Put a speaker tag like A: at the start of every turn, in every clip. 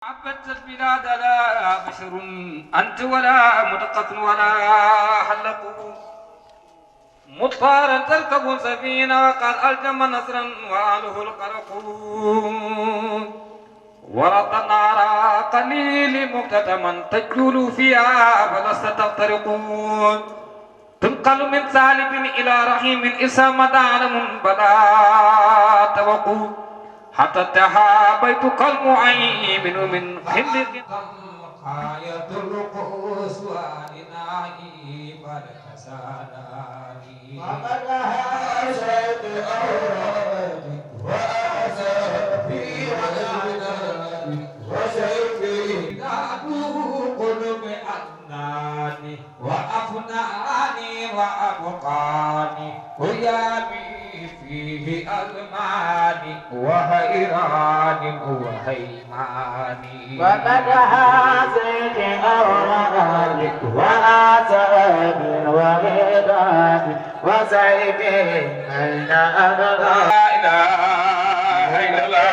A: عبدت البلاد لا بشر أنت ولا مدقة ولا حلق مضطارا تركب سفينة وقد ألجم نصرا وآله القرق ورد النار قليل مكتتما تجول فيها فلست تغترق تنقل من سالب إلى رحيم إذا مدى علم بلا توقف حتى انتهى بيتك المعين من خلق
B: حياة الرقوس والنائي والحسناني ومدها شيخ أورادي وأسفي والعناني وشيخي دعو قلوب أناني وأفناني وأبقاني ويامي فيه أزماني وهيراني وهيماني
C: ومدها زيد أوراني وآسان وغيران وزيد أين أنا لا
A: إله إلا الله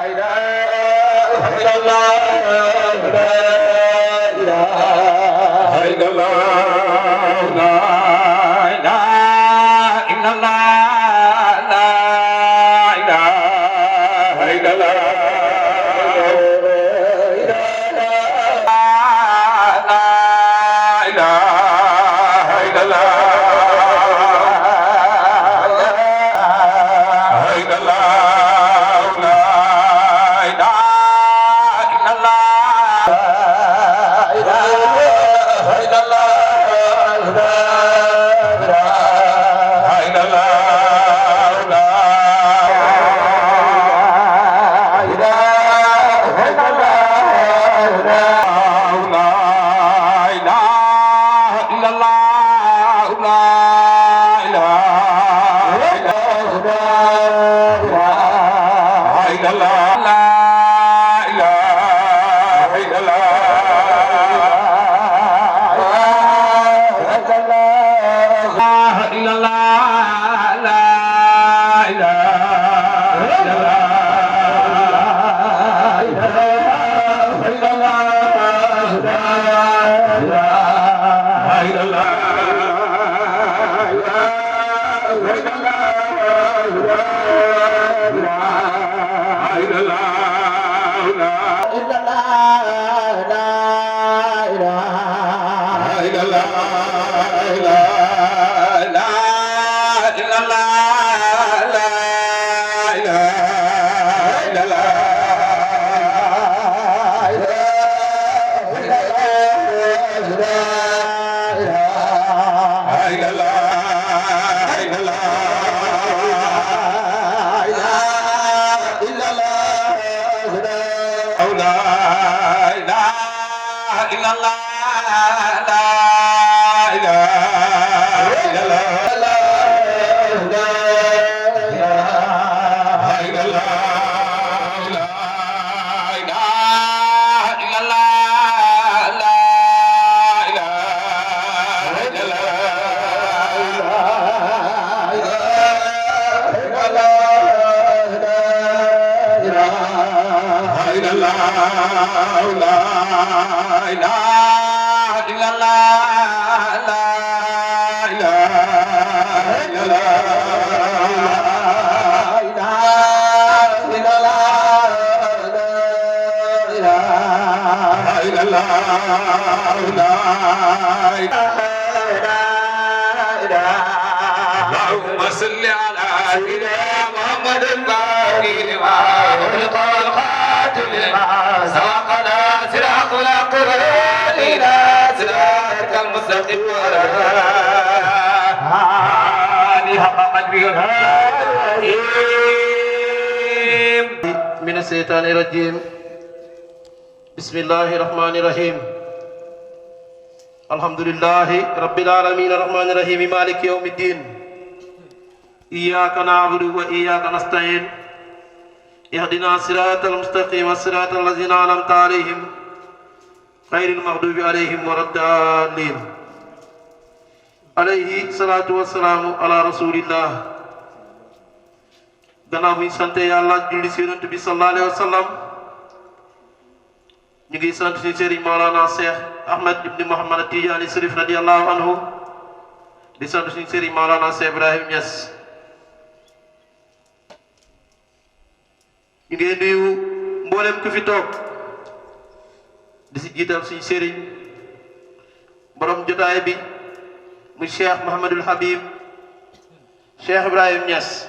C: إله إلا الله لا إله إلا الله
A: لا إله إلا الله لا إله إلا الله اللهم صل على سيدنا محمد الباقي لما خلق الخاتم لما سبقنا صراط الأقرار إلى صراطك المستقيم وعلى آله حق قدره
C: من الشيطان الرجيم بسم الله الرحمن الرحيم الحمد لله رب العالمين الرحمن الرحيم مالك يوم الدين إياك نعبد وإياك نستعين اهدنا الصراط المستقيم صراط الذين أنعمت عليهم غير المغضوب عليهم ولا الضالين عليه الصلاة والسلام على رسول الله gannaaw bu ñu sante yàlla julli si yonent bi sallallahu alayhi wa sallam ñu ngi sant suñu sëriñ Maolana Cheikh Ahmed ibni Mouhamad Tidiane Sërif radiyallahu anhu di sant suñu sëriñ Maolana Cheikh Ibrahim Niass ñu ngi nuyu mboolem ku fi toog di si jiital suñu sëriñ borom jotaay bi muy Cheikh Mouhamadul Habib Cheikh Ibrahim Niass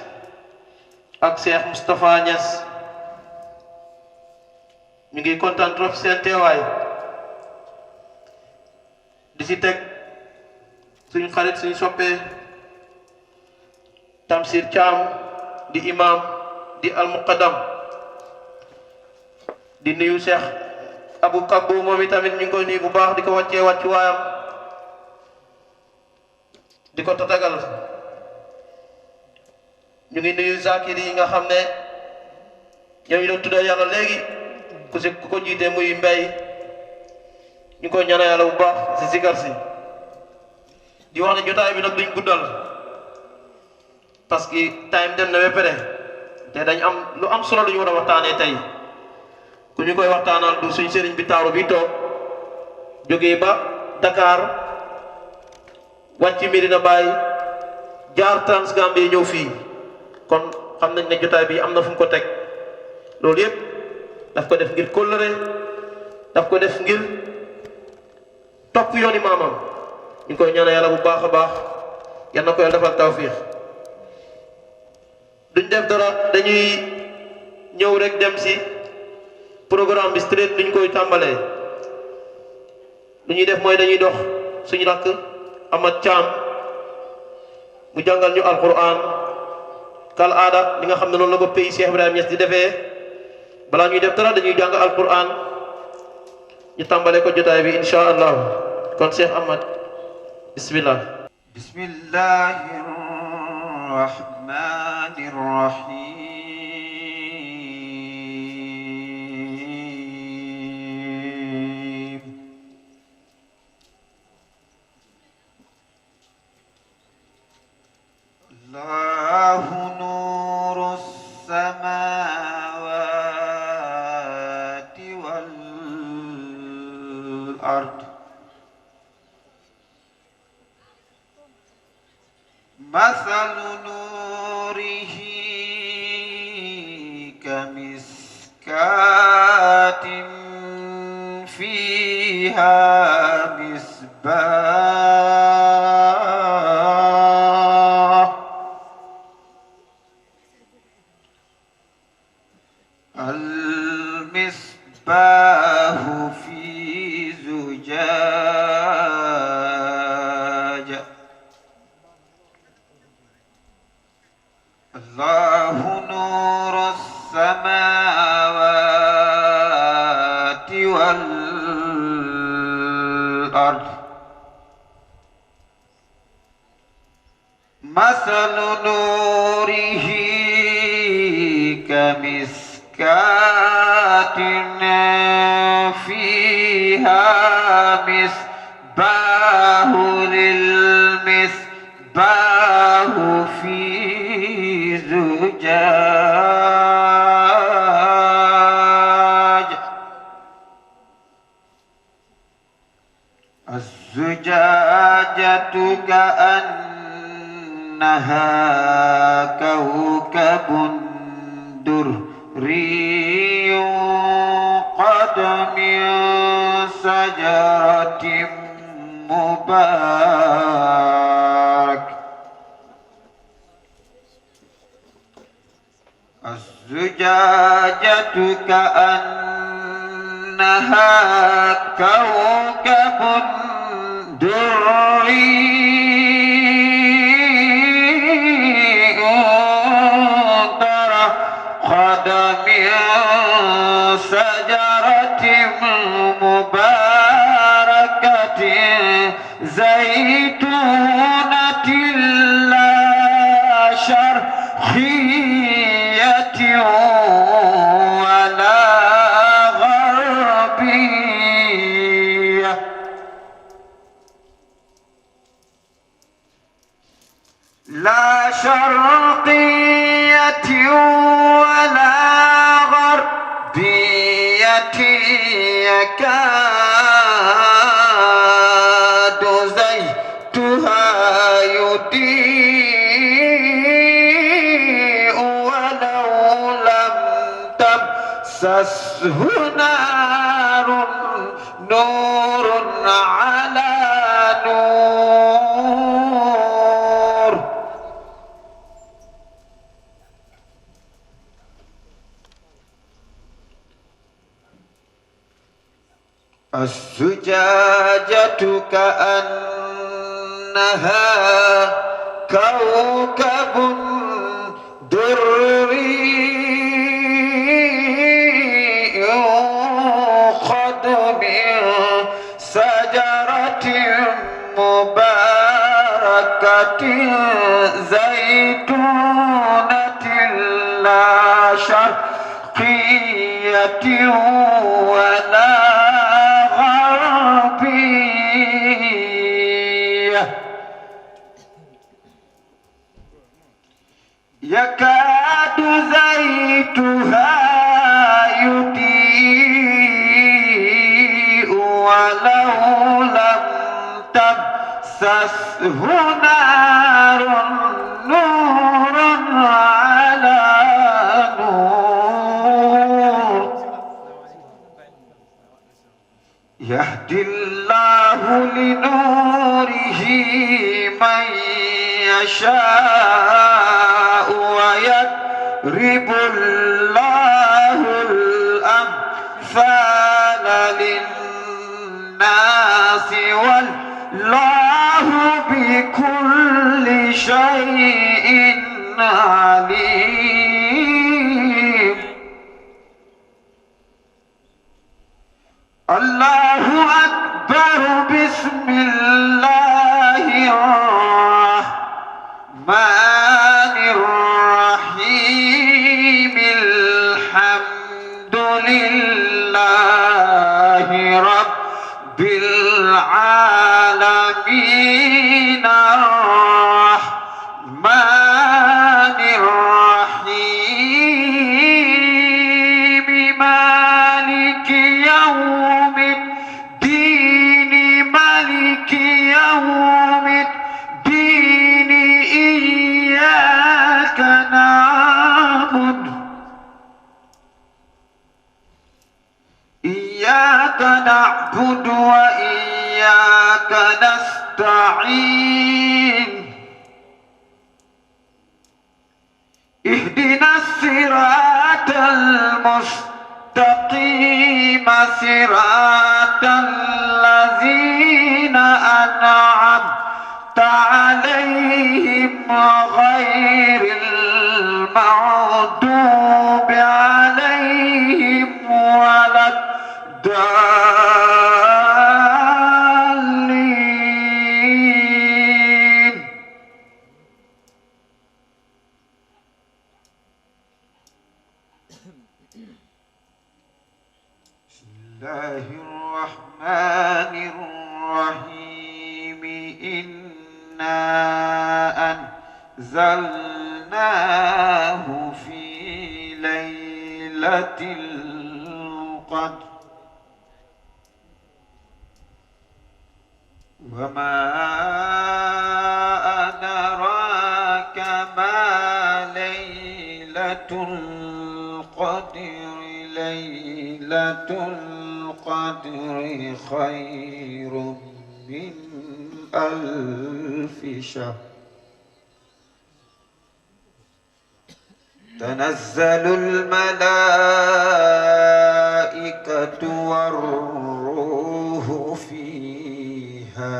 C: ak Cheikh Moustapha Niass ñu ngi kontaan trop seen teewaay di si teg suñu xarit suñu soppee Tamsir Thiam di imam di almuqaddam di nuyu Cheikh Abou Kabou moom itamit ñu ngi koy nuyu bu baax di ko wàccee wàccu waayam di ko tatagal ñu ngi nuyu zakir yi nga xam ne ñoom ñu doon tuddal yàlla léegi ku ko jiite muy mbay ñu koy ñaanal yàlla bu baax si sikar si di wax ne jotaay bi nag duñ guddal parce que time dem na ba pare te dañ am lu am solo lu ñu war a waxtaanee tey ku ñu koy waxtaanal du suñ sëriñ bi taaru bi toog jógee ba Dakar wàcc Medina Baye jaar Transgambie ñëw fii kon xam nañ ne jotaay bi am na fu mu ko teg loolu yëpp daf ko def ngir kóllëre daf ko def ngir topp yooni maamam ñu koy ñaanal yàlla bu baax a baax yal na ko yàlla defal tawfiix duñ def dara dañuy ñëw rek dem si programme bi straight duñ koy tàmbalee lu ñuy def mooy dañuy dox suñu rakk Amad Thiam mu jàngal ñu alquran kal aada li nga xam ne noonu la ko pays Cheikh Ibrahim Niass di defee balaa ñuy def dara dañuy jàng alquran ñu tàmbale ko jotaay bi insha allah kon Cheikh Amad bismillah
A: bismillahir rahmanir rahim Allahu nurus samawati wal ard mathalu nurihi kamiskatin fiha misbah المصباح في زجاجة الله نور السماوات والأرض مثل نوره كمسكات فيها مصباح للمصباح في زجاج الزجاجة كأنها كوكب دري يوقد من شجرة مبارك الزجاجة كأنها كوكب دري من شجرة مباركة زيتونة لا شرقية ولا غربية لا شرقية
B: يكاد زيتها يضيء ولو لم تمسسه نار نور على نور الزجاجة كأنها كوكب دري يوقد من شجرة مباركة زيتونة لا شرقية ولا غربية يكاد زيتها يضيء ولو لم تمسسه نار نور على نور يهدي الله لنوره من يشاء ويضرب الله الأمثال للناس والله بكل شيء عليم الله أكبر بسم الله الرحمن الرحيم الحمد لله رب العالمين الرحمن الرحيم مالك يوم الدين مالك يوم الدين إياك نعبد وإياك نستعين اهدنا الصراط المستقيم صراط الذين أنعمت عليهم غير المغضوب عليهم ولا الضالين بسم الله الرحمن الرحيم إنا أنزلناه في ليلة القدر وما أدراك ما ليلة القدر ليلة القدر خير من ألف شهر تنزل الملائكة والروح فيها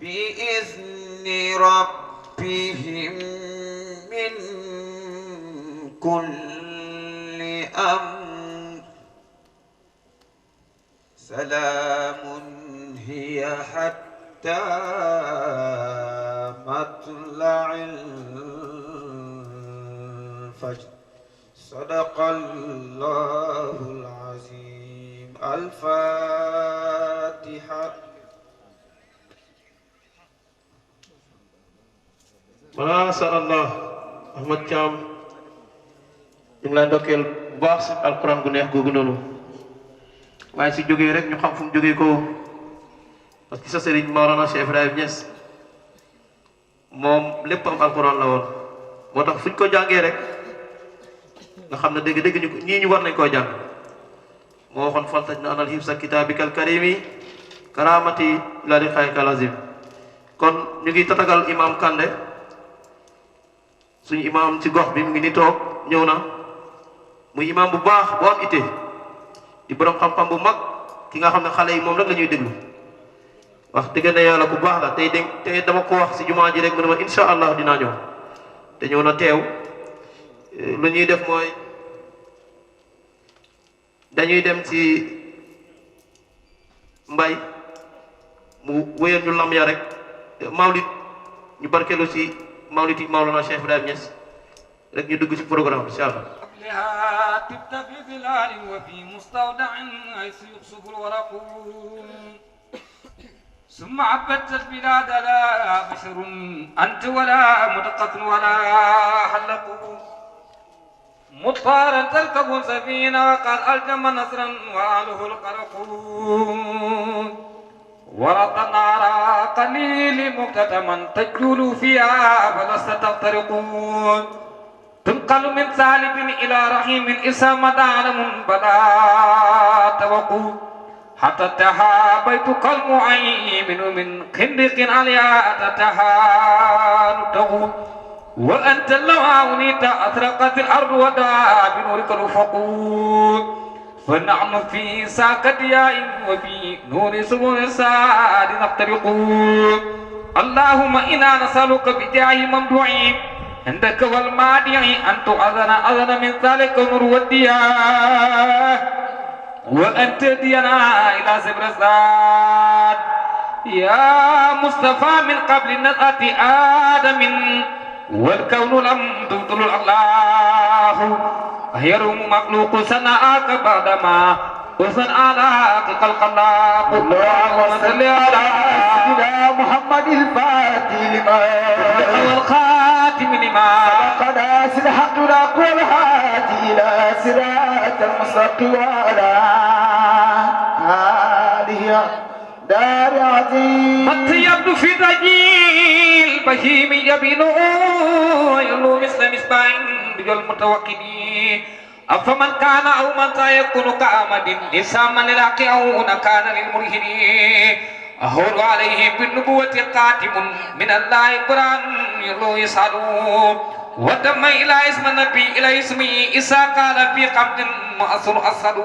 B: بإذن ربهم من كل أمر سلام هي حتى مطلع الفجر صدق الله العظيم الفاتحة
C: ما شاء الله أحمد كام ñu ngi lay ndokkeel bu baax si alquran gu neex googu noonu waaye si jógee rek ñu xam fu mu jógee ko parce que sa sëriñ Maolana Cheikh Ibrahim Niass moom lépp am alquran la woon moo tax fuñ ko jàngee rek nga xam ne dégg-dégg ñu ko ñii ñu war nañ koo jàng moo waxoon faltaj na anal hifsa kitabikal karimi karamati ila liqaa'ikal azim kon ñu ngi tatagal imam Kande suñu imam ci gox bi mu ngi ni toog ñëw na muy imam bu baax bu am ité di borom xam-xam bu mag ki nga xam ne xale yi moom rek la ñuy déglu wax dëgg ne yàlla ku baax la tey dama ko wax si jumaa ji rek mu ne ma insha allah dinaa ñëw te ñëw na teew lu ñuy def mooy dañuy dem ci mbay mu wéyal ñu lam ya rek mawlid ñu barkeelu ci mawlid yi Mawlana Cheikh Ibrahim Niass rek ñu dugg ci programme bi incha allah.
A: تبت في ظلال وفي مستودع حيث يخصف الورق ثم عبدت البلاد لا بشر أنت ولا مدقة ولا حلق مضطارا تركب سفينة وقد ألجم نصرا وأهله القرق ورد النار قليل مكتتما تجول فيها فلست تخترق تنقل من سالب إلى رحيم إسا مدى علم بدا توقو حتى انتهى بيتك المعيمن من خندق عليها تتهان تغو وأنت لو عاونيت أطرقت الأرض ودعا بنورك الأفق فنحن في ساق ضياء وفي نور سبل السعاد نخترق اللهم إنا نسألك بجاه ممدوعين عندك والمادع أن تؤذن من ذلك النور والدياء وأن تهدينا إلى سبل السعاد يا مصطفى من قبل نزعة آدم والكون لم تبطل الله يروم مخلوق سناك بعدما وسن على خلق الله اللهم صل على سيدنا محمد الفاتح لما والخاتم لما سبق ناصر الحق والهادي الى صراط المستقيم وعلى آله دار عظيم مت يبدو في ضجيل بهيم يبينه يلو مثل مصباح بجل متوكدين أفمن كان أو من سيكون كأمد نساما للحق أو كان للمرهدين أهول عليه بالنبوة قاتم من الله قرآن يلو يسعدون ودم إلى اسم النبي إلى اسمه إسا قال في قبض مؤثر أسد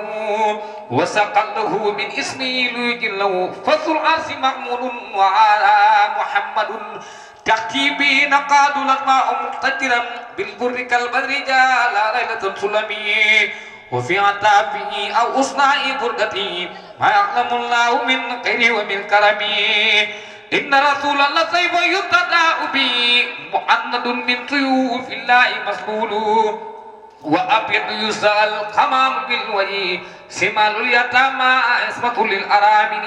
A: وسقل له من اسمه ليجله فصل عرس محمود وعلى محمد تأتي به نقاد الأطماء مقتدرا بالبر كالبدر جال ليلة سلمي وفي عتابه أو أصناع بردته ما يعلم الله من خير ومن كرمه إن رسول الله سيف يتداء به مؤند من سيوف الله مسلول وأبيض يسأل الخمام بالوجه سمال اليتامى اسمة للأرامن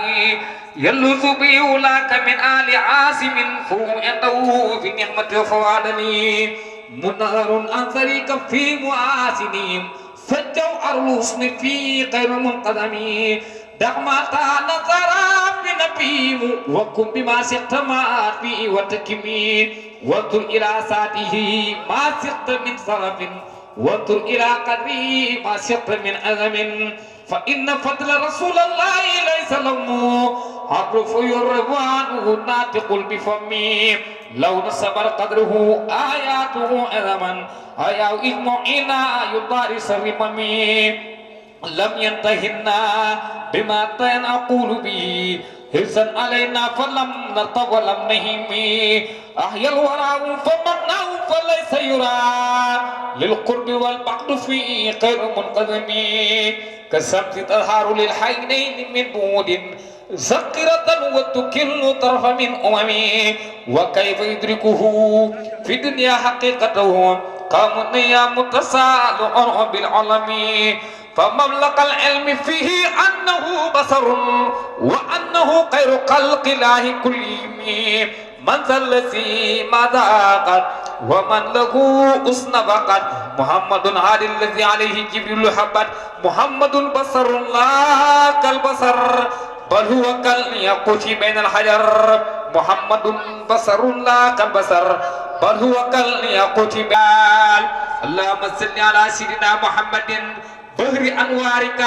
A: يلوث به لك من آل عاصم فهو عنده في نعمة فوادني منهر عن طريق في معاسنهم فالجوهر الحسن في غير منقدم دعمتا نظر بنبيه وكن بما سقت ما فيه وتكمي وانظر إلى ساته ما سقت من صرف وانظر إلى قدره ما سقت من أذم فإن فضل رسول الله ليس له عرف يرضوانه ناطق بفمه لو نصبر قدره آياته أذما أيا إجمعنا يضارس الرمم لم ينتهنا بما أقول به حرصا علينا فلم نرتب ولم نهم أحيا الورى فمناه فليس يرى للقرب والبعد فيه غير منقدم كالسبت تظهر للحينين من بود زقرة وتكل طرف من وكيف يدركه في الدنيا حقيقته قام النيا متسالع بالعلم فمبلغ العلم فيه أنه بصر وأنه خير خلق الله كلهم من ذا الذي ما ذاقت ومن له أسن فقط محمد هادي الذي عليه جبريل حبت محمد بصر الله كالبصر بل هو كالياقوت بين الحجر محمد بصر الله كالبصر بل هو كالياقوت بين اللهم صل على سيدنا محمد بهر أنوارك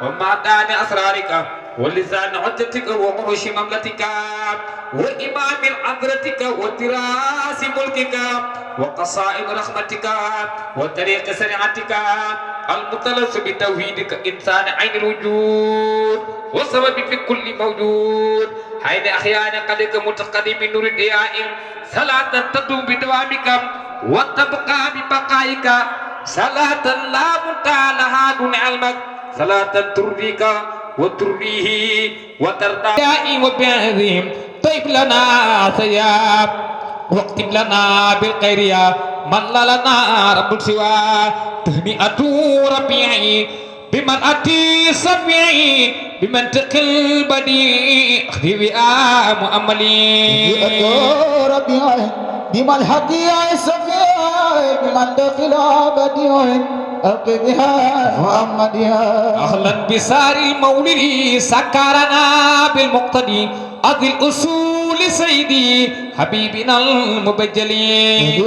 A: ومعدان أسرارك ولسان حجتك وعروش مملتك وإمام عذرتك وتراس ملكك وقصائد رحمتك وطريق سرعتك المتلص بتوحيدك إنسان عين الوجود وسبب في كل موجود حين أحيانا قدك متقدم نور الدياء صلاة تدوم بدوامك وتبقى ببقائك صلاة لا منتهى لها دون علمك صلاة ترضيك وترضيه وترضى وبعظهم طيب لنا ثياب واكتب لنا بالخير يا من لا لنا رب سوى تهنئة ربيعي بمن أتي صبيعي بمنطق البديع أخذي وآم أملي
D: ربيعي بمن حكي صبيعي بمنطق البديع ألقي بها محمدها
A: أهلا بسار المولد سكرنا بالمقتدي أذي الأصول سيدي حبيبنا المبجلي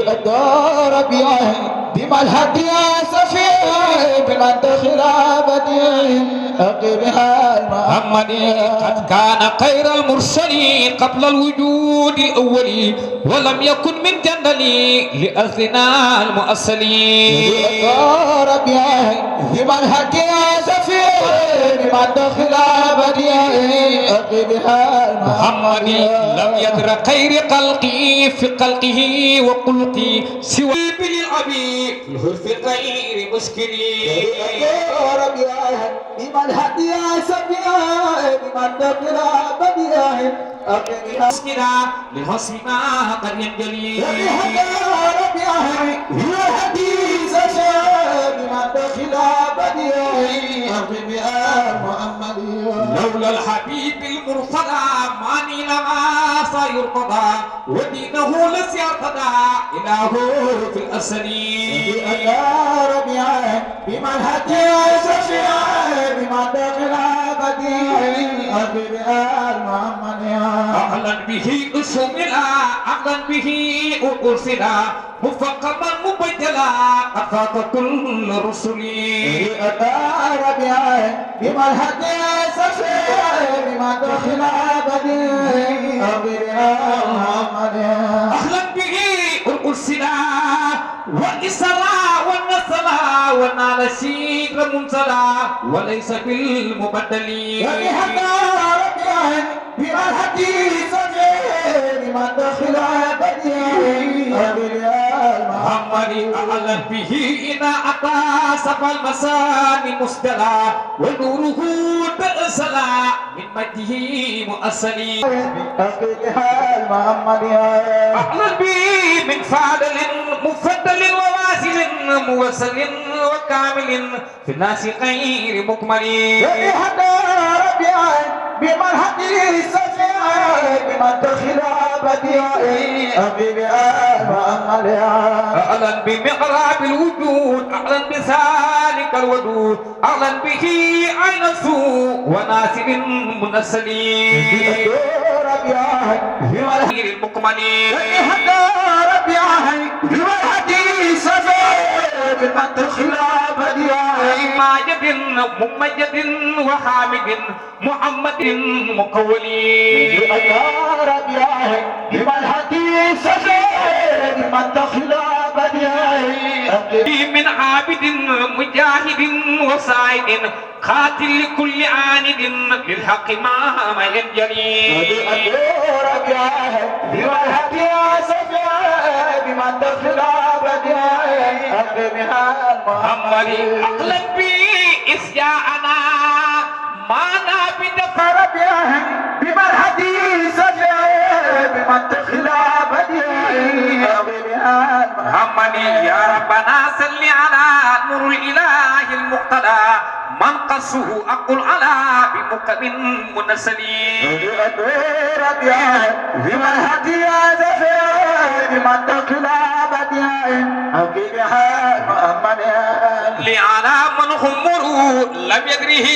D: ربيعي بمن حكي صبيعي بمنطق البديع ألقي بها محمدها
A: قد كان خير المرسلين قبل الوجود الأولي ولم يكن من جندلي لأهلنا المؤصلين
D: ربيعي بمن حكي صفي بمن دخل بديعي أقي بها
A: محمد لم يدر خير خلقي في خلقه وخلقي سوى بالعبي الحرف غير مسكري
D: ربيعي بمن حكي صفي بمن دخل بديعي أقي بها
A: مسكرا لحسن ما قد ينجلي
D: ربيعي هو حديث بمن دخل بديعي أقي بها محمد
A: لولا الحبيب المرتضى ماني لما سيرتضى ودينه لسيرتضى إله في الأسلين
D: ربيعي بمن حكي صفي بمن دخل بديعي أقي بها محمد
A: أهلا به أسملا أهلا به أرسلا مفقما مبجلا أفاق كل رسلي
D: ربيعي بمن حكي صفي بمن دخل بديعي أقي بها محمد
A: أهلا به أرسلا وإسرا والنسلا ونال شير منسلا وليس بالمبدل
D: ربيعي بمن حكي صفي بمن دخل بديعي أقي بها
A: محمد أعلن به إن أتى سبع المساني مستلا ونوره تأسلا من مجده مؤسلي
D: أقي بها محمد
A: أعلن به من فاضل مفضل وواصل موصل وكامل في الناس غير مكمل
D: ربيعي بمن حكي صفي بمن دخل بديعي أقي بها محمد
A: أعلن بمغرب الوجود أعلن بذلك الودود أعلن به عين السوء وناسب منسلين
D: ربيعي بمن
A: غير المكملين
D: ربيعي بمن حكي صفي بمن دخل بديعي
A: ماجد ممجد وحامد محمد مقولي
D: ربيعي بمن حكي صفي بمن دخل بديعي
A: من عابد مجاهد وسائد قاتل لكل عاند للحق ما ينجلي
D: ربيعي بمن حكي صفي بمن دخل بديعي أقمها
A: محمد أقلب بي إسياءنا ما نابد
D: ربيعي بمن حكي صفي بمن دخل بديعي
A: همني يا ربنا صل على نور الإله المقتدى من قصه أقول على بمكب منسلين
D: بمن هدي زفير بمن تقلى بديع حقيقها محمد
A: لعلى من همروا لم يدره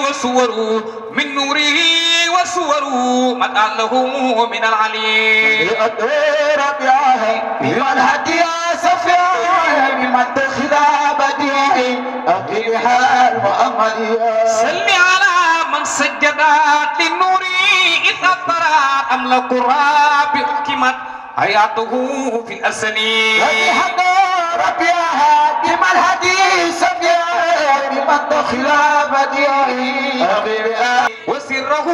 A: وصوروا من نوره وصوروا مدعله من العلي
D: بمن هدي زفير بمن تقلى بديع حقيقها محمد
A: صل على من سجدت للنور إذ أطرت أملك الرب حكمت حياته في الأسنين
D: ربي بمن هدي سفير بمن دخل بديعي
A: وسره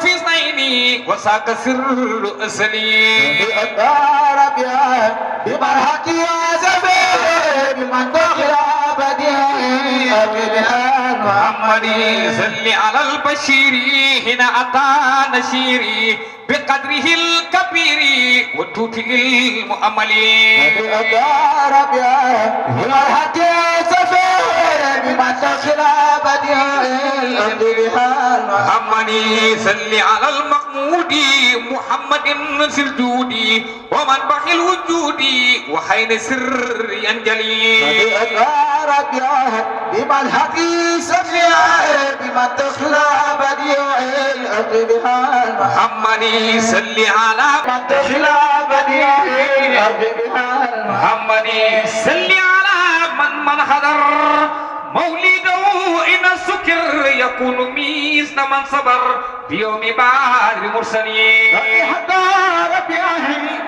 A: في زيني وساق سر أسنين
D: ربي بمن هدي سفير بمن دخل بديعي
A: محمد صل على البشير هنا أتى نشيري بقدره الكبير وتوته المؤملين
D: ربي بمن هدي سفير بمن دخل بديعي
A: محمد صل على المحمود محمد في الجود ومن بحي الوجود وحين سر ينجلي
D: ربي بمن هدي سفير بمن دخل بديعي
A: محمد صل على
D: من دخل بديعي
A: محمد صل على من حضر مولده إن السكر يكون مثل من صبر بيوم بعد المرسلين
D: ربي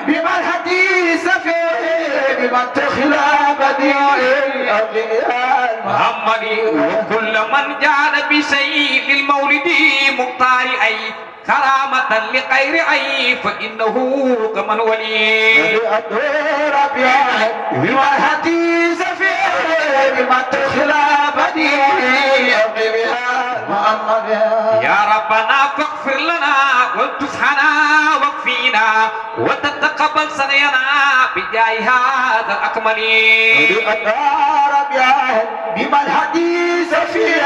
D: بمن هدي سفير بمن دخل بديعي
A: محمد وكل من جاد بشيء للمولد مختار أي كرامة لغير أي فإنه كمن ولي
D: ربي بمن هدي سفير بمن دخل بديعي محمد
A: يا ربنا فاغفر لنا وتفحنا واكفينا وتتقبل سعينا بجاه هذا الأكمل
D: ربي بمن هدي سفير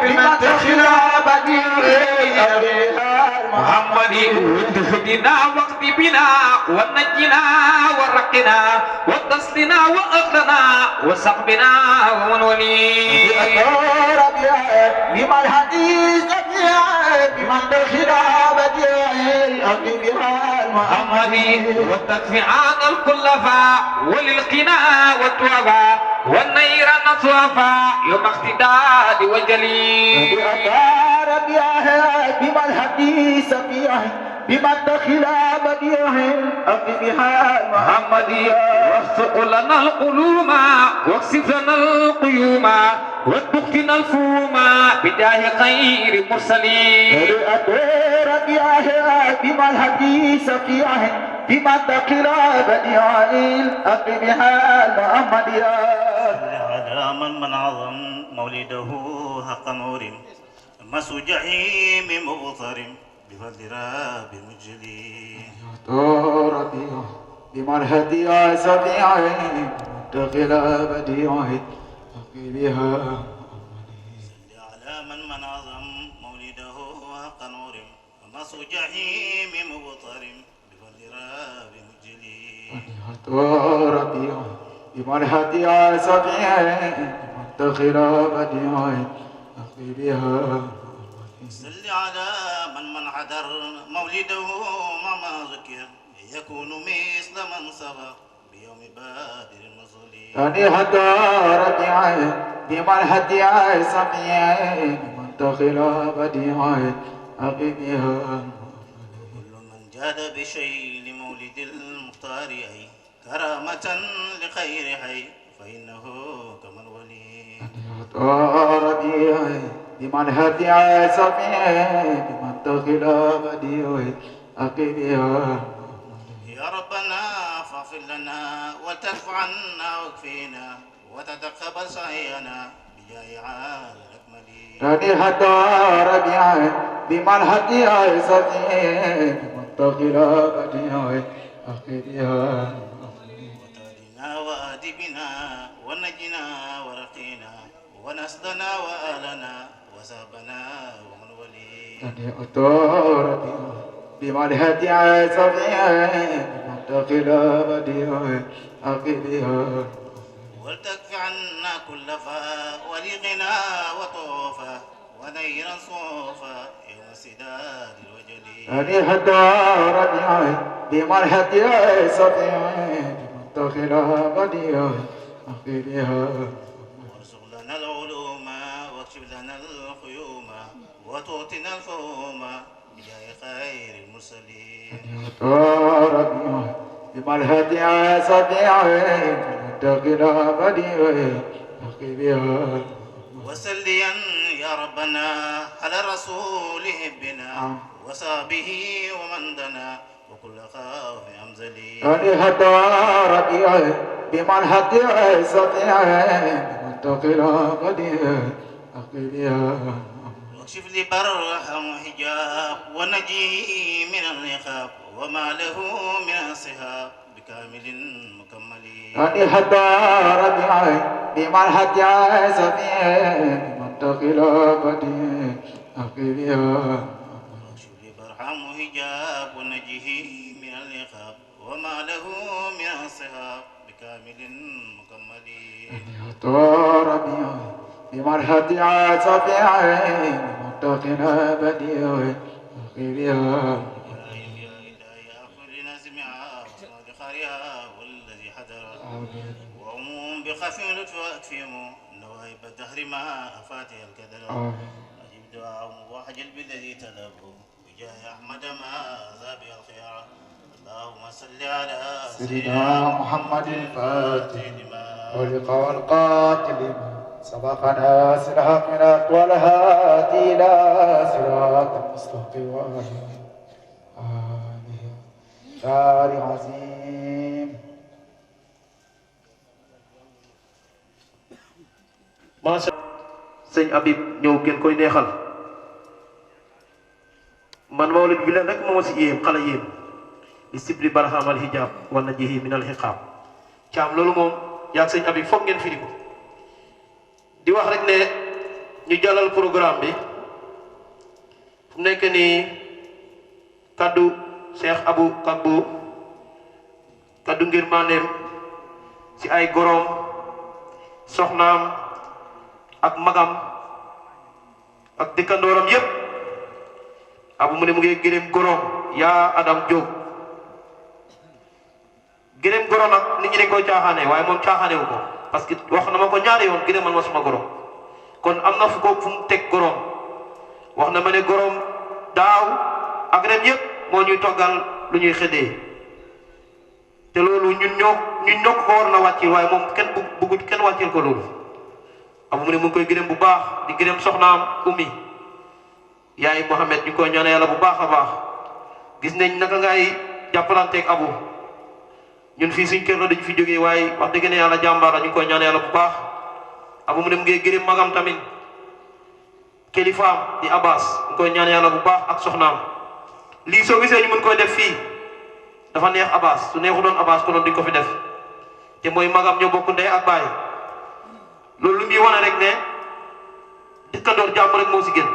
D: بمن دخل بديعي
A: محمد تهدنا واقض بنا ونجنا ورقنا وتصلنا واغلنا وسقبنا ومن ولي
D: ربي بمن هدي سفير بمن دخل بديعي
A: محمد وتكفي عن الكلفاء وللقنا والتوبة والنيران صوفا يوم اقتداد وجلي
D: ربي بمن هدي سفير بمن دخل بديعي
A: محمد وارزق لنا القلوب واكشف لنا القيوم واتقنا الفوم بداية خير المرسلين
D: ربي بمن هدي سفير بمن دخل بديعي محمد
E: على من عظم مولده حق نور مس جحيم مغترم بفضل رب مجلي
D: ربي بمن هدي سفيعي دخل بديعي بها
E: على من عظم مولده حق نور مس جحيم مغترم بفضل رب مجلي
D: ربي بمن هدي سفيعي دخل بديعي بها
E: صل على من حضر مولده مع ذكر يكون مثل من سبق بيوم بدر المظلم
D: يعني هدى ربيعي بمن هدي سفيعي بمن دخل بديعي بها
E: كل من جاد بشيء لمولد المختار أي كرامة لخير حي فإنه كمن ولي
D: ربيعي بمن هدي سفيعي بمن دخل بديعي بها
E: يا ربنا فاغفر لنا وتدفع عنا واكفينا وتتقبل سعينا بجاه عال الأكمل
D: يعني هدى ربيعي بمن هدي سفيعي بمن دخل بديعي أقبها
E: وتالنا وآدبنا ونجنا ورقينا ونسلنا وآلنا وسابنا ومن ولي
D: أني أطار بملهة عاصفها بمنطق الأبدي أقبها
E: ولتكف عنا كل فاء ولغنا وطوفا ونيرا صوفا يوم سداد الوجل
D: أني أطار بملهة عاصفها بمنطق الأبدي أقبها
E: وارزق لنا العلوم واكشف لنا الخيوم وتعطنا الفهوم بجاه خير المرسلين
D: أطار بملهة عاصفها بمنطق الأبدي أقبها
E: وسليا يا ربنا على الرسول هبنا وصابه ومن دنا وكل خاف أمزلي
D: أني أطار بملهة عاصفها بمنطق الأبدي أقبها
E: واكشف لي برحم حجاب ونجيه من النقاب وما له من صهاب بكامل مكمل
D: أني أطار بملهة عاصفها بمنطق الأبدي أقبها
E: واكشف لي برحم حجاب ونجيه من النقاب وما له من صهاب بكامل مكمل
D: أني أطار بملهة عاصفها بمنطق الأبدي أقبها
E: يا إلهي أغفر لنازمها وأسماء ذخارها والذي حضر وعموم بخف لطف وأكفهم نوائب الدهر مع أفاتح الكدر أجب دعاهم وحجل بالذي طلبه بجاه أحمد ما ذاب الخيار اللهم صل على
D: سيدنا محمد الفاتح
E: لما
D: خلق والقاتل سبقنا سرها من أقوال هاتي إلى صراط المستقيم آمين شارع عظيم
C: macha sëñ Habib ñëw gën koy neexal man mawlid bi leen rek moo si yéem xale yéem li sibli barhamal hijab wa najihi min al hiqab caam loolu moom yaag sëñ Habib foog ngeen firi ko di wax rek ne ñu jàllal programme bi fu mu nekk nii kaddu Cheikh Abou Kabou kaddu ngir maaneem ci ay gorom soxnaam ak magam ak dëkkandooram yépp abu mu ne mu ngi gërëm gorom yaa Adam Diop gërëm gorom nag nit ñi dañ koy caaxaane waaye moom caaxaane wu ko parce que wax na ma ko ñaari yoon gërëmal ma suma gorom kon am na fu ko fu mu teg gorom wax na ma ne gorom daaw ak ren yépp moo ñuy toggal lu ñuy xëddee te loolu ñun ñoo ko war na wàccil waaye moom kenn bëggut kenn wàccil ko loolu abu mu ne mu ngi koy gërëm bu baax di gërëm soxnaam Oumy yaay Mohamed ñu koy ñaanal yàlla bu baax a baax gis nañ naka ngay jàppalanteeg abu ñun fii suñ kër la dañu fi jógee waaye wax dëgg ne yàlla jàmbaar la ñu koy ñaanal yàlla bu baax abu mu ne mu ngi gërëm magam tamit kilifaam di Abbas ñu koy ñaanal yàlla bu baax ak soxnaam lii soo gisee ñu mën koy def fii dafa neex Abbas su neexu doon Abbas ko doon duñ ko fi def te mooy magam ñoo bokk ndey ak baay loolu lu muy wane rek ne dëkkandoor jàmm rek moo si gën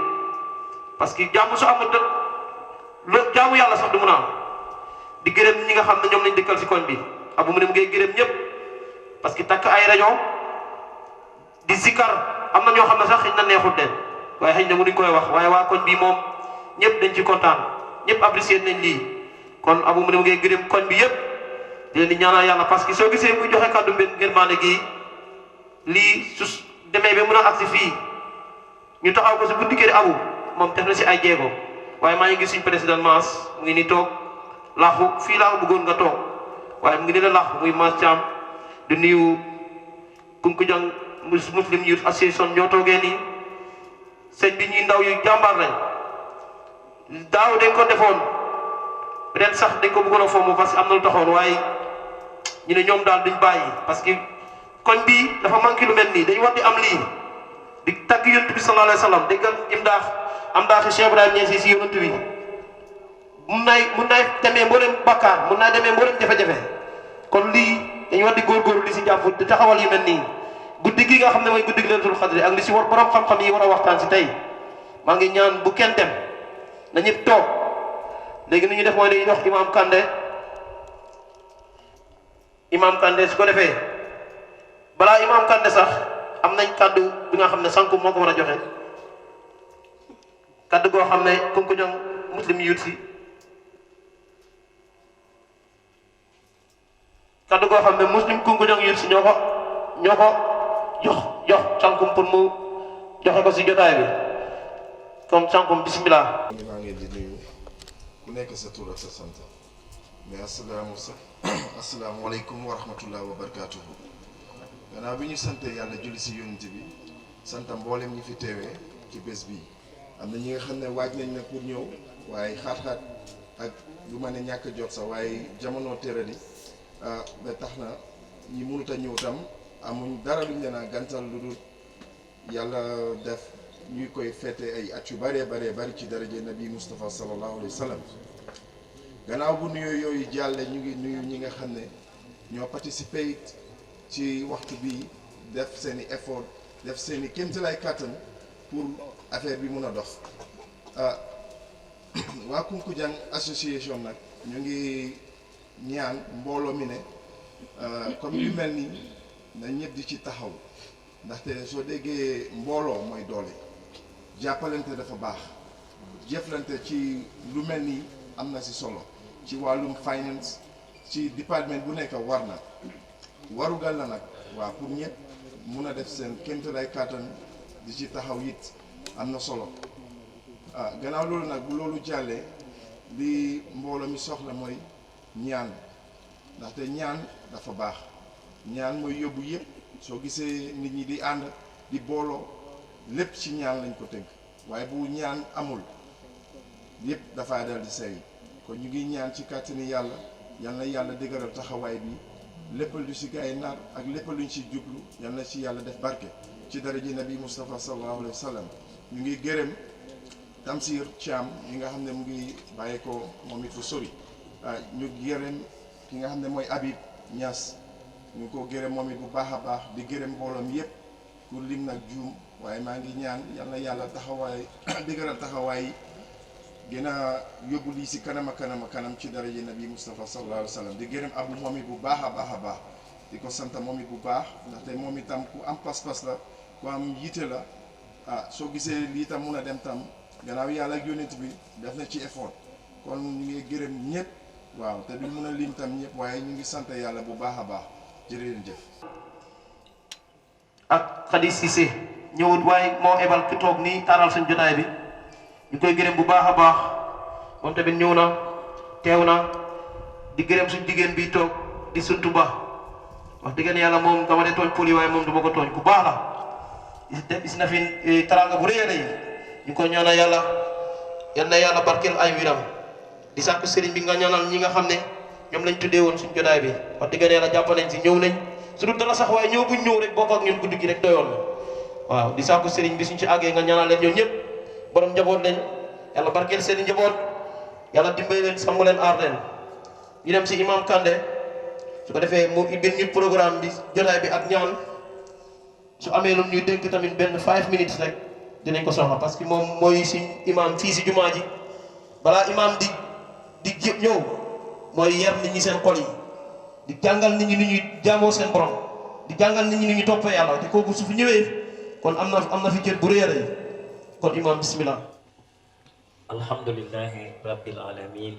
C: parce que jàmm su amul jaamu yàlla sax du mun a am di gërëm ñi nga xam ne ñoom lañ dëkkal si koñ bi abu mu ne mu ngay gërëm ñëpp parce que takk ay rajo di zikar am na ñoo xam ne sax xëy na neexul den waaye xëy na mënuñ koy wax waaye waa koñ bi moom ñëpp dañ ci kontaan ñëpp apprécié nañ lii kon abu mu ne mu ngay gërëm koñ bi yëpp di leen di ñaanal yàlla parce que soo gisee muy joxe kàddu ngeen maane gi lii su demee ba mën a agsi fii ñu taxaw ko si buntu kër abu moom def na si ay jéego waaye maa ngi gis suñ président Mass mu ngi ni toog laaxu fii laa bëggoon nga toog waaye mu ngi ne la laaxu muy Mass Thiam di nuyu Kunkujang Muslim Youth Association ñoo toogee nii sëñ bi ñuy ndaw yu jàmbaar lañ daaw dañ ko defoon ren sax dañ ko bëggoon a fomm parce que am na lu taxoon waaye ñu ne ñoom daal duñ bàyyi parce que koñ bii dafa manqué lu mel nii dañu war di am lii di tagg yonent bi sallallahu alayhi wa sallam déggal im daax am daaxi Cheikh Ibrahima Niass si yonent bi mun naay demee mboolem bakkaar mun naa demee mboolem jafe-jafe kon lii dañu war di góorgóorlu di si jàpp di taxawal yu mel nii guddi gi nga xam ne mooy guddi gi Laylatul Qadr ak li si war borom xam-xam yi war a waxtaan si tey maa ngi ñaan bu kenn dem na ñëpp toog léegi ni ñu def mooy dañuy jox imam Kandé su ko defee balaa imam Kandé sax am nañ kaddu bi nga xam ne Sanku moo ko war a joxe kaddu goo xam ne kunku ñoom Muslim Youth si kaddu goo xam ne Muslim kunku ñoom Youth si ñoo ko jox Sanku pour mu joxe ko si jotaay bi comme Sanku bismillah.
F: maa ngi di nuyu ku nekk sa tur ak sa sant mais asalaamaaleykum wa rahmatullah wa barakaatuhu. gannaaw bi ñu sante yàlla julli si yonent bi sant mboolem ñi fi teewee ci bés bi am na ñi nga xam ne waaj nañ na pour ñëw waaye xaat-xaat ak du ma ne ñàkk jot sax waaye jamono tëradi ba tax na ñi mënut a ñëw tam amuñ dara luñ leen a gàntal lu dul yàlla def ñuy koy fete ay at yu bëree bari ci daraje nabi Moustapha sallallahu alayhi wa sallam. gannaaw bu nuyoo yooyu jàlle ñu ngi nuyu ñi nga xam ne ñoo participé ci waxtu bi def seen i effort def seen i kéemtalaay kàttan pour affaire bi mun a dox waa Kunkujang association nag ñu ngi ñaan mbooloo mi ne comme yu mel nii na ñëpp di ci taxaw ndaxte soo déggee mbooloo mooy doole jàppalante dafa baax jëflante ci lu mel nii am na si solo ci wàllum finance ci département bu nekk war na warugal na nag waa pour ñëpp mun a def seen kéemtalaay kàttan di ci taxaw it am na solo gannaaw loolu nag bu loolu jàllee li mbooloo mi soxla mooy ñaan ndaxte ñaan dafa baax ñaan mooy yóbbu yëpp soo gisee nit ñi di ànd di booloo lépp ci ñaan lañ ko tënk waaye bu ñaan amul yëpp dafaa dal di sey kon ñu ngi ñaan ci kàttani yàlla yal na yàlla dëgëral taxawaay bi lépp lu si gars yi nar ak lépp luñ si jublu yal na ci yàlla def barke ci daraja nabi Moustapha sallallahu alayhi wa sallam. ñu ngi gërëm Tamsir Thiam yi nga xam ne mu ngi bàyyi ko moom it fu sori ñu gërëm ki nga xam ne mooy Habib Niass ñu ko gërëm moom it bu baax a baax di gërëm mbooloom yëpp pour lim nag juum waaye maa ngi ñaan yal na yàlla taxawaay dëgëral taxawaay gën a yóbbu lii si kanam a kanam ci daraja nabi Moustapha sallallahu alayhi wa sallam di gërëm abu moom it bu baax a baax di ko sant moom it bu baax ndaxte moom itam ku am pas-pas la ku am yitte la soo gisee lii tam mun a dem tam gannaaw yàlla ak yonent bi def na ci effort kon ñu ngi gërëm ñëpp waaw te duñ mun a lim tam ñëpp waaye ñu ngi sant yàlla bu baax a baax jërëjëf.
C: ak Khady Cissé ñëwut waaye moo ebal ki toog nii taaral suñ jotaay bi ñu koy gërëm bu baax a baax moom tamit ñëw na teew na di gërëm suñ jigéen bi toog di suntu ba wax dëgg yàlla moom dama de tooñ poli waaye moom du ma ko tooñ ku baax la gis na fi taranga bu rëy a rëy ñu ko ñaanal yàlla yal na yàlla barkeel ay wiram di sàkku sëriñ bi nga ñaanal ñi nga xam ne ñoom lañ tuddee woon suñ jotaay bi wax dëgg yàlla jàpp nañ si ñëw nañ su dul dara sax waaye ñëw buñ ñëw rek bokk ak ñun guddi gi rek doyoon waaw di sàkku sëriñ bi suñ ci àggee nga ñaanal leen ñoom ñëpp borom njaboot lañ yàlla barkeel seen i njaboot yàlla dimbali leen sàmm leen aar leen ñu dem si imam Kandé su ko defee mu ibbil ñu programme bi jotaay bi ak ñaan su amee lu ñuy dénk tamit benn 5 minutes rek dinañ ko soxla parce que moom mooy si imam fii si jumaa ji balaa imam di ñëw mooy yar nit ñi seen xol yi di jàngal nit ñi ni ñuy jaamoo seen borom di jàngal nit ñi ni ñuy toppee yàlla te kooku su fi ñëwee kon am na fi cër bu rëy a rëy kon imam bismillah.
G: alhamdulillahi rabbil alamin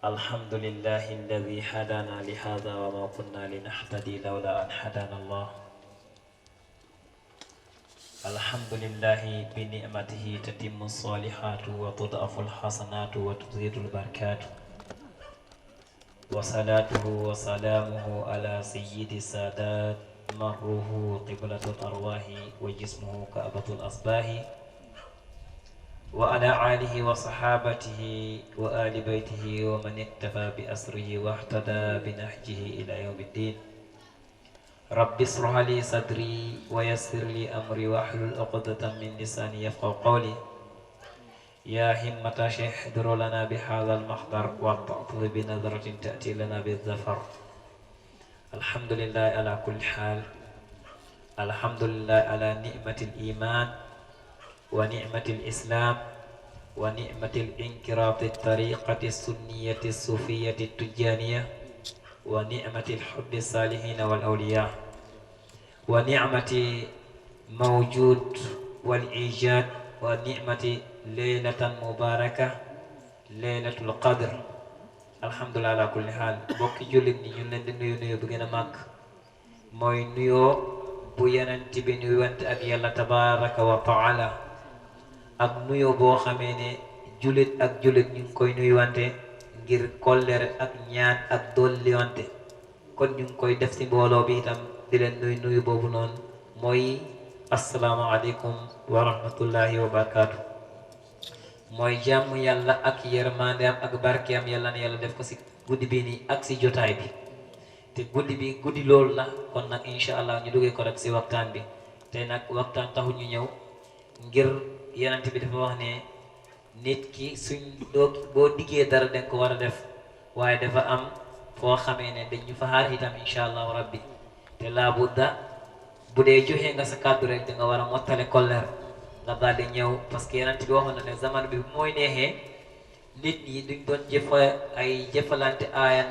G: alhamdulillahi alladi hadana li hada wa ma kunna linahtadi lawla an hadana allah alhamdulillahi bi ni'matihi tatimmu salihatu wa tud'afu alhasanatu wa tuzidu albarakatu wa salatuhu wa salamuhu ala sayyidi sadat marruhu qiblatul arwahi wa jismuhu ka'batul asbahi wa ala alihi wa sahabatihi wa ali baytihi wa man iktafa bi asrihi wa ihtada bi nahjihi ila yawmiddin rabbi ishrah li sadri wa yassir li amri wa hlul uqdatan min lisani yafqahu qawli يا همة شيخ احضر لنا بهذا المحضر والتعطل بنظرة تأتي لنا بالظفر. الحمد لله على كل حال. الحمد لله على نعمة الإيمان ونعمة الإسلام ونعمة الانقراض الطريقة السنية الصوفية التجانية ونعمة الحب الصالحين والأولياء ونعمة موجود والإيجاد ونعمة ليلة مباركة ليلة القدر. الحمد لله على كل حال. بوك جوليت ني ñu leen di nuyu bu gëna mag moy nuyo bu yenent bi nuyu wante ak yalla tabaraka wa taala ak nuyo bo xamé né julit ak julit ñu koy nuyu wante ngir kollere ak ñaan ak dolli wante kon ñu koy def ci mbolo bi itam di leen nuyu bobu non moy assalamu alaykum wa rahmatullahi wa barakatuh. Moy jamm yalla ak yermandem ak barkiyam yalla na yalla def ko ci guddi bi ni ak ci jotaay bi te guddi bi guddi lool la kon nak inshallah ñu duggé ko rek ci waxtaan bi té nak waxtaan taxu ñu ñew ngir yenante bi dafa wax né nit ki suñ bo diggé dara dañ ko wara def waye dafa am fo xamé né dañu fa xaar itam inshallah rabbi té la budda budé joxé nga sa cadre rek da nga wara motalé koller nga daldi ñew parce que yenante bi waxon na zaman bi moy nexé nit ñi duñ doon ay jëfalante aya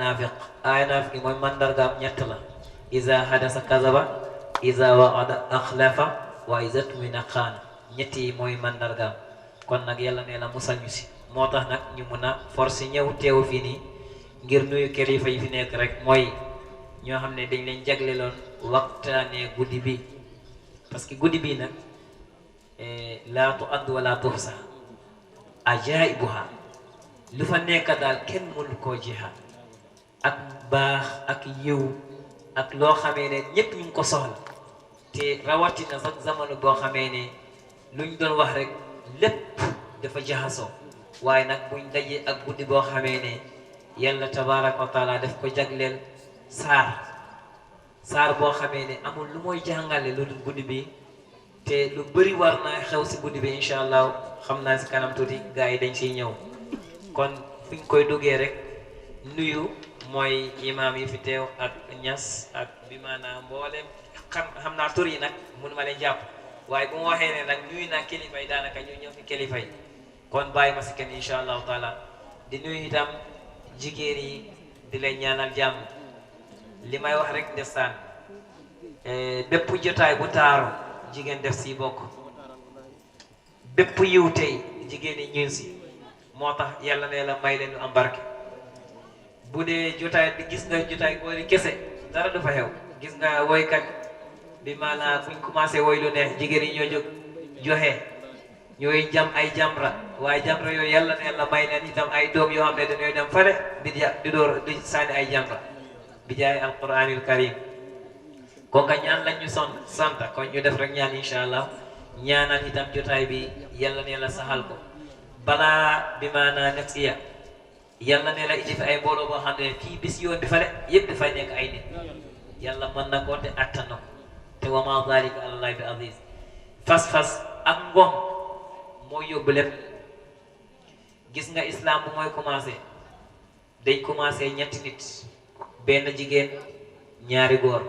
G: nafiq moy mandarga ñett la iza hadasa kazaba iza wa'ada akhlafa wa iza tumina khana ñetti moy mandarga kon nak yalla ne la musal ñu ci motax nak ñu mëna forcer ñew teew fi ni ngir nuyu kilifa yi fi nek rek moy ño xamne dañ leen jaglelon waxtane guddi bi parce que guddi bi nak la tu'ad wa la tuhsa ajaibuha lu fa nekk daal kenn mënu koo jeexal ak baax ak yiw ak loo xamee ne ñépp ñu ngi ko soxla te rawatina sax jamono boo xamee ne luñ doon wax rek lépp dafa jaxasoo waaye nag buñ dajee ak guddi boo xamee ne yàlla tabaraka wa taala daf ko jagleel saar boo xamee ne amul lu mooy jàngale lu dul guddi bi te lu bëri war naa xew si guddi bi incha allah xam naa si kanam tuuti gars yi dañ siy ñëw kon fiñ koy duggee rek nuyu mooy imam yi fi teew ak ñas ak bi maanaam mboolem xam naa tur yi nag mënu ma leen jàpp waaye bu ma waxee ne nag nuyu naa kilifa yi daanaka ñu ñëw fi kilifa yi kon bàyyi ma si kenn incha allahu taala di nuyu itam jigéen yi di leen ñaanal jàmm li may wax rek ndeysaan bépp jotaay bu taaru jigéen def si bokk bépp yiw tey jigéen yi ñun si moo tax yàlla ne la may leen lu am barke bu dee jotaay bi gis nga jotaay boori kese dara du fa xew gis nga woykat bi maanaam buñ commencé woy lu neex jigéen yi ñoo jóg joxe ñooy jam ay jamra waaye jamra yooyu yàlla ne la may leen itam ay doom yoo xam ne dañooy dem fale di door di sànni ay jamra bi jaay alquranil karim kooka ñaan lañ ñu sant kon ñu def rek ñaan incha allah ñaanal itam jotaay bi yàlla ne la saxal ko balaa bi maanaa next year yàlla ne la indi fi ay mbooloo boo xam ne fii bis yoon bi fale yëpp dafay nekk ay nit yàlla mën na ko te attan na ko te wa ma zalika alallahi bi aziz fas-fas ak ngom mooy yóbbu lépp gis nga islam bu mooy commencé dañ commencé ñetti nit benn jigéen ñaari góor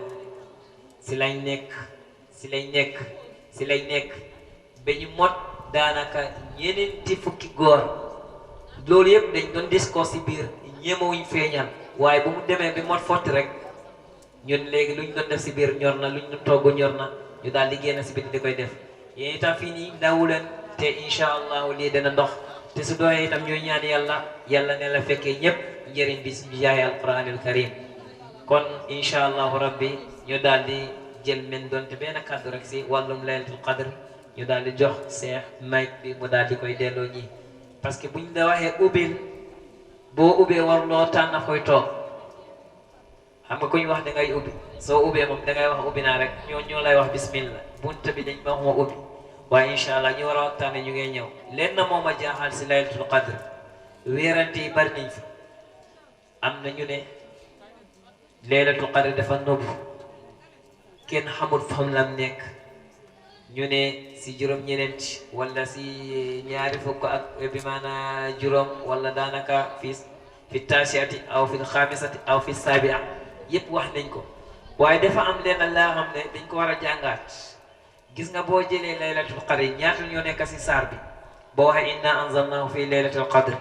G: si lañ nekk ba ñu mot daanaka ñeneenti fukki góor loolu yëpp dañ doon discours si biir ñemewuñ feeñal waaye bu mu demee bi mot fotti rek ñun léegi luñ doon def si biir ñor na luñ doon togg ñor na ñu daal di génn si biti di koy def yéen itam fii nii ndawu leen te incha allahu lii dana ndox te su doyee itam ñooy ñaan yàlla ne la fekkee ñëpp njëriñ bi suñu jaay alquranil karim kon incha allahu rabbi ñu daal di jël men doonte benn kàddu rek si wàllum laylatul qadr ñu daal di jox seex mic bi mu daal di koy delloo ñi parce que buñ la waxee ubbil boo ubbee war loo tànn na koy toog xam nga ku ñu wax da ngay ubbi soo ubbee moom da ngay wax ubbi naa rek ñoo lay wax bismillah bunta bi dañ ma wax ma ubbi waaye incha allah ñu war a waxtaane ñu ngay ñëw leen na moom a jaaxal si laylatul qadr wéerante yi bari nañ fi am na ñu ne laylatul qadr dafa nëbbu kenn xamul fam lam nekk ñu ne si juróom-ñeneent wala si ñaari fukk ak bi maana juróom wala daanaka fi taasiati aw fi xaamisati aw fi saabia yépp wax nañ ko waaye dafa am leen laa xam ne dañ ko war a jàngaat gis nga boo jëlee laylatul qadr ñaata ñoo nekk si saar bi boo waxee inna anzalnahu fi laylatul qadr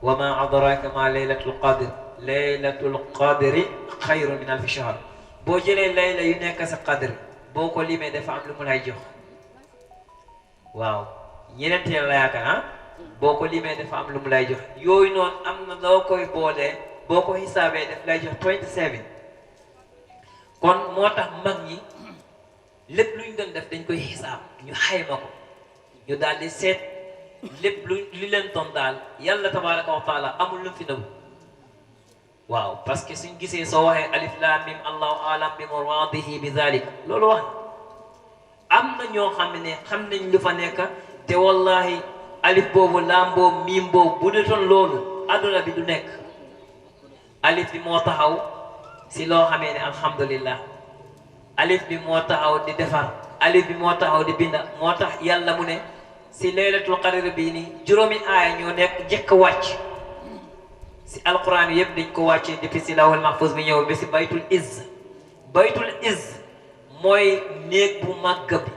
G: wa ma adraka ma laylatul qadr laylatul qadri xayrun min alfi shahr boo jëlee layla yu nekk si qadr boo ko limee dafa am lu mu lay jox waaw ñeneenteel la yaakaar boo ko limee dafa am lu mu lay jox yooyu noonu am na loo koy boolee boo ko xisaabee daf lay jox 27 kon moo tax mag ñi lépp luñ doon def dañ koy xisaab ñu xayma ko ñu daal di seet lépp li leen doon daal yàlla tabaraka wa taala amul lu fi nëbu waaw parce que suñ gisee soo waxee alif lam mim allahu alam bi muradihi bi zalik loolu wax am na ñoo xam ne xam nañ lu fa nekk te wallahi alif boobu laam boobu miim boobu bu dutoon loolu adduna bi du nekk alif bi moo taxaw si loo xamee ne alhamdulillah alif bi moo taxaw di defar alif bi moo taxaw di binda moo tax yàlla mu ne si laylatul qadr bii nii juróomi aaya ñoo nekk jëkk wàcc si alquran yëpp dañ ko wàccee depuis si lawhul mahfuz bi ñëw ba si baytul izz mooy néeg bu màgg bi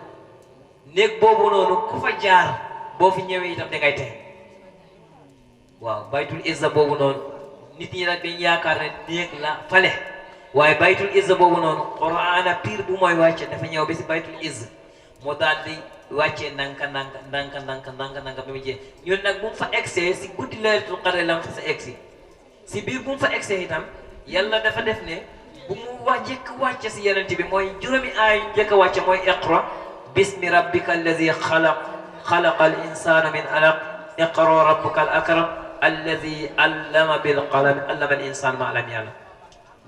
G: néeg boobu noonu ku fa jaar boo fi ñëwee itam da ngay tey waaw baytul izza boobu noonu nit ñi nag dañ yaakaar ne néeg la fale waaye baytul izza boobu noonu qur'ana pire bu mooy wàcce dafa ñëw ba si baytul izz moo daal di wàccee nanka ba mu jeex ñun nag bu mu fa egsee si guddi laylatul qadr lam fa sa egsi si biir bu mu fa egsee itam yàlla dafa def ne bu mu jëkk wàcce si yenent bi mooy juróomi aay njëkk a wàcce mooy iqra bismi rabbika allazi xalaqa al insana min alaq iqra rabbuka al akram allazi allama bil qalam allama al insana ma lam ya'lam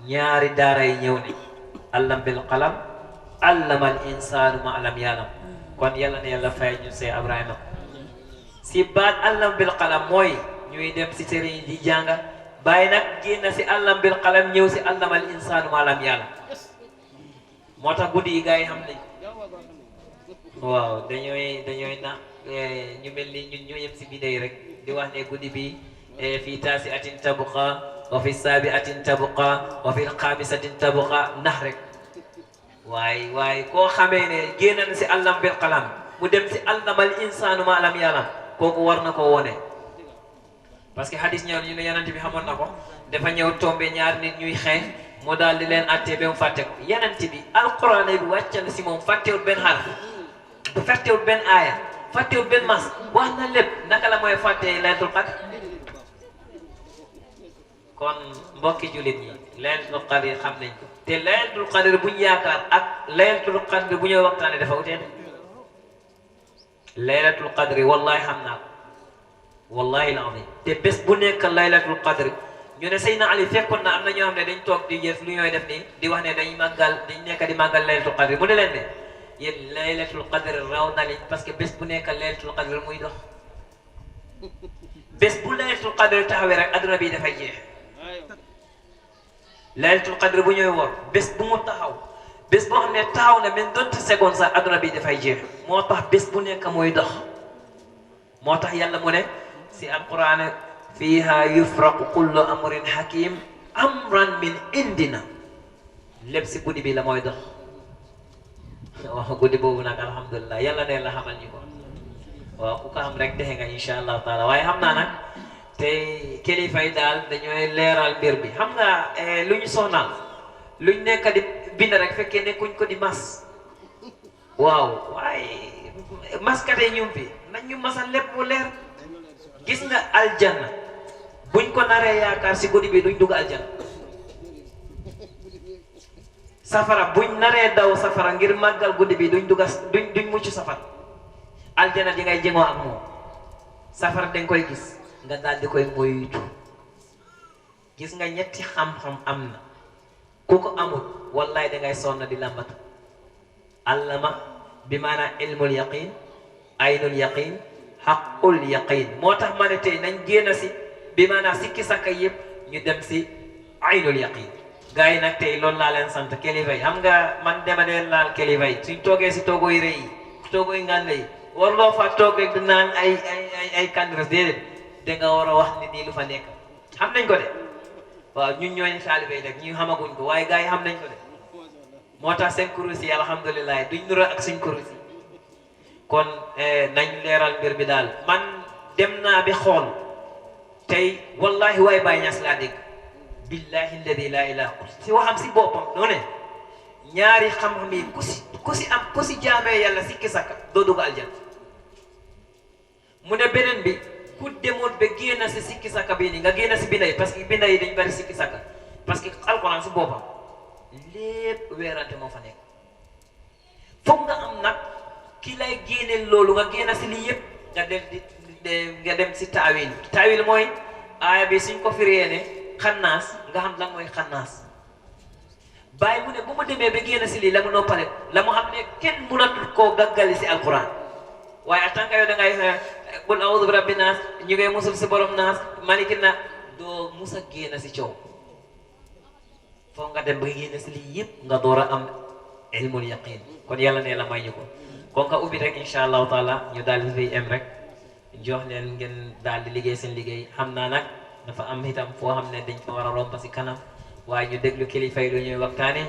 G: ñaari daara yi ñëw ne allam bil qalam allama al insanu ma lam ya'lam kon yàlla ne yàlla fay ñu see Ibrahima si baat allam bil qalam mooy ñuy dem si sëriñ di jànga bàyyi nag génn si allam bil qalam ñëw si allama al insanu ma lam ya'lam moo tax guddi yi gars yi xam nañ waaw dañooy na ñu mel ni ñun ñoo yem si bidday rek di wax ne guddi bi fi taasi atin tabqa wa fi saabi atin tabqa wa fi xaamisatin tabqa nax rek waaye koo xamee ne génn na si allam bil qalam mu dem si allamal insaanu ma lam ya'lam kooku war na ko wone parce que hadis ñëw ñu ne yonent bi xamoon na ko dafa ñëw tombé ñaar nit ñuy xeex mu daal di leen àttee ba mu fàtte ko yonent bi alquran bi wàcc na si moom fàttewul benn xarf bu fàttewul benn aaya fàttewul benn mas wax na lépp naka la mooy fàttee laylatul qadr kon mbokki jullit ñi laylatul qadr xam nañ ko te laylatul qadr bu ñu yaakaar ak laylatul qadr bu ñuy waxtaane dafa utee laylatul qadr wallahi xam naa ko wallahi alazim te bés bu nekk laylatul qadr ñu ne Seydina Ali fekkoon na am na ñoo xam ne dañ toog di jëf lu ñooy def nii di wax ne dañ nekk di màggal laylatul qadr mu ne leen ne yéen laylatul qadr raw na leen parce que bés bu nekk laylatul qadr muy dox bés bu laylatul qadr taxawee rek adduna bi dafay jeex laylatul qadr bu ñooy wor bés bu mu taxaw bés boo xam ne taxaw na men donte seconde sax adduna bi dafay jeex moo tax bés bu nekk mooy dox moo tax yàlla mu ne si alquran fiha yufraqu kullu amrin hakim amran min indina lépp si guddi bi la mooy dox waaw guddi boobu nag alhamdulilah yàlla ne la xamal ñu ko waaw ku ko xam rek dexe nga insha allahu taala waaye xam naa nag te kilifa yi daal dañooy leeral mbir bi xam nga lu ñu soxnaal luñ nekk di bind rek fekkee nekkuñ ko di mas waaw waaye maskate ñum fi nañ ñu masal lépp mu leer gis nga aljanna buñ ko naree yaakaar si guddi bi duñ dugg aljanna safara buñ naree daw safara ngir màggal guddi bi duñ mucc safara aljanna di ngay jëngoo ak moom safara dañ koy gis nga daal di koy moytu gis nga ñetti xam-xam am na ku ko amul wallahi da ngay sonn di lambatu allama bi maanaam ilmul yaqin aynul yaqin xaqul yaqin moo tax ma ne tey nañ génn si bi maanaam sikki sakka yëpp ñu dem si aynul yaqin gars yi nag tey loolu laa leen sant kilifa yi xam nga man dema dee laal kilifa yi suñ toogee si toogo yi rëy yi toogo yi ngànde yi warloo fa toog rek di naan ay kandiras déedéet da nga war a wax nit ñi lu fa nekk xam nañ ko de waaw ñun ñooñu taalibe yi rek ñu xamaguñ ko waaye gars yi xam nañ ko de moo tax seen kurus yi alhamdulilah duñ nuroo ak suñ kurus yi kon nañ leeral mbir bi daal man dem naa bi xool tey wallahi waay Baay Ñas laa dégg billahi alladi la ilaha si waxam si boppam noo ne ñaari xam-xam yi ku si jaamee yàlla sikki sakka doo dugg aljanna mu ne beneen bi ku demoon ba génn si sikki sakka bii nii nga génn si binda yi parce que binda yi dañ bari sikki sakka parce que alquran si boppam lépp weerante moo fa nekk foog nga am nag ki lay génneel loolu nga génn si lii yëpp nga dem si taawil mooy aaya bi suñ ko firee ne xannaas nga xam lan mooy xannaas bàyyi mu ne bu ma demee ba génn si lii la mu noppale la mu xam ne kenn mënatul koo gàggali si alquran waaye en tant que yow da ngay qul a'udhu bi rabbi naas ñu ngay musul si borom naas maliki na doo musa génn si coow foog nga dem ba génn si lii yëpp nga door a am ilmul yaqin kon yàlla ne la may ñu ko kon nga ubbi rek incha allahu taala ñu daal di fay em rek jox leen ngeen daal di liggéey seen liggéey xam naa nag dafa am itam foo xam ne dañ ko war a romb si kanam waaye ñu déglu kilifa yi lu ñuy waxtaane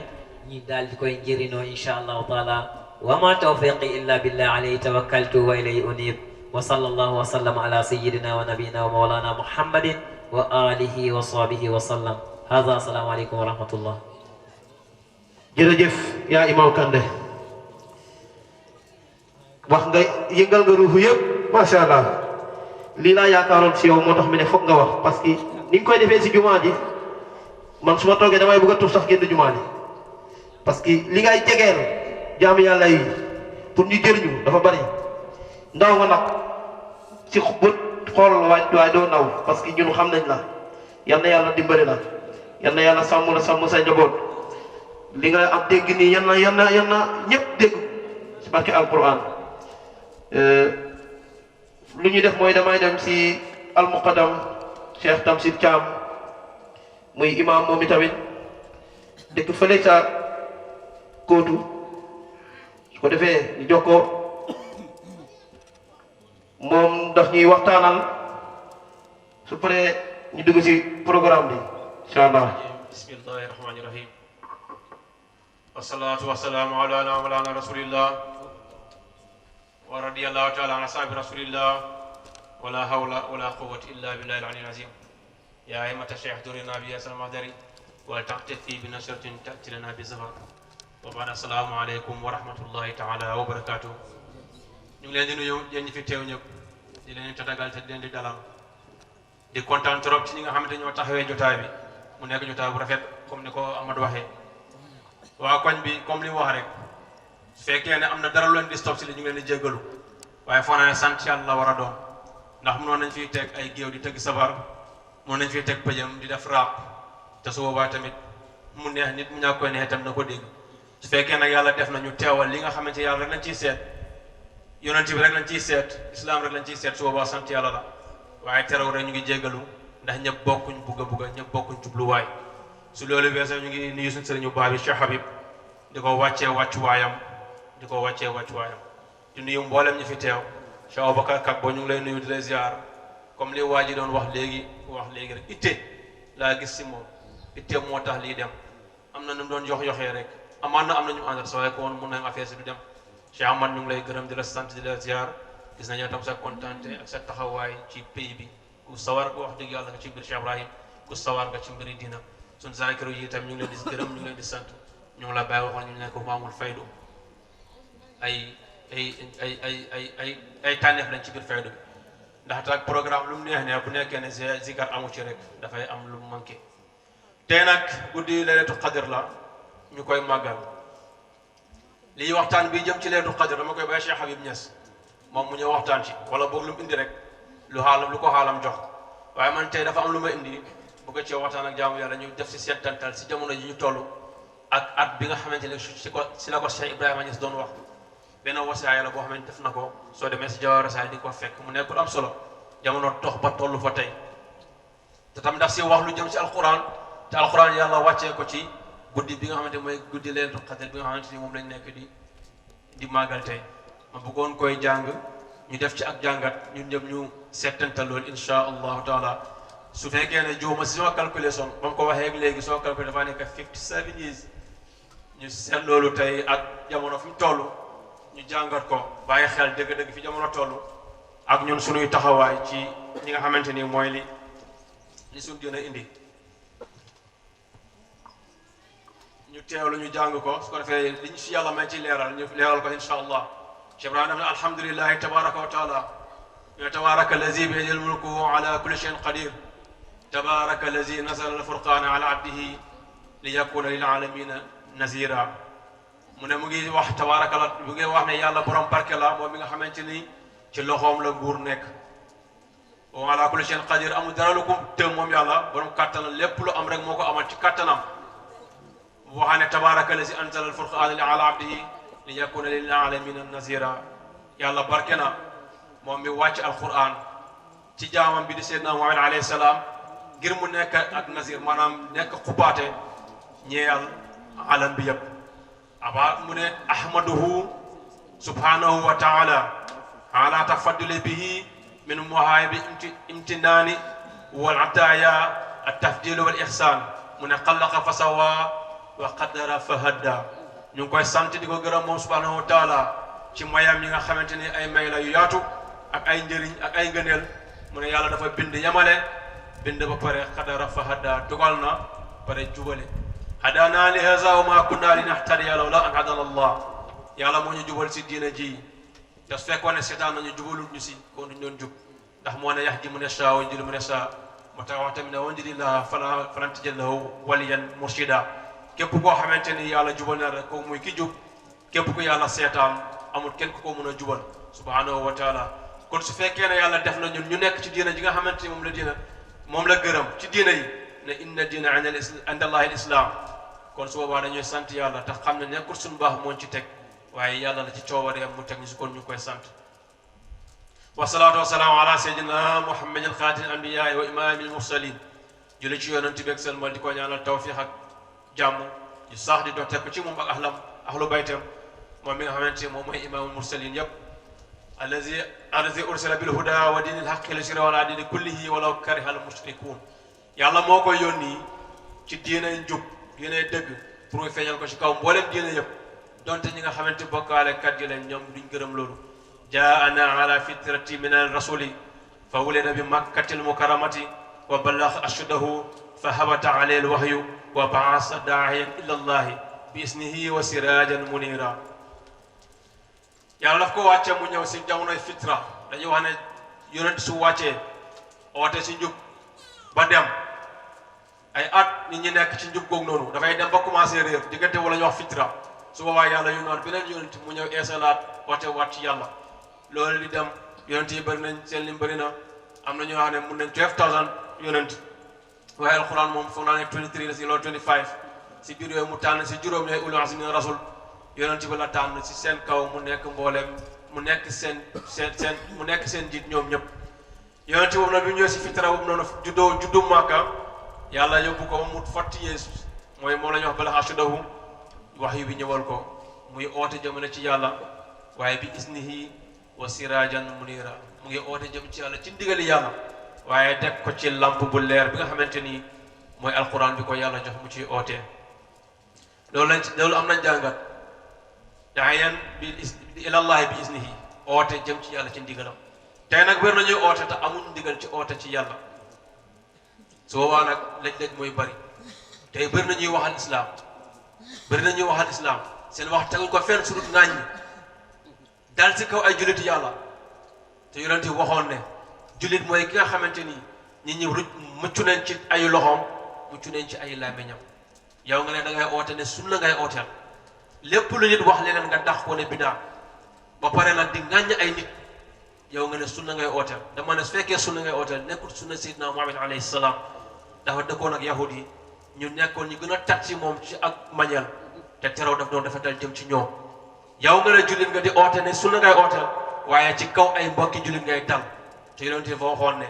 G: ñi daal di koy njëriñoo incha allahu taala wa ma tawfiqi illa billah alayhi tawakkaltu wa ilayhi unib wa sallallahu wa sallam ala sayyidina wa nabiyina wa mawlana muhammadin wa alihi wa sahbihi wa sallam hada assalamu alaikum wa rahmatullah.
C: jërëjëf yaa Imam Kandeh wax nga yëngal nga ruuxu yëpp macha allah lii laa yaakaaroon si yow moo tax mi ne foog nga wax parce que ni nga koy defee si jumaa ji man su ma toogee damay bëgg a tuuf sax génn jumaa ji parce que li ngay jegeel jaamu yàlla yi pour ñu jëriñu dafa bari ndaw nga nag si bët xool la waaye doo naw parce que ñun xam nañ la yal na yàlla dimbali la yal na yàlla sàmm la sàmm sa njaboot li nga am dégg nii yal na ñëpp dégg si barke alquran lu ñu def mooy damay dem si almuqaddam Cheikh Tamsir Thiam muy imam moom itamit dëkk fële sa kóotu su ko defee ñu jox ko moom daf ñuy waxtaanal su paree ñu dugg si programme bi incha allah.
H: bismillahi rahmani rahim wasalaatu wasalaamu ala mawlana rasulillah wa radiyallahu taala an ashabi rasulillah wala hawla wala quwwata illa billahi al-ali al-azim ya aymata cheikh durina bi yasal mahdari wa taqtafi bi nasratin ta'ti lana bi zafar wa ba'da assalamu alaykum wa rahmatullahi taala wa barakatuh. ñu ngi leen di nuyu yéen ñi fi teew ñëpp di leen tatagal te di leen di dalal di kontaan trop ci ñi nga xamante ñoo taxawee jotaay bi mu nekk jotaay bu rafet comme ni ko Amadou waxee waa koñ bi comme li mu wax rek su fekkee ne am na dara lu leen di stop si li ñu ngi leen di jéggalu waaye foo naa ne sant yàlla war a doon ndax mënoon nañ fiy teg ay géew di tëgg sabar mënoon nañ fiy teg pëjam di def rap te su boobaa tamit mu neex nit mu ñàkk koy neex itam na ko dégg su fekkee nag yàlla def na ñu teewal li nga xamante yàlla rek lañ ciy seet yonent bi rek lañ ciy seet islam rek lañ ciy seet su boobaa sant yàlla la waaye terew rek ñu ngi jéggalu ndax ñëpp bokkuñ bugg a ñëpp bokkuñ jubluwaay su loolu weesoo ñu ngi nuyu suñu sëriñu baa bi Cheikh Habib di ko wàccee wàccuwaayam di nuyu mboolem ñu fi teew Cheikh Aboubacar Kak boo ñu ngi lay nuyu di lay ziar comme li waa ji doon wax léegi rek itte laa gis si moom itte moo tax lii dem am na nu mu doon yoxee rek amaan na am na ñu àndal soo ko woon mun nañ affaire si du dem Cheikh Amad ñu ngi lay gërëm di la sant di la ziar gis nañu tam sa kontaante ak sa taxawaay ci pays bi ku sawar ko wax dëgg yàlla nga ci mbir Cheikh Ibrahim ku sawar nga ci mbiri dina suñ zakiru yi itam ñu ngi leen di gërëm ñu ngi leen di sant ñu ngi la bàyyi waxoon ñu ne ko maamul faydu ay tànneef lañ ci biir faydu bi ndax tak programme lu mu neex ne bu nekkee ne zikar amu ci rek dafay am lu mu manqué tey nag guddi laylatul qadr la ñu koy màggal lii waxtaan bi jëm ci laylatul qadr dama koy bàyyi Cheikh Habib Niass moom mu ñëw waxtaan ci wala boog lu mu indi rek lu ko xaalam jox waaye man tey dafa am lu ma indi bu ko ci waxtaan ak jaamu yàlla ñu def si seetantal si jamono ji ñu toll ak at bi nga xamante ne si la ko Cheikh Ibrahima Niass doon wax benn wasaaya la boo xamante def na ko soo demee si Jawahir Rasaa'il di ko fekk mu nekk lu am solo jamono tox ba toll fa tey te tam daf si wax lu jëm si alquran te alquran yàlla wàccee ko ci guddi bi nga xamante mooy guddi laylatul qadr bi nga xamante ni moom lañ nekk di màggal tey ma bëggoon koy jàng ñu def ci ak jàngat ñun ñëpp ñu settantal loolu insha allahu taala su fekkee ne juuma si sama calculation ba mu ko waxee léegi soo calculé dafa nekk 57 years ñu seet loolu tey ak jamono fi mu toll ñu jàngat ko bàyyi xel dëgg-dëgg fi jamono toll ak ñun suñuy taxawaay ci ñi nga xamante ni mooy li suñ dina indi ñu teewlu ñu jàng ko su ko defee liñ si yàlla may ci leeral ñu leeral ko insha allah Cheikh Ibrahima ne alhamdulillahi tabaraka wa taala ya tabaraka allazi bi yadihi almulku ala kulli shay'in qadir tabaraka allazi nazala alfurqana ala abdihi li yakuna lil alamina nazira mu ne mu ngi wax tabaraka la mu ngi wax ne yàlla borom barke la moom mi nga xamante ni ci loxoom la nguur nekk wa ala kulli shay'in qadir amul dara lu ko tëm moom yàlla borom kattanam lépp lu am rek moo ko amal ci kattanam waxaane tabaraka allazi anzala alfurqana ala abdihi li yakuna lil alamina nazira yàlla barke na moom mi wàcc alquran ci jaamam bi di seydina Muhammad alayhi salaam ngir mu nekk ak nazir maanaam nekk xubaate ñeeyal alam bi yëpp aba mu ne ahmaduhu subhanahu wa taala ala tafadduli bihi min muhaayibi imtinaani wal ataaya at-tafdil wal ihsan mu ne xalaqa fa sawa wa qaddara fa hadda ñu ngi koy sant di ko gërëm moom subhanahu wa taala ci mayam yi nga xamante ni ay may la yu yaatu ak ay njëriñ ak ay ngëneel mu ne yàlla dafa bind yamale bind ba pare qaddara fa hadda dogal na pare jubale hadana li haza wa ma kunna linahtadiya lawla an hadana allah yàlla moo ñu jubal si diina ji te su fekkoon ne seetaan nañu jubalul ñu si kon duñ doon jub ndax moo ne yahdi man yashaa wa yudillu man yashaa moo tax wax tamit ne wa yudlillah falan tajida lahu waliyan murshida képp koo xamante ni yàlla jubal na rek ko muy ki jub képp ku yàlla seetaan amul kenn ku ko mën a jubal subhanahu wa taala kon su fekkee ne yàlla def na ñun ñu nekk ci diina ji nga xamante ni moom la gërëm ci diina yi ne inna diina inda allahi al islam kon su boobaa dañuy sant yàlla tax xam ne nekkul suñu baax moo ci teg waaye yàlla la ci coowareem mu teg ñu si kon ñu koy sant wasalaatu wasalaamu ala sayyidina muhammadin xaatil anbiyaai wa imaamil mursalin julli ci yonent bi ak selmal di ko ñaanal tawfiq ak jàmm yu sax di doxte ko ci moom ak ahlu baytam moom mi nga xamante moom mooy imaamul mursalin yëpp allazi ursila bil huda wa dinil haqqi li yuzhirahu ala dini kullihi walaw kariha al mushrikun yàlla moo koy yónni ci diine njub diine dëgg pour nga feeñal ko ci kaw mboolem diine yëpp donte ñi nga xamante bokkaale kat yi leen ñoom duñ gërëm loolu jaana ala fitrati min al rasuli fa wulida bi makkatil mukarramati wa balagha ashuddahu fa habata alayhi al wahyu wa ba'asa daa'iyan ila allahi bi isnihi wa sirajan munira yàlla daf ko wàcce mu ñëw si jamonoy fitra dañuy wax ne yonent su wàccee oote si njub ba dem ay at nit ñi nekk ci njub googu noonu dafay dem ba commencé réer diggante wala ñu wax fitra su boobaa yàlla yu noonu beneen yonent mu ñëw eesalaat oote waat ci yàlla loolu di dem yonent yi bëri nañ seen lim bëri na am na ñoo xam ne mun nañ 12000 yonent waaye alquran moom foog naa ne 23 la si loolu 25 si biir yooyu mu tànn si juróom ñooy ulul azmi min rasul yonent bi la tànn si seen kaw mu nekk mbooleem mu nekk seen njiit ñoom ñëpp yonent boobu nag bi ñëwee si fitra boobu noonu juddu Màkka yàlla yóbbu ko mu fotti Yeesu mooy moom la ñuy wax bala ashuddahu wahyu bi ñëwal ko muy oote jëmale ci yàlla waaye bi isnihi wa sirajan munira mu ngi oote jëm ci yàlla ci ndigali yàlla waaye teg ko ci lamp bu leer bi nga xamante ni mooy alquran bi ko yàlla jox mu ciy oote loolu am nañ jàngat daayan bi ilallahi bi isnihi oote jëm ci yàlla ci ndigalam tey nag wér nañuy oote te amuñ ndigal ci oote ci yàlla su boobaa nag léeg-léeg mooy bari tey bëri na ñuy waxal islam seen wax teguñ ko fenn surut naañ ñi dal si kaw ay julliti yàlla te yonent yi waxoon ne jullit mooy ki nga xamante ni nit ñi mucc nañ ci ay loxoom mucc nañ ci ay làmmiñam yow nga ne da ngay oote ne sunna ngay ooteel lépp lu nit wax leneen nga dax ko ne bidaa ba pare nag di ŋàññ ay nit yow nga ne sunna ngay ooteel dama ne su fekkee sunna ngay ooteel nekkul sunna Seydina Muhammad alayhi salaam dafa dëkkoon ak yahud yi ñu nekkoon ñu gën a tat ci moom ci ak mañeel te terew daf doon dafa dal jëm ci ñoom yow nga ne jullit nga di oote ne sunna ngay ooteel waaye ci kaw ay mbokki jullit ngay dal te yonent dafa waxoon ne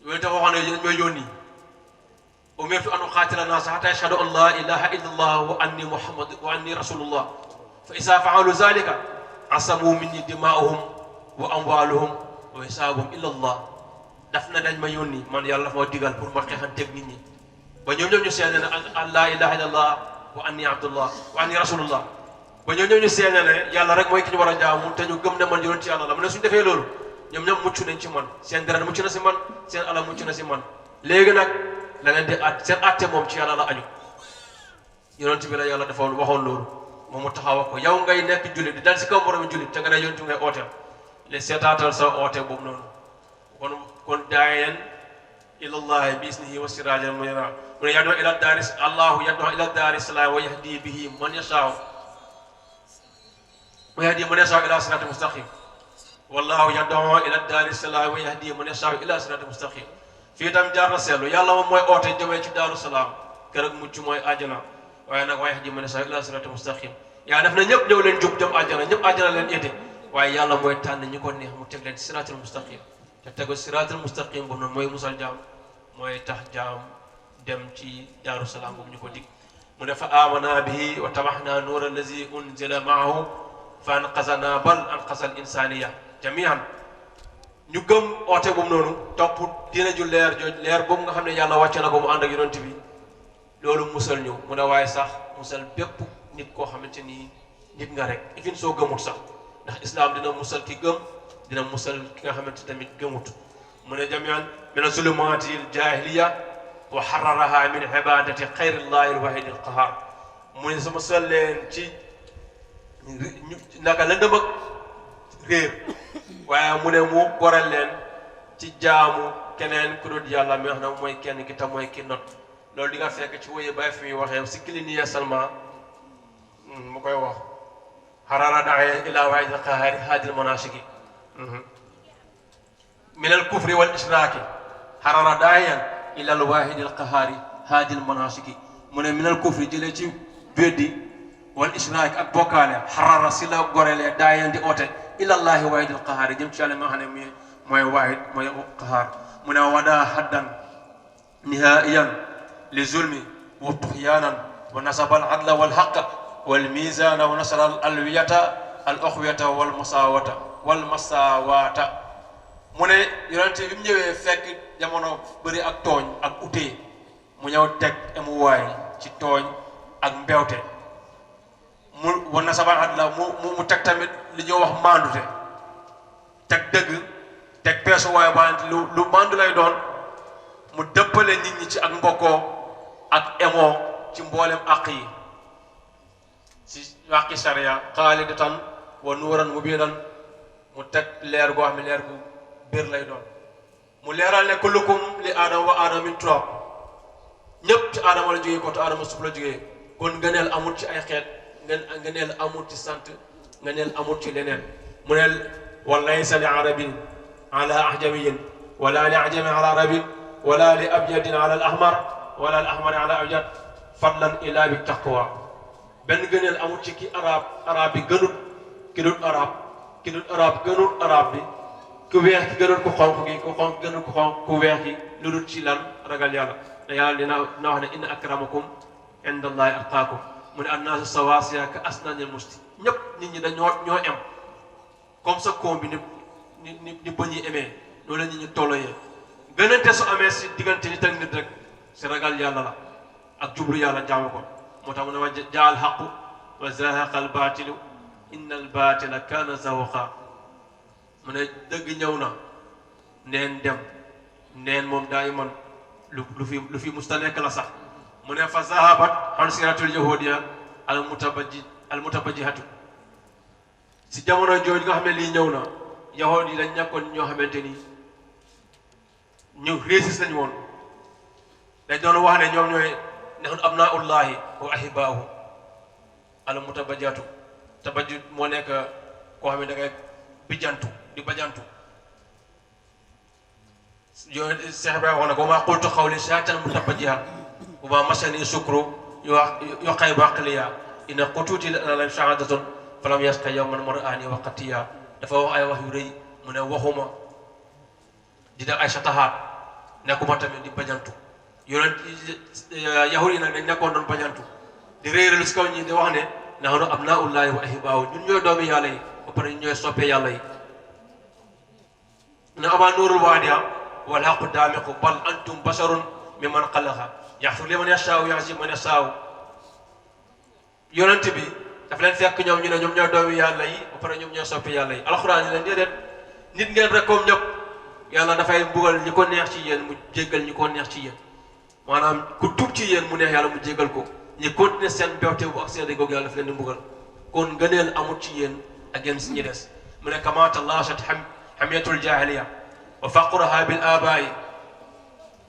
H: yéen ñooy yónni umirtu an uqaatila naasa hattaa yashhadu an laa ilaaha illa allah wa anni rasulullah fa izaa fa'alu zaalika asamu minni dimaahum wa amwaluhum wa hisabuhum illa Allah daf na dañ ma yónni man yàlla dafa ma digal pour ma xeexanteeg nit ñi ba ñoom ñu seede ne an la ilaha illallah wa anni abdullah wa anni rasulullah ba ñoom ñu seede ne yàlla rek mooy ki ñu war a jaamu te ñu gëm ne man yonent yàlla la mu ne suñu defee loolu ñoom ñoom mucc nañ ci man seen deret mucc na si man seen alal mucc na si man léegi nag la leen di at seen atte moom ci yàlla la aju yonent bi la yàlla dafa waxoon loolu moom mu taxaw ko yow ngay nekk jullit di dal si kaw moromi jullit te nga ne yonent ngay ooteel les seetaatal sa oote boobu noonu kon daayen ilallahi bi isnihi wa sirajan munira mu ne yad'u ila daaris allahu yad'u ila daari salaam wa yahdi bihi man yashaa wa yahdi man yashaa ila siraatin mustaqim wallahu yad'u ila daari salaam wa yahdi man yashaa ila siraatin mustaqim fii tam jaar na seetlu yàlla moom mooy oote jëmee ci daaru salaam kër ak mucc mooy àjjana waaye nag wa yahdi man yashaa ila siraatin mustaqim yaa def na ñëpp ñëw leen jub jëm àjjana ñëpp àjjana leen ete waaye yàlla mooy tànn ñi ko neex mu teg leen siraatul mustaqim te tegu siraatul mustaqim boobu noonu mooy musal jaam mooy tax jaam dem ci daaru salaam boobu ñu ko dig mu ne fa amana bihi wa tabaxna nuura allazi unzila maahu fa anqasana bal anqasa al insaniya jamian ñu gëm oote boobu noonu topp diina ju leer jooj leer boobu nga xam ne yàlla wàcce na ko mu ànd ak yonent bi loolu musal ñu mu ne waaye sax musal bépp nit koo xamante ni nit nga rek ifin soo gëmut sax ndax islam dina musal ki gëm dina musal ki nga xamante tamit gëmut mu ne jamian min zulumati al jahiliya wa hararaha min ibadati xayrillahi al wahid al qahar mu ne su musal leen ci naka la dem ak réer waaye mu ne mu goreel leen ci jaamu keneen ku dul yàlla mi wax na mooy kenn ki tam mooy ki not loolu di nga fekk ci woye bay fi muy waxee si kiliniya salma mu koy wax harara daaya ila wahid al qahari hadil manashiki من الكفر والإشراك حرر داعيا إلى الواحد القهار هذه المناسك من الكفر جلتي بدي والإشراك أبوكالة حرر سلا غوريل داعيا دي أوتي إلى الله واحد القهار جمت على ما هن ما واحد ما القهار من ودا حدا نهائيا للظلم وطغيانا ونصب العدل والحق والميزان ونصر الألوية الأخوية والمساواة mu ne yonente bi mu ñëwee fekk jamono bëri ak tooñ ak utee mu ñëw teg emuwaay ci tooñ ak mbewte mu wan na saban at la mu teg tamit li ñuy wax mandute teg dëgg teg peesuwaay wante lu mandu lay doon mu dëppale nit ñi ci ak mbokkoo ak emoo ci mboolem àq yi ci àqi sariya xaalidatan wa nuuran mubiinan mu teg leer goo xam ne leer gu bir lay doon mu leeral ne kullukum li aadama wa aadama min turab ñëpp ci aadama la jógee ko te aadama suuf la jógee kon ngëneel amul ci ay xeet ngëneel amul ci sant ngëneel amul ci leneen mu ne wa laysa li arabin ala ahjamiyin wala li ajami ala arabin wala li abyadin ala al ahmar wala al ahmar ala abyad fadlan ila bi taqwa benn ngëneel amul ci ki arab bi gënut ki dul arab gënul arab bi ku weex ki gënul ku xonq gi ku xonq gënul ku xonq ku weex gi lu dul ci lan ragal yàlla te yàlla dina wax ne inna akramakum inda allahi atqaakum mu ne annaasu sawaasiya ka asnaanil musti ñëpp nit ñi ñoo em comme ça koom bi ni bëñ yi emee loolu la nit ñi tolloyee gënante su amee si diggante nit ak nit rek si ragal yàlla la ak jublu yàlla jaamu ko moo tax mu ne wa jaal xaqu wa zahaqa al baatilu inna al baatila kaana zahuqa mu ne dëgg ñëw na neen dem neen moom daay man lu fi musta nekk la sax mu ne fa zahabat an siratul yahudiya al mutabajjihatu si jamono jooju nga xam ne lii ñëw na yahud yi dañ ñàkkoon ñoo xamante ni ñu réussir lañu woon dañ doon wax ne ñoom ñooy nahnu abnaullahi wa ahibaahu al mutabajjihatu tabajjud moo nekk koo xam ne da ngay bijantu di bajantu yo Cheikh Ibrahima wax na ko ma qultu qawli shatan mutabajjiha wa ma masani sukru yoqay baqliya ina qututi la shahadatun falam yasqa yawman mar'ani waqtiya dafa wax ay wax yu rëy mu ne waxuma di def ay satahaat nekkuma tamit di bajantu yonent yahud yi nag dañ nekkoon doon bajantu di réeral si kaw ñi di wax ne nahnu abnaullahi wa ahibaahu ñun ñooy doomi yàlla yi pare ñooy soppe yàlla yi na ama nuurul waadiya wal haqu daamiqu bal antum basharun mimman xalaqa yaxfir liman yashaa'u yu'azzib man yashaa'u yonent bi daf leen fekk ñoom ñu ne ñoom ñooy doomi yàlla yi ba pare ñoom ñooy soppe yàlla yi alxuraan yi leen déedéet nit ngeen rek comme ñëpp yàlla dafay mbugal ñi ko neex ci yéen mu jéggal ñi ko neex ci yéen maanaam ku tuub ci yéen mu neex yàlla mu jéggal ko ñi continuer seen bewte bu ak seen déggoog yàlla daf leen di mbugal kon ngëneel amut ci yéen ak yéen si ñi des mu ne kama talashat hamiyatul jahiliya wa faqruha bil aba'i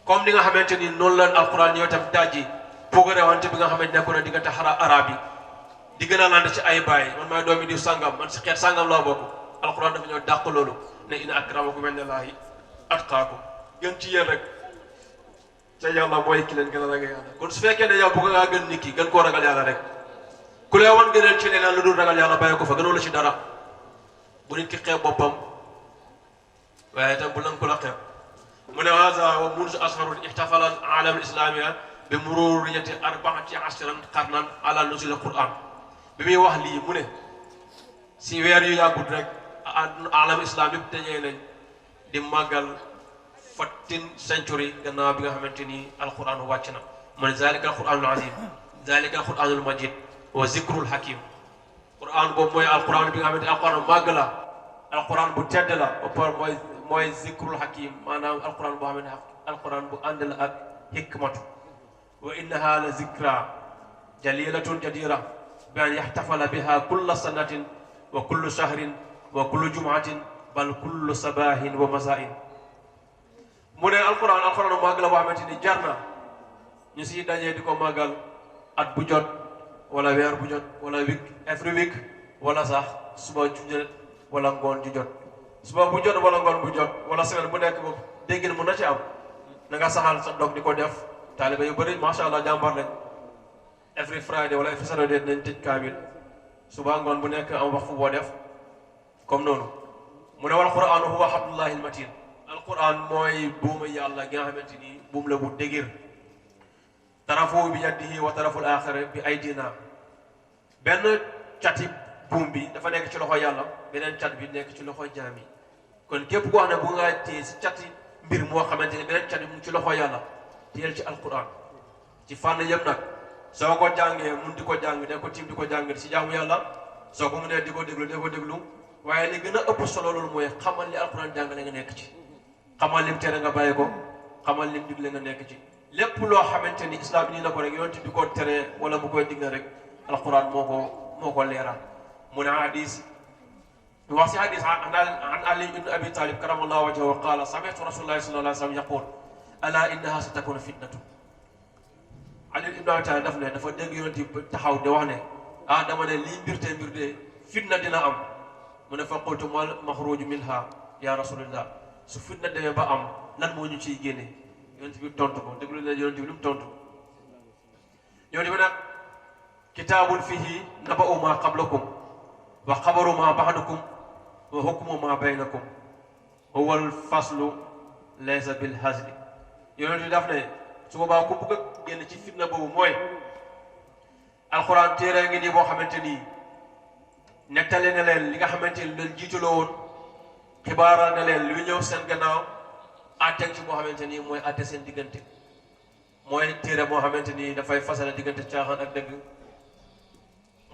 H: comme ni nga xamante ni noonu la alquran ñëw tam dajji pogare wante bi nga xamante nekkoon na diggante arab yi di gën a land ci ay baay man maay doomi diw sàngam man si xeet sàngam laa bokk alquran dafa ñëw dàq loolu ne inna akramakum indallahi atqaakum gën ci yéen rek ca yàlla mooy ki leen gën a ragal yàlla kon su fekkee ne yow bëgg ngaa gën nit ki gën koo ragal yàlla rek ku lay wan gënal ci leneen lu dul ragal yàlla bàyyi ko fa gënoo la ci dara bu nit ki xeeb boppam waaye itam bu lan ko la xeeb mu ne haza wa munzu asharun ihtafala alam islamia bi mururiyati 14 qarnan ala nuzul alquran bi muy wax lii mu ne si weer yu yàggut rek alam islam yëpp dañee nañ di màggal 14 century gannaaw bi nga xamante ni alquran wàcc na mu ne zalika alquranul azim zalika alquranul majid wa zikrul hakim quran boobu mooy alquran bi nga xamante alquran màgg la alquran bu tedd la ba pare mooy zikrul hakim maanaam alquran boo xamante alquran bu ànd la ak hikmatu wa innaha la zikra jalilatun jadira bi an yaxtafala biha kulla sanatin wa kullu shahrin wa kullu jumaatin bal kullu sabahin wa masain mu ne alquran màgg la boo xamante ni jar na ñu si dajee di ko màggal at bu jot wala weer bu jot wala week every week wala sax suba ju jot wala ngoon ju jot suba bu jot wala ngoon bu jot wala semaine bu nekk boobu déggin mun na ci am na nga saxal sa dog di ko def taaliba yu bëri macha allah jàmbar lañ every friday wala every saturday nañ tëj kaamil suba ngoon bu nekk am wax fu boo def comme noonu mu ne wal quran huwa hablullahi almatin alquran mooy buuma yàlla gi nga xamante ni buum la bu dégir tarafu bi yadihi wa taraful axira bi aydina benn cati buum bi dafa nekk ci loxo yàlla beneen cat bi nekk ci loxo jaam yi kon képp koo xam ne bu nga téye si cati mbir moo xamante ni beneen cat bi mu ci loxo yàlla téyel ci alquran ci fànn yëpp nag soo ko jàngee mun di ko jàng ne ko tiim di ko jàng si jaamu yàlla soo ko mënee di ko déglu waaye li gën a ëpp solo loolu mooy xamal li alquran jàngale nga nekk ci xamal lim tere nga bàyyi ko xamal lim digle nga nekk ci lépp loo xamante ni islam nii la ko rek yonent di ko tere wala mu koy digle rek alquran moo ko leeral mu ne hadis wax si hadis an ali ibn abi talib karamallahu wajhahu qala sami'tu rasulullahi sallallahu alayhi wa sallam yaqul ala innaha satakunu fitnatu ali ibn abi talib daf ne dafa dégg yonent yi taxaw de wax ne dama ne lii mbir de fitna dina am mu ne fa qultu mal maxruju minha ya rasulillah su fitna demee ba am lan moo ñu ciy génne yonent bi tontu ko déglu leen yonent bi lu mu tontu yonent bi nag kitaabun fihi naba'u ma qablakum wa xabaru ma ba'dakum wa hukmu ma baynakum huwa al faslu laysa bil hazli yonent bi daf ne su boobaa ku bëgg a génn ci fitna boobu mooy alxuraan téere ngi nii boo xamante nii nettali na leen li nga xamante ni leen jiitaloo woon xibaaral na leen luy ñëw seen gannaaw àtteeg ci boo xamante ni mooy àtte seen diggante mooy téere boo xamante ni dafay fasale diggante caaxaan ak dëgg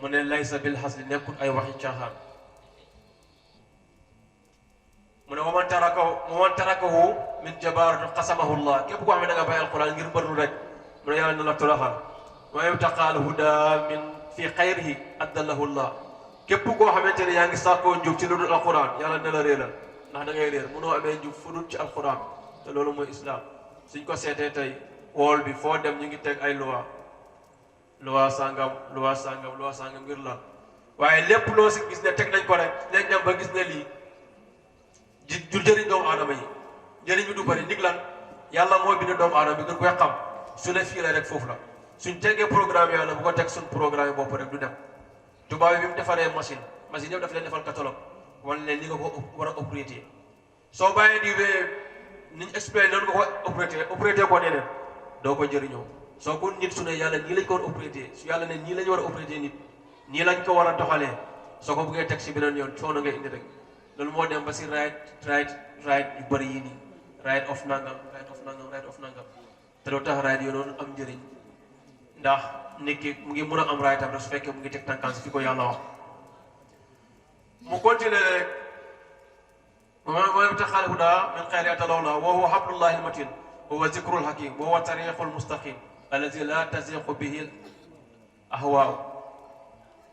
H: mu ne laysa bil hasli nekkul ay waxi caaxaan mu ne waman tarakahu min jabaaratin qasamahu llah képp koo xam ne da nga bàyyi alquran ngir mbërlu rek mu ne yàlla na la toroxal wa yabtaqal huda min fi xayrihi addallahu llah képp koo xamante ne yaa ngi sàkkoo njub ci lu dul alquran yàlla na la réeral ndax da ngay réer mënoo amee njub fu dul ci alquran te loolu mooy islam suñ ko seetee tey wool bi foo dem ñu ngi teg ay loi sangam ngir la waaye lépp loo si gis ne teg nañ ko rek nañ dem ba gis ne lii du jëriñ doomu aadama yi njëriñ bi du bëri ndig lan yàlla moo bind doomu aadama bi gën koy xam su ne fii la rek foofu la suñ tegee programme yàlla bu ko teg suñ programme bopp rek du dem tubaab bi mu defaree machine yëpp daf leen defal catalogue wala leen li nga ko war a opérer soo bàyyee di wee niñ expliqué noonu nga ko opérer ko neneen doo ko jëriñoo soo ko nit su ne yàlla nii lañ ko war a opérer su yàlla ne nii lañ war a opérer nit nii lañ ko war a doxalee soo ko bëggee teg si beneen yoon coono nga indi rek loolu moo dem ba si right yu bëri yi nii right of nangam te doo tax right yooyu noonu am njëriñ ndax nit ki mu ngi mun a am right tam rek su fekkee mu ngi teg tànkaan si fi ko yàlla wax mu continuer rek mooy taxaal huda min xayri atalawla wa huwa hablullahi almatin wa huwa zikrul hakim wa huwa tariqul mustaqim allazi la taziqu bihi ahwaaw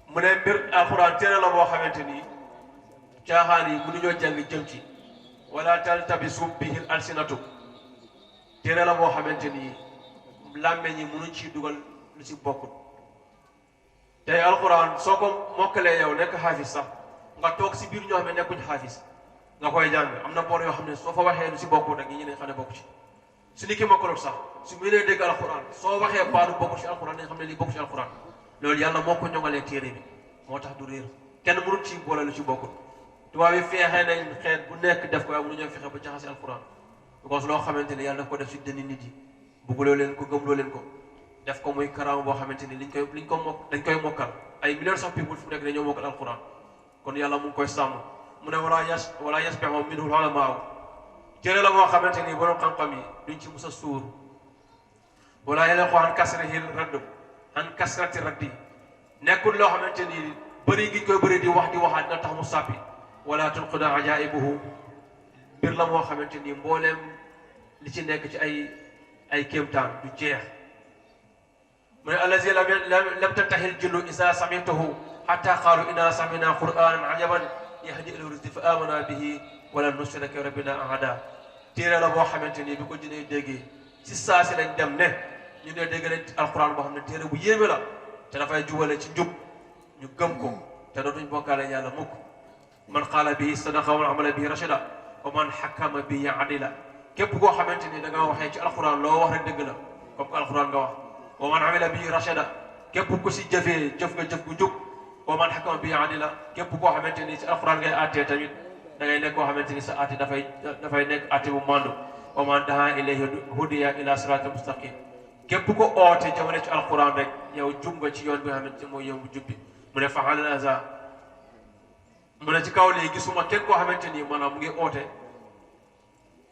H: mu ne mbir alquran téere la boo xamante ni caaxaan yi mënuñoo jàng jëm ci wala taltabisu bihi alsinatu téere la boo xamante ni làmmeñ yi mënuñ ci dugal lu ci bokkut tey alquran soo ko mokkalee yow nekk xaafis sax nga toog si biir ñoo xam ne nekkuñ xaafis nga koy jàng am na boor yoo xam ne soo fa waxee lu si bokkut rek ñi ne xam ne bokku ci su ni ki mokkalul sax su mu nee dégg alquran soo waxee baadu bokkut ci alquran dañ xam ne lii bokku ci alquran loolu yàlla moo ko ñoŋalee téere bi moo tax du réer kenn mënut ci boole lu ci bokkut tubaab yi feexee nañ xeet bu nekk def ko waaye mënuñoo fexe ba jaxase alquran because loo xamante ni yàlla daf ko def si dënni nit yi bugguloo leen ko gëmloo leen ko def ko muy karaama boo xamante ni dañ koy mokkal ay millions of people fu nekk dañoo mokkal alquran kon yàlla mu ngi koy sàmm mu ne wala yasbihu minhu ulamaa téere la moo xamante ni borom xam-xam yi duñ ci mus a suur wala yaliqu an kasrihi radd an kasrati raddi nekkul loo xamante ni bëri gi koy bëri di waxaat nga tax mu sàppi wala tunqida ajaibuhu mbir la moo xamante ni mbooleem li ci nekk ci ay kéemtaan du jeex mu ne allazi lam tantahil jinnu isa samitahu hatta qaalu inna samina qur'anan ajaban yahdi ila rusdi fa amana bihi wala nushrika rabbina ahada téere la boo xamante ni bi ko jinne déggee si saa si lañ dem ne ñu ne dégg nañ alquran boo xam ne téere bu yéeme la te dafay jubale ci njub ñu gëm ko te dootuñ bokkaale yàlla mukk man qaala bihi sadaqa wa amala bihi rashada wa man hakama bihi adila képp koo xamante ni da nga waxee ci alquran loo wax rek dëgg la comme que alquran nga wax wa man amila bihi rashada képp ku si jëfee jëf nga jëf gu jub wa man hakama bihi adila képp koo xamante ni si alquran ngay àttee tamit da ngay nekk koo xamante ni sa àtte dafay nekk àtte bu mandu wa man daa ilayhi hudiya ila siratal mustaqim képp ko oote jëmale ci alquran rek yow jub nga ci yoon bi nga xamante mooy yoon bu jub bi mu ne faxal aza mu ne ci kaw léegi gisuma kenn koo xamante ni maanaam mu ngi oote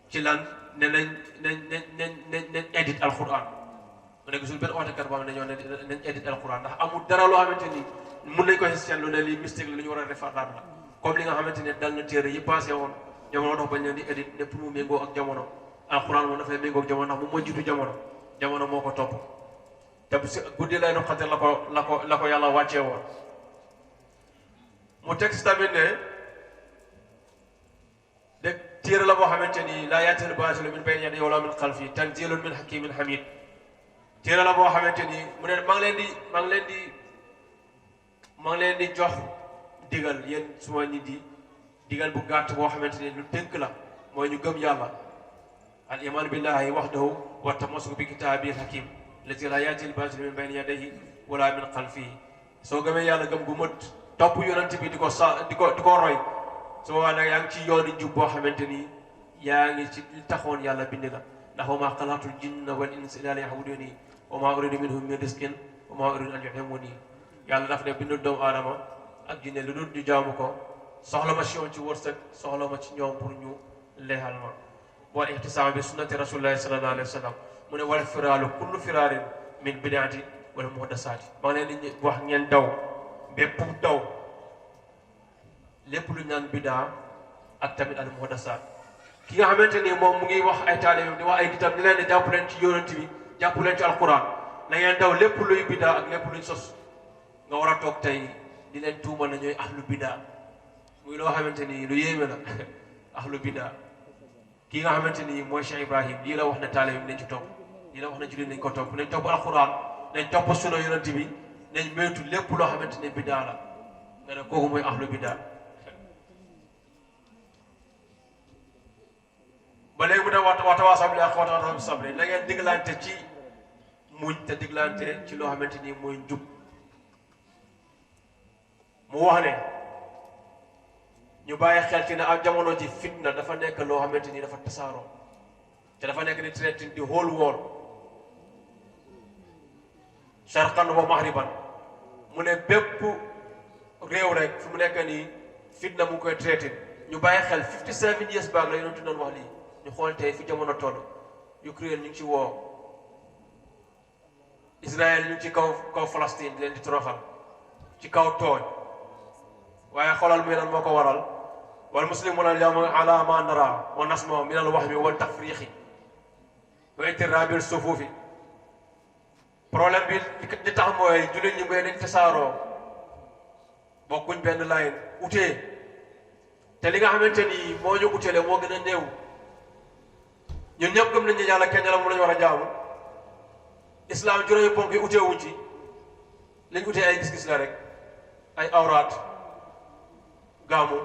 H: ci lan ne nañ edit alquran mu ne gisul benn ootekat boo xam ne ñoo nañ edit alquran ndax amul dara loo xamante ni mun nañ ko seetlu ne lii mystique la lu ñu war a defaraat la comme li nga xamante ne dal na téere yi passé woon jamono dox bañ leen di edit lépp mu méngoo ak jamono alquran moom dafay méngoo ak jamono ndax moom moo jiitu jamono moo ko topp te bu si guddi lay no xatar la ko yàlla wàccee woon mu teg si tamit ne de téere la boo xamante ni laa ya'tihi al-baatilu min bayni yadayhi wala min xalfihi tanziilun min hakiimin hamiid téere la boo xamante ni mu ne maa ngi leen di jox digal yéen suma nit yi digal bu gàtt boo xamante ni lu tënk la mooy ñu gëm yàlla al iman billahi wahdahu wa tamassuku bi kitaabil hakim lazi la ya'tihi al-baatilu min bayni yadayhi wala min xalfihi soo gëmee yàlla gëm gu mët topp yonent bi di ko roy su boobaa nag yaa ngi ci yoonu jub boo xamante ni yaa ngi ci taxoon yàlla bind la ndax wa maa xalaqtul jinna wal insa illa liya'buduni wa maa uridu minhum min rizqin wa maa uridu an yut'imuni yàlla daf ne bindul doomu aadama ak jinne lu dul ñu jaamu ko soxla ma si yoon ci wërsëg soxla ma ci ñoom pour ñu leexal ma wal ihtisaam bi sunnati rasulillahi sallallahu alayhi wa sallam mu ne wal firaalu kullu firaarin min bidaati wala muhdasaati maa ngi leen di wax ngeen daw bépp daw lépp lu ñu naan bidaa ak tamit al muhdasaat ki nga xamante ni moom mu ngi wax ay taalibeem di wax ay nitam ni leen ne jàpp leen ci yonent bi jàpp leen ci alquran na ngeen daw lépp luy bidaa ak lépp luñ sos nga war a toog tey di leen tuumal na ñooy ahlu bidaa muy loo xamante ni lu yéeme la ahlu bidaa kii nga xamante ni mooy Cheikh Ibrahim lii la wax ne taalibeem nañ ci topp lii la wax ne ci nañ ko topp nañ topp alquran nañ topp sunna yonent bi nañ moytu lépp loo xamante ne bidaa la nga ne kooku mooy ahlu bidaa ba léegi mu ne watawaasaw bil haqqi watawaasaw bis sabri na ngeen diglante ci muñ te diglante ci loo xamante ni mooy njub mu wax ne ñu bàyyi xel ci ne ak jamono ji fitna dafa nekk loo xamante ni dafa tasaaroo te dafa nekk di threaten di whole world sharqan wa mahriban mu ne bépp réew rek fi mu nekk nii fitna mu ngi koy traité ñu bàyyi xel 57 years back la yonent doon wax lii ñu xool tey fi jamono toll Ukraine ñu ngi ci woo Israël ñu ngi ci kaw Palestine di leen di toroxal ci kaw tooñ waaye xoolal muy lan moo ko waral wal muslimuna al-yawma ala ma nara wa nasma min al-wahmi wal tafriqi wa itirabil sufufi problème bi li tax mooy jullit ñi mooy dañ tasaaroo bokkuñ benn layin utee te li nga xamante ni moo ñu uteele moo gën a néew ñun ñëpp gëm nañ ne yàlla kenn la mu lañu war a jaamu islam juróomi ponk yi utee wuñ ci liñ utee ay gis-gis la rek ay awraat gaamu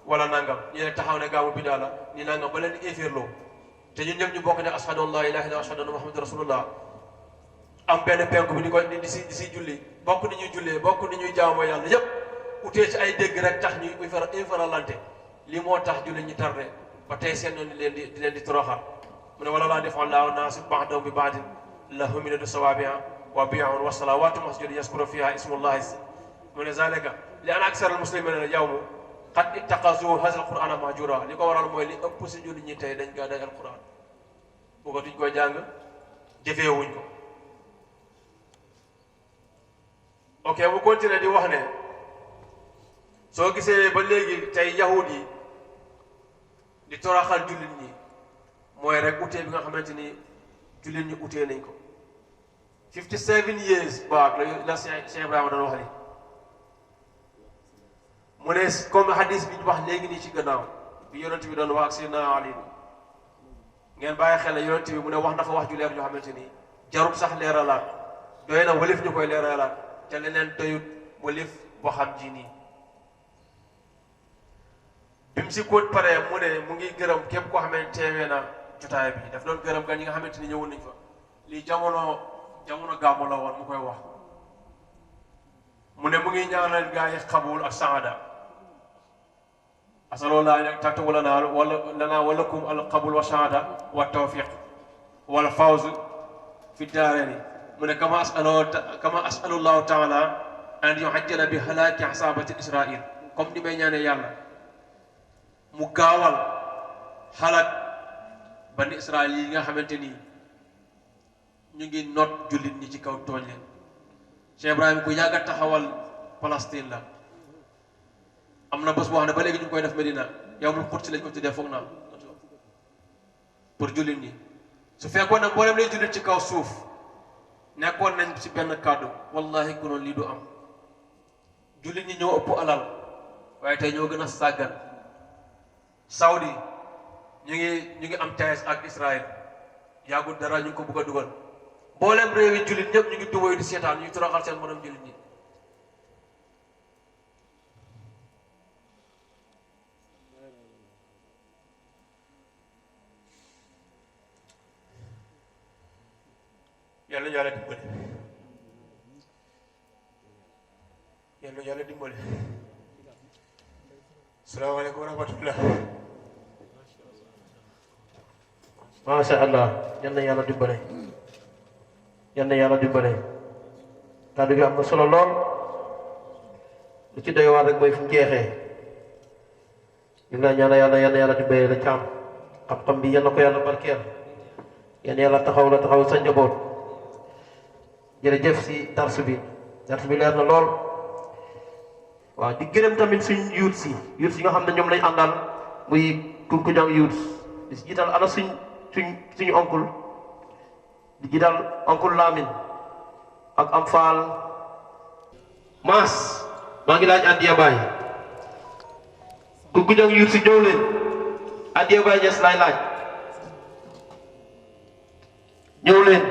H: wala nangam ñu ne taxaw ne gaamu bidaa la ni nangam ba leen di éfirloo te ñun ñëpp ñu bokk ne ashhadu an la ilaha illa ashhadu anna muhammadu rasulullah am benn penku bi di si julli bokk ni ñuy jullee bokk ni ñuy jaamoo yàlla yépp utee ci ay dégg rek tax ñuy infaralante li moo tax julli ñi tardé ba tey seen noonu di leen di toroxal mu ne wala laa defa llahu naasi ba'dahum bi ba'din lahumina sawaabi'a wa bi'un wa salawaatu masjid yaskuru fiha ismullahi mu ne zalika li ana aksar al muslimina yawmu qad ittaqazu hadha al qur'ana mahjura li ko waral mooy li ëpp si julli ñi tey dañ gàddaay al qur'an bëggatuñ koy jàng jëfeewuñ ko ok mu continué di wax ne soo gisee ba léegi tey yahud yi di toroxal jullit ñi mooy rek utee bi nga xamante ni jullit ñi utee nañ ko 57 years back la Cheikh Ibrahima doon wax ni mu ne comme hadis bi ñu wax léegi nii ci gannaaw bi yonent bi doon wax ak Seydina Ali ngeen bàyyi xel ne yonent bi mu ne wax na fa wax ju leer yoo xamante ni jarul sax leeralaat doy na walif ñu koy leeralaat te leneen doyut walif boo xam ji nii bi mu si kóot paree mu ne mu ngi gërëm képp koo xamante teewee na jotaay bi daf doon gërëm gan ñi nga xamante ni ñëwoon nañ fa lii jamono gàmmu la woon mu koy wax mu ne mu ngi ñaanal gaa yi xabul ak saada asaloo laa nag tàgtu lanaa walakum al qabul wa saada wa tawfiq wal fawz fi daarayni mu ne kama asalu llahu taala an yuajjala bi halaaki asabati israil comme ni may ñaane yàlla mu gaawal xalaat bani israil yi nga xamante ni ñu ngi noot jullit ñi ci kaw tooñ leen Cheikh Ibrahima ku yàgg a taxawal Palestine la am na bés boo xam ne ba léegi ñu ngi koy def Medina yawmul Quds lañ ko tuddee foog naa pour jullit ñi su fekkoon ne mboolem lay jullit ci kaw suuf nekkoon nañ ci benn kàddu wallahi konoon lii du am jullit ñi ñoo ëpp alal waaye tey ñoo gën a sàggan Saudi ñu ngi am ties ak Israël yàggul dara ñu ngi ko bëgg a dugal mboolem réew yi jullit ñëpp ñu ngi duwóoyu di seetaan ñuy toroxal seen moroom jullit ñi yàlla ñu yàlla dimbali yàlla ñu yàlla dimbali salaamaaleykum wa rahmatullah
C: masha Allah yal na yàlla dimbale yal na yàlla dimbale kàddu gi am na solo lool lu ci doy waar rek mooy fu mu jeexee ñu ngi lay ñaan yàlla dimbale la caam xam-xam bi yal na ko yàlla barkeel yal na yàlla taxaw sa njaboot jërëjëf si darsu bi leer na lool waaw di gërëm tamit suñ yuut si nga xam ne ñoom lañ àndal muy Kunkujang yuut di si jiital ana suñu oncle di jiital oncle Lamine ak am faal maas maa ngi laaj addiya baay Kunkujang yuut si ñëw leen addiya baay ñes laay laaj ñëw leen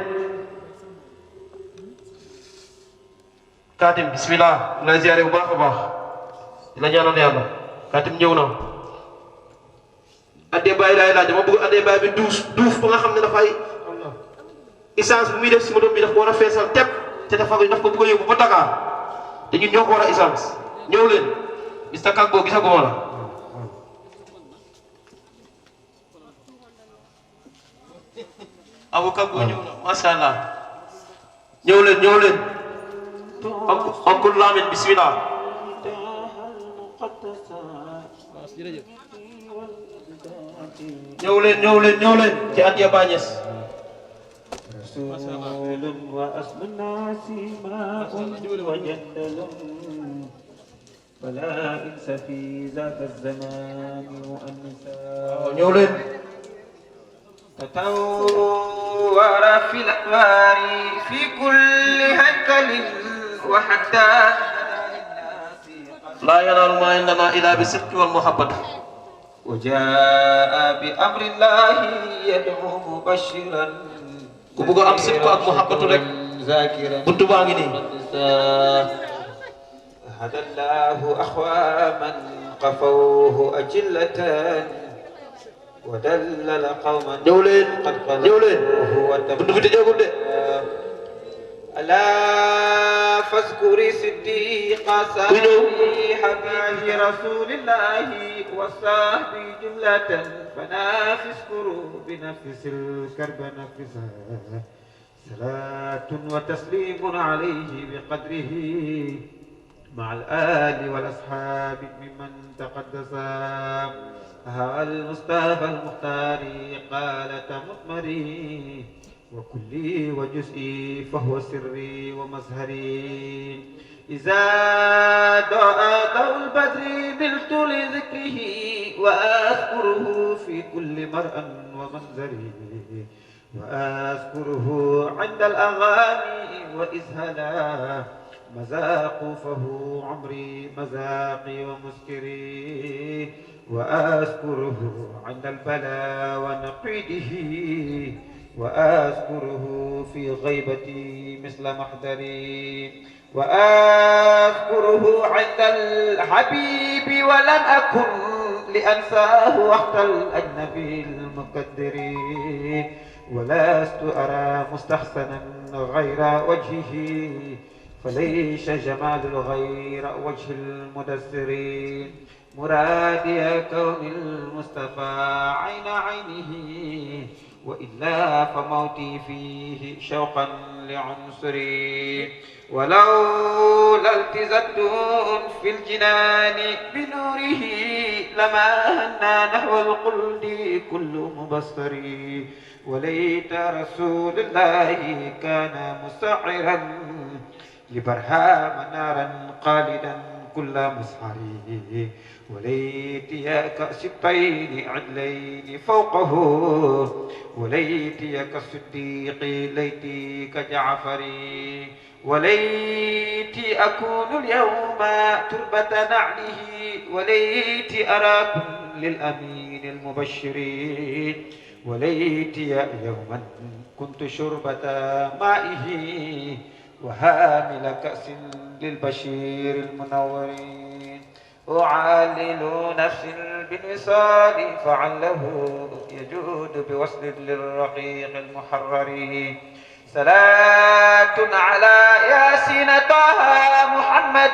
C: Katim bismillah la ziyaare bu baax a baax di la ñaanal yàlla Katim ñëw na addee baay laay laaj dama bëgg addee baay bi duuf ba nga xam ne dafay essence bu muy def si moto bi daf ko war a feesal tepp te daf ko bëgg a yóbbu ba Dakar te ñun ñoo ko war a essence ñëw leen Mr Kaggo gisaguma la Abu Kaggo ñëw na masha Allah ñëw leen oncle Lamine bismillah ñëw leen ci at ya bañes
B: رسول وأصل الناس ماء وجندل فلا إنس في ذاك الزمان مؤنسا
C: ñëw leen
B: تطور في الأنوار في كل هيكل وحتى
C: لا ينال ما عندنا إلا بالصدق والمحبة
B: وجاء بأمر الله يدعو مبشرا
C: ku bëgg am sidq ak muhabbatu rek
B: ذاكرا
C: buntu baa ngi nii
B: هدى الله أخواما قفوه أجلة ودلل قوما
C: ñëw leen buntu bi tëjeegul de
B: ألا فاذكري صديق صاحبي حبيب رسول الله وصحبي جملة فنافس كروب بنفس الكرب نفسا صلاة وتسليم عليه بقدره مع الآل والأصحاب ممن تقدسا ها المصطفى المختار قال مضمري وكلي وجزئي فهو سري ومظهري إذا دعا ضوء البدر ملت لذكره وأذكره في كل مرأى ومنظري وأذكره عند الأغاني وإذهلا مذاق فهو عمري مذاقي ومسكري وأذكره عند البلاء ونقيده وأذكره في غيبتي مثل محضري وأذكره عند الحبيب ولم أكن لأنساه وقت الأجنبي المقدر ولست أرى مستحسنا غير وجهه فليس جمال الغير وجه المدثر مرادي كون المصطفى عين عينه وإلا فموتي فيه شوقا لعنصري ولولا التزمت في الجنان بنوره لما هنا نحو القلد كل مبصري وليت رسول الله كان مسعرا لبرهام نارا قالدا كل مسحري وليت يا كالسبطين عدلين فوقه وليت يا كالصديق ليتي كجعفري وليت أكون اليوم تربة نعله وليت أراكم للأمين المبشر وليت يوما كنت شربة مائه وهامل كأس للبشير المنور أعلل نفس بالوصال فعله يجود بوصل للرقيق المحرر صلاة على ياسين طه محمد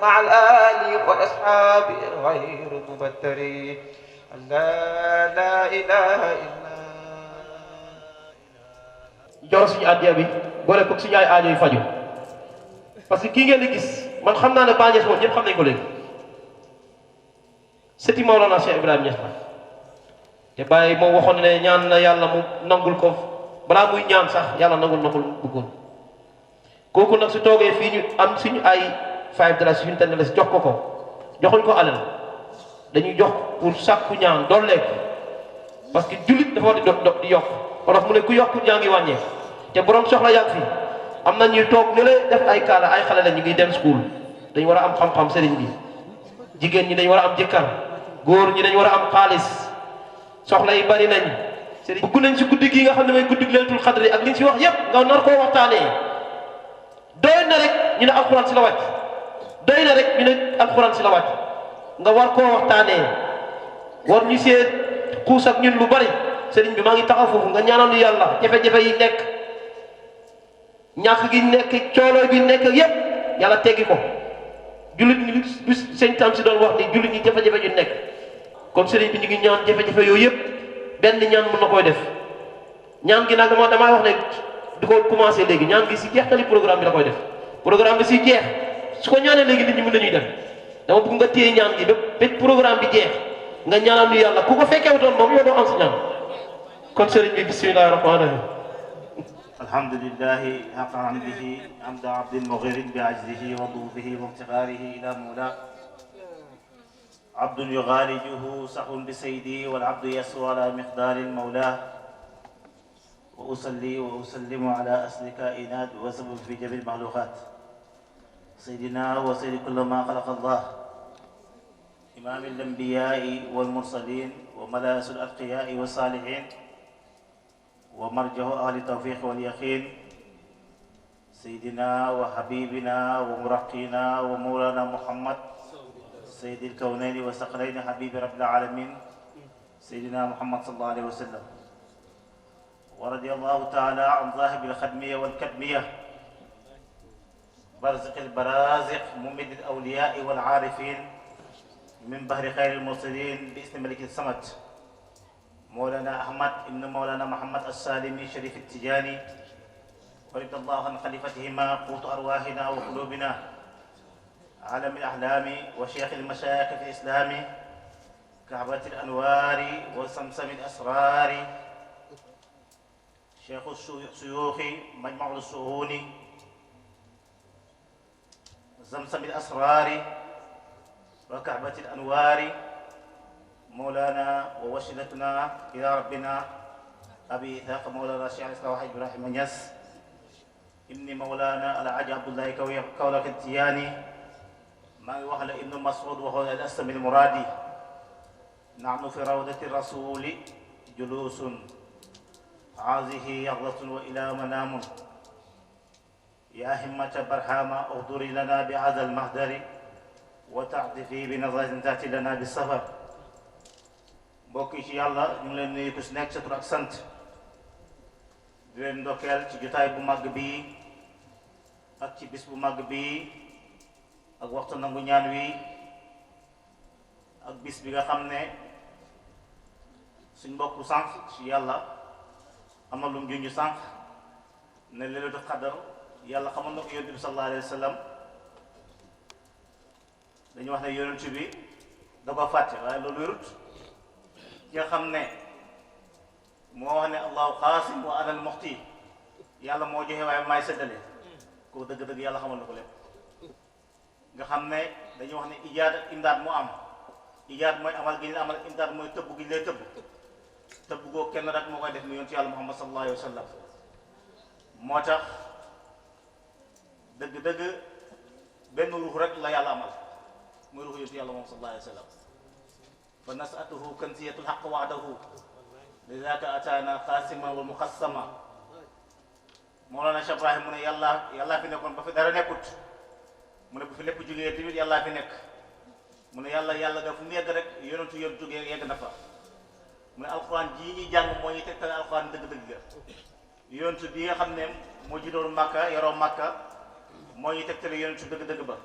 B: مع الآل والأصحاب غير مبتر لا إله إلا
C: jox suñu addiya bi boole ko suñu ay aajo yu faju parce que kii ngeen di gis man xam naa ne Baay Ñas moom ñëpp xam nañ ko léegi sëti Mawlana Cheikh Ibrahima Ñas la te Baay moom waxoon ne ñaan na yàlla mu nangul ko balaa muy ñaan sax yàlla nangul bëggoon kooku nag su toogee fii ñu am suñu ay $5 suñu $10 jox ko joxuñ ko alal dañuy jox pour sàkku ñaan dooleeku parce que jullit dafa war di yokk wolof mu ne ku yokk ñaa ngi wàññee te borom soxla yàgg fi am na ñuy toog ñu lay def ay kaala ay xale la ñu ngi dem school dañu war a am xam-xam sëriñ bi jigéen ñi dañu war a am jëkkër góor ñi dañu war a am xaalis soxla yi bari nañ sëriñ bugg nañ si guddi gi nga xam ne mooy guddi Laylatul Qadr ak li ñu si wax yépp nga nar koo waxtaanee doy na rek ñu ne alxuraan si la wàcc doy na rek ñu ne alxuraan si la wàcc nga war koo waxtaanee war ñu see xuus ak ñun lu bari sëriñ bi maa ngi taxaw foofu nga ñaanal yàlla jafe-jafe yi nekk ñàkk gi nekk cooloo gi nekk yépp yàlla teggi ko jullit ñi lu sëñ tam si doon wax ni jullit ñi jafe-jafe yu nekk kon sëriñ bi ñu ngi ñaan jafe-jafe yooyu yépp benn ñaan mën na koy def ñaan gi nag damay wax ne di ko commencé léegi ñaan gi si jeextali programme bi la koy def programme bi si jeex su ko ñaanee léegi nit ñi mën nañuy dem dama bëgg nga téye ñaan gi ba programme bi jeex nga ñaanal ñu yàlla ku ko fekkee wutoon moom yow doo am si ñaan kon sëriñ bi bismillahi rahmaani rahim
E: الحمد لله حق حمده حمد عبد مغير بعجزه وضوفه وافتقاره إلى مولاه عبد يغالجه سح بسيدي والعبد يسر على مقدار مولاه وأصلي وأسلم على أصل كائنات وسبب في جميع المخلوقات سيدنا وسيد كل ما خلق الله إمام الأنبياء والمرسلين وملاذ الأتقياء والصالحين ومرجع أهل التوفيق واليقين سيدنا وحبيبنا ومرقينا ومولانا محمد سيد الكونين والثقلين حبيب رب العالمين سيدنا محمد صلى الله عليه وسلم ورضي الله تعالى عن ذاهب الخدمية والكدمية برزق البرازق ممد الأولياء والعارفين من بحر خير المرسلين باسم ملك السمد مولانا أحمد ابن مولانا محمد السالمي شريف التجاني ورضي الله عن خليفتهما قوت أرواحنا وقلوبنا عالم الأحلام وشيخ المشايخ في الإسلام كعبة الأنوار وسمسم الأسرار شيخ الشيوخ مجمع السهون زمسم الأسرار وكعبة الأنوار مولانا ووسيلتنا إلى ربنا أبي إسحاق مولانا الشيخ الإسلام إبراهيم نياس ابن مولانا الحاج عبد الله كولك التياني ما وهل ابن مسعود وهو الأسلم المرادي نحن في روضة الرسول جلوس هذه يغلط وإلى منام يا همة برهام اغدري لنا بهذا المهدر وتعطفي بنظرة تأتي لنا بالسفر mbokk yi ci yàlla ñu ngi leen nuyu ku si nekk sa tur ak sant di leen ndokkeel ci jotaay bu màgg bii ak ci bis bu màgg bii ak waxtu nangu ñaan wi ak bis bi nga xam ne suñ mbokku sànq ci yàlla am na lu mu junj sànq ne Laylatul Qadr yàlla xamal na ko yonent bi sallallahu alayhi wa sallam dañu wax ne yonent bi da ko fàtte waaye loolu wérut ki nga xam ne moo wax ne allahu xaasim wa ana al muxti yàlla moo joxe waaye maay séddale kooku dëgg-dëgg yàlla xamal na ko lépp nga xam ne dañuy wax ne ijaad ak imdaad moo am ijaad mooy amal gi ñu amal imdaad mooy tëbb gi ñu lay tëbb goo kenn rek moo koy def mu yonent yàlla muhammad sallallahu alayhi wa sallam moo tax dëgg-dëgg benn ruux rek la yàlla amal muy ruux yonent yàlla moom sallallahu alayhi wa sallam fa nasatuhu kanziyatul haqq wa'dahu lidaka atana qasima wa muqassama Mawlana Cheikh Ibrahim mu ne yàllaa fi nekkoon ba fi dara nekkut mu ne bu fi lépp jógee tamit yàllaa fi nekk mu ne yàlla nga fu mu yegg rek yonentu jógee yegg na fa mu ne alxuraan jii ñuy jàng moo ñuy tegtal alxuraan dëgg-dëgg ga yonentu bi nga xam ne moo juddoo Makka yaroo Makka moo ñuy tegtal yonentu dëgg-dëgg ba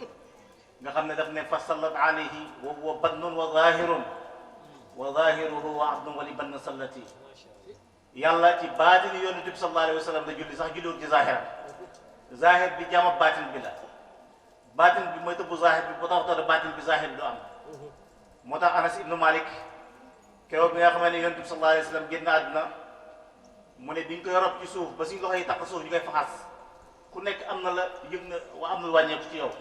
E: nga xam ne daf ne fa sallat alayhi wa huwa bannun wa zahirun wa zahiruhu wa abdun wali bann sallati yàlla ci baatini yonent bi sallallahu alayhi wa sallam da julli sax julliwul ci zahir bi jaama baatin bi la baatin bi mooy tëbbu zahir bi ba tax baatin bi zahir bi du am moo tax Anas ibnu Malik keroog bi nga xam ne yonent bi sallallahu alayhi wa sallam génn àdduna mu ne biñ koy rob ci suuf ba suñ loxo yi taq suuf ñu koy faxas ku nekk am na la yëg na wa am na lu wàññeeku ci yow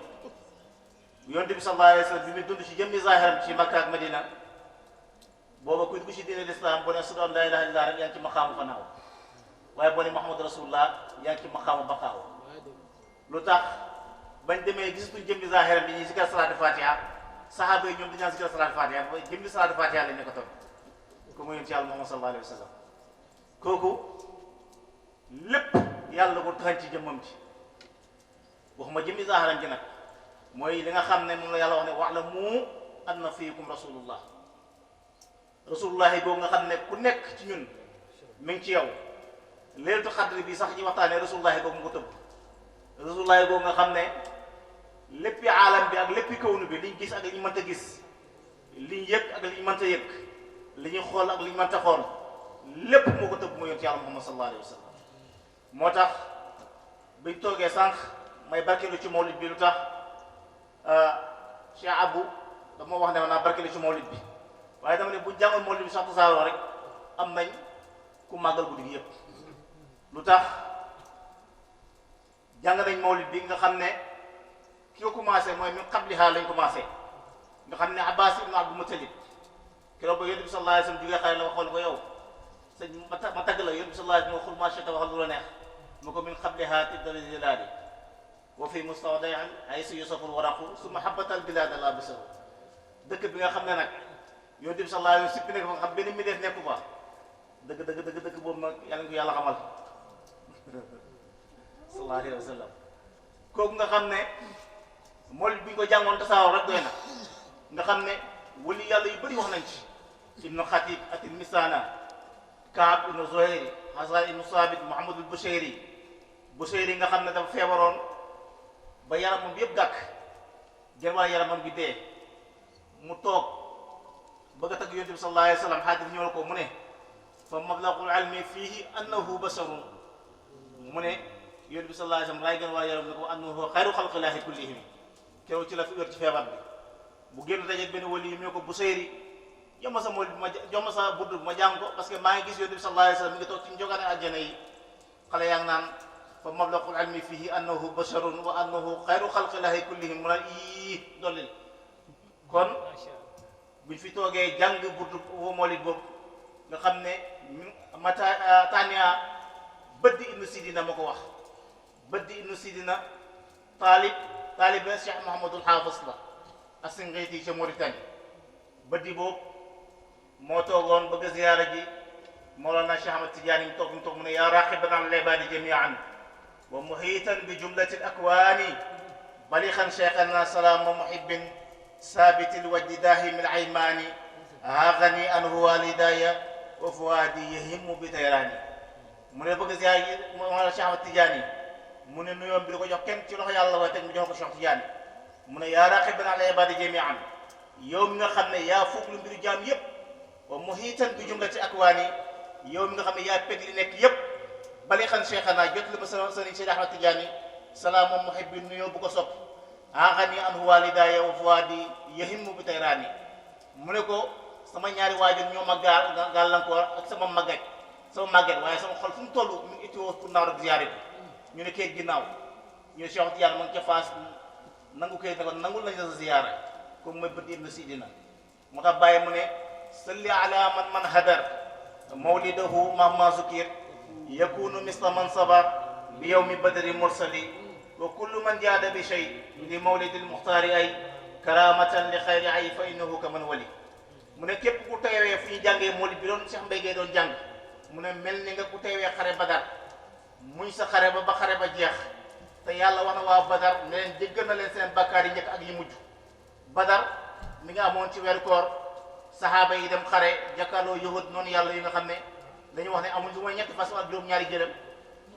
E: yonent bi sallallahu alayhi wa sallam bi muy dund ci jëmmi zahiram ci Makka ak Madina booba kuy dugg ci diine l'islam boo ne ashhadu an laa ilaaha illallaah rek yaa ngi ci maqaamu fanaaw waaye boo ne Muhammadu rasulullah yaa ngi ci maqaamu baqaaw lu tax bañ demee gisatuñ jëmmi zahiram bi ñuy zikar salaatu fatiha sahaaba yi ñoom dañaa zikar salaatu fatiha ba jëmmi salaatu fatiha lañ nekkatoon ko mu yonent ci yàlla Muhammad sallallahu alayhi wa sallam kooku lépp yàlla ko taxañ ci jëmmam ci waxuma jëmmi zahiram ji nag mooy li nga xam ne moom la yàlla wax ne wa'lamu anna fiikum rasulullah rasulullahi boobu nga xam ne ku nekk ci ñun mi ngi ci yow Laylatul Qadr bi sax ñi waxtaanee rasulullahi boobu nga ko tëbb rasulullahi boobu nga xam ne léppi aalam bi ak léppi kawnu bi liñ gis ak li ñu mënta gis liñ yëg ak li ñu mënta yëg li ñu xool ak li ñu mënta xool lépp moo ko tëbb mu yonent yàlla Muhammad sallallahu alayhi wa sallam moo tax biñ toogee sànq may barkeelu ci mawlid bi lu tax Cheikh Abou dama wax ne ma naa barkeli ci mawlid bi waaye dama ne bu jàngoon mawlid bi sax tasaaroo rek am nañ ku màggal guddi gi yëpp lu tax jàng nañ mawlid bi nga xam ne ki ko commencé mooy min qabliha lañ commencé nga xam ne Abbas ibn Abdul Muttalib keroog ba yonent bi sallallahu alayhi wasallam jógee xare la waxoon ko yow sëñ ma tagg la yonent bi sallallahu alayhi wasallam waxul ma shita waxal lu la neex mu ko min qabliha tibdal jilali wa fi mustawdain haysu yusaful waraqu su mahabbatal bilad la bisaru dëkk bi nga xam ne nag yonent bi sallallahu alayhi wasallam sippi nekk fa nga xam benn mi def nekku fa dëgg boobu nag yàlla nga ko yàlla xamal sallallahu alayhi wasallam kooku nga xam ne mawlid bi ñu ko jàngoon tasaaroo rek doy na nga xam ne wali yàlla yu bëri wax nañ ci ibnu Xatib atil Misana Kaab ibnu Zuhayr Hasan ibnu Sabit Muhammadul Bushayri nga xam ne dafa feebaroon ba yaramam bi yëpp gàkk genn wàll yaramam bi dee mu toog bëgg a tagg yonent bi sallallahu alayhi wa sallam xaatif ñëwal ko mu ne fa mablagul ilmi fiihi annahu basharun mu ne yonent bi sallallahu alayhi wa sallam raay genn wàll yaram ne ko annahu xayru xalqillaahi kullihim keroog ci la fi wér ci feebar bi bu génn dajeeg benn wali yi mu ne ko Busayri jox ma sa mool bi jox ma sa burdu bi ma jàng ko parce que maa ngi gis yonent bi sallallahu alayhi wa sallam mi ngi toog ci njogaane àjjana yi xale yaa ngi naan fa mablagul ilmi fihi annahu basharun wa annahu xayru xalqillahi kullihim mu naan ii dollil kon buñ fi toogee jàng burdu mawlid boobu nga xam ne mata tania bëddi ibnu sidina ma ko wax bëddi ibnu sidina taalibe Cheikh Mouhamadul Haafis la As-Singhiti ca Mauritanie bëddi boobu moo toogoon bëgg a ziyaara ji Mawlana Cheikh Ahmad Tidiane mu toog mu ne yaa raqiban al ibaadi jamian wa muhitan bi jumlati al akwaani balixan cheikhana salaama muhibbin sabitil wajdi daahimil aymaani haagani anhu walidaya wa fuwaadi yahimu bi tayraani mu ne bëgg a ziyaara ji Mawlana Cheikh Ahmad Tidiane mu ne nuyoom bi da ko jox kenn ci loxo yàlla waaye teg mu jox ko Cheikh Tidiane mu ne yaa raqiban al ibaadi jamian yow mi nga xam ne yaa foog lu mbiru jaam yépp wa muhitan bi jumlati akwaani yow mi nga xam ne yaa peg li nekk yépp bali xan cheikhana jot li ma sëriñ Seydi Ahmad Tidiane salaama muhibbin nuyoo bu ko sopp axani anhu walidaya wa fuwaadi yahimu bi tayraani mu ne ko sama ñaari waajur ñoo ma gàllankoor ak sama màgget waaye sama xol fu mu toll mu ngi ittiwoo pour naaw rek ziyaare bi ñu ne kayit ginnaaw ñu ne Cheikh Tidiane ma ngi ca Faas nangu kayit ne ko nangul nañ la sa ziyaara comme mooy bët ibnu sidina moo tax bàyyi mu ne salli ala man hadar mawlidahu mahma zukir yakunu misla man sabar bi yawmi badri mursali wa kullu man jaada bi shay li mawlidil muxtaari ay karamatan li xayri ay fa innahu ka man wali mu ne képp ku teewee fu ñu jàngee mawlid bi doon Cheikh Mbaye Gueye doon jàng mu ne mel ni nga ku teewee xare Badar muñ sa xare ba xare ba jeex te yàlla wax na waa Badar ne leen jéggal na leen seen bakkaar yi njëkk ak yi mujj Badar mi nga amoon ci weeru koor saxaaba yi dem xare jàkkaarloo yahud noonu yàlla yi nga xam ne dañu wax ne amul lu mooy ñetti fas ak juróom-ñaari jërëm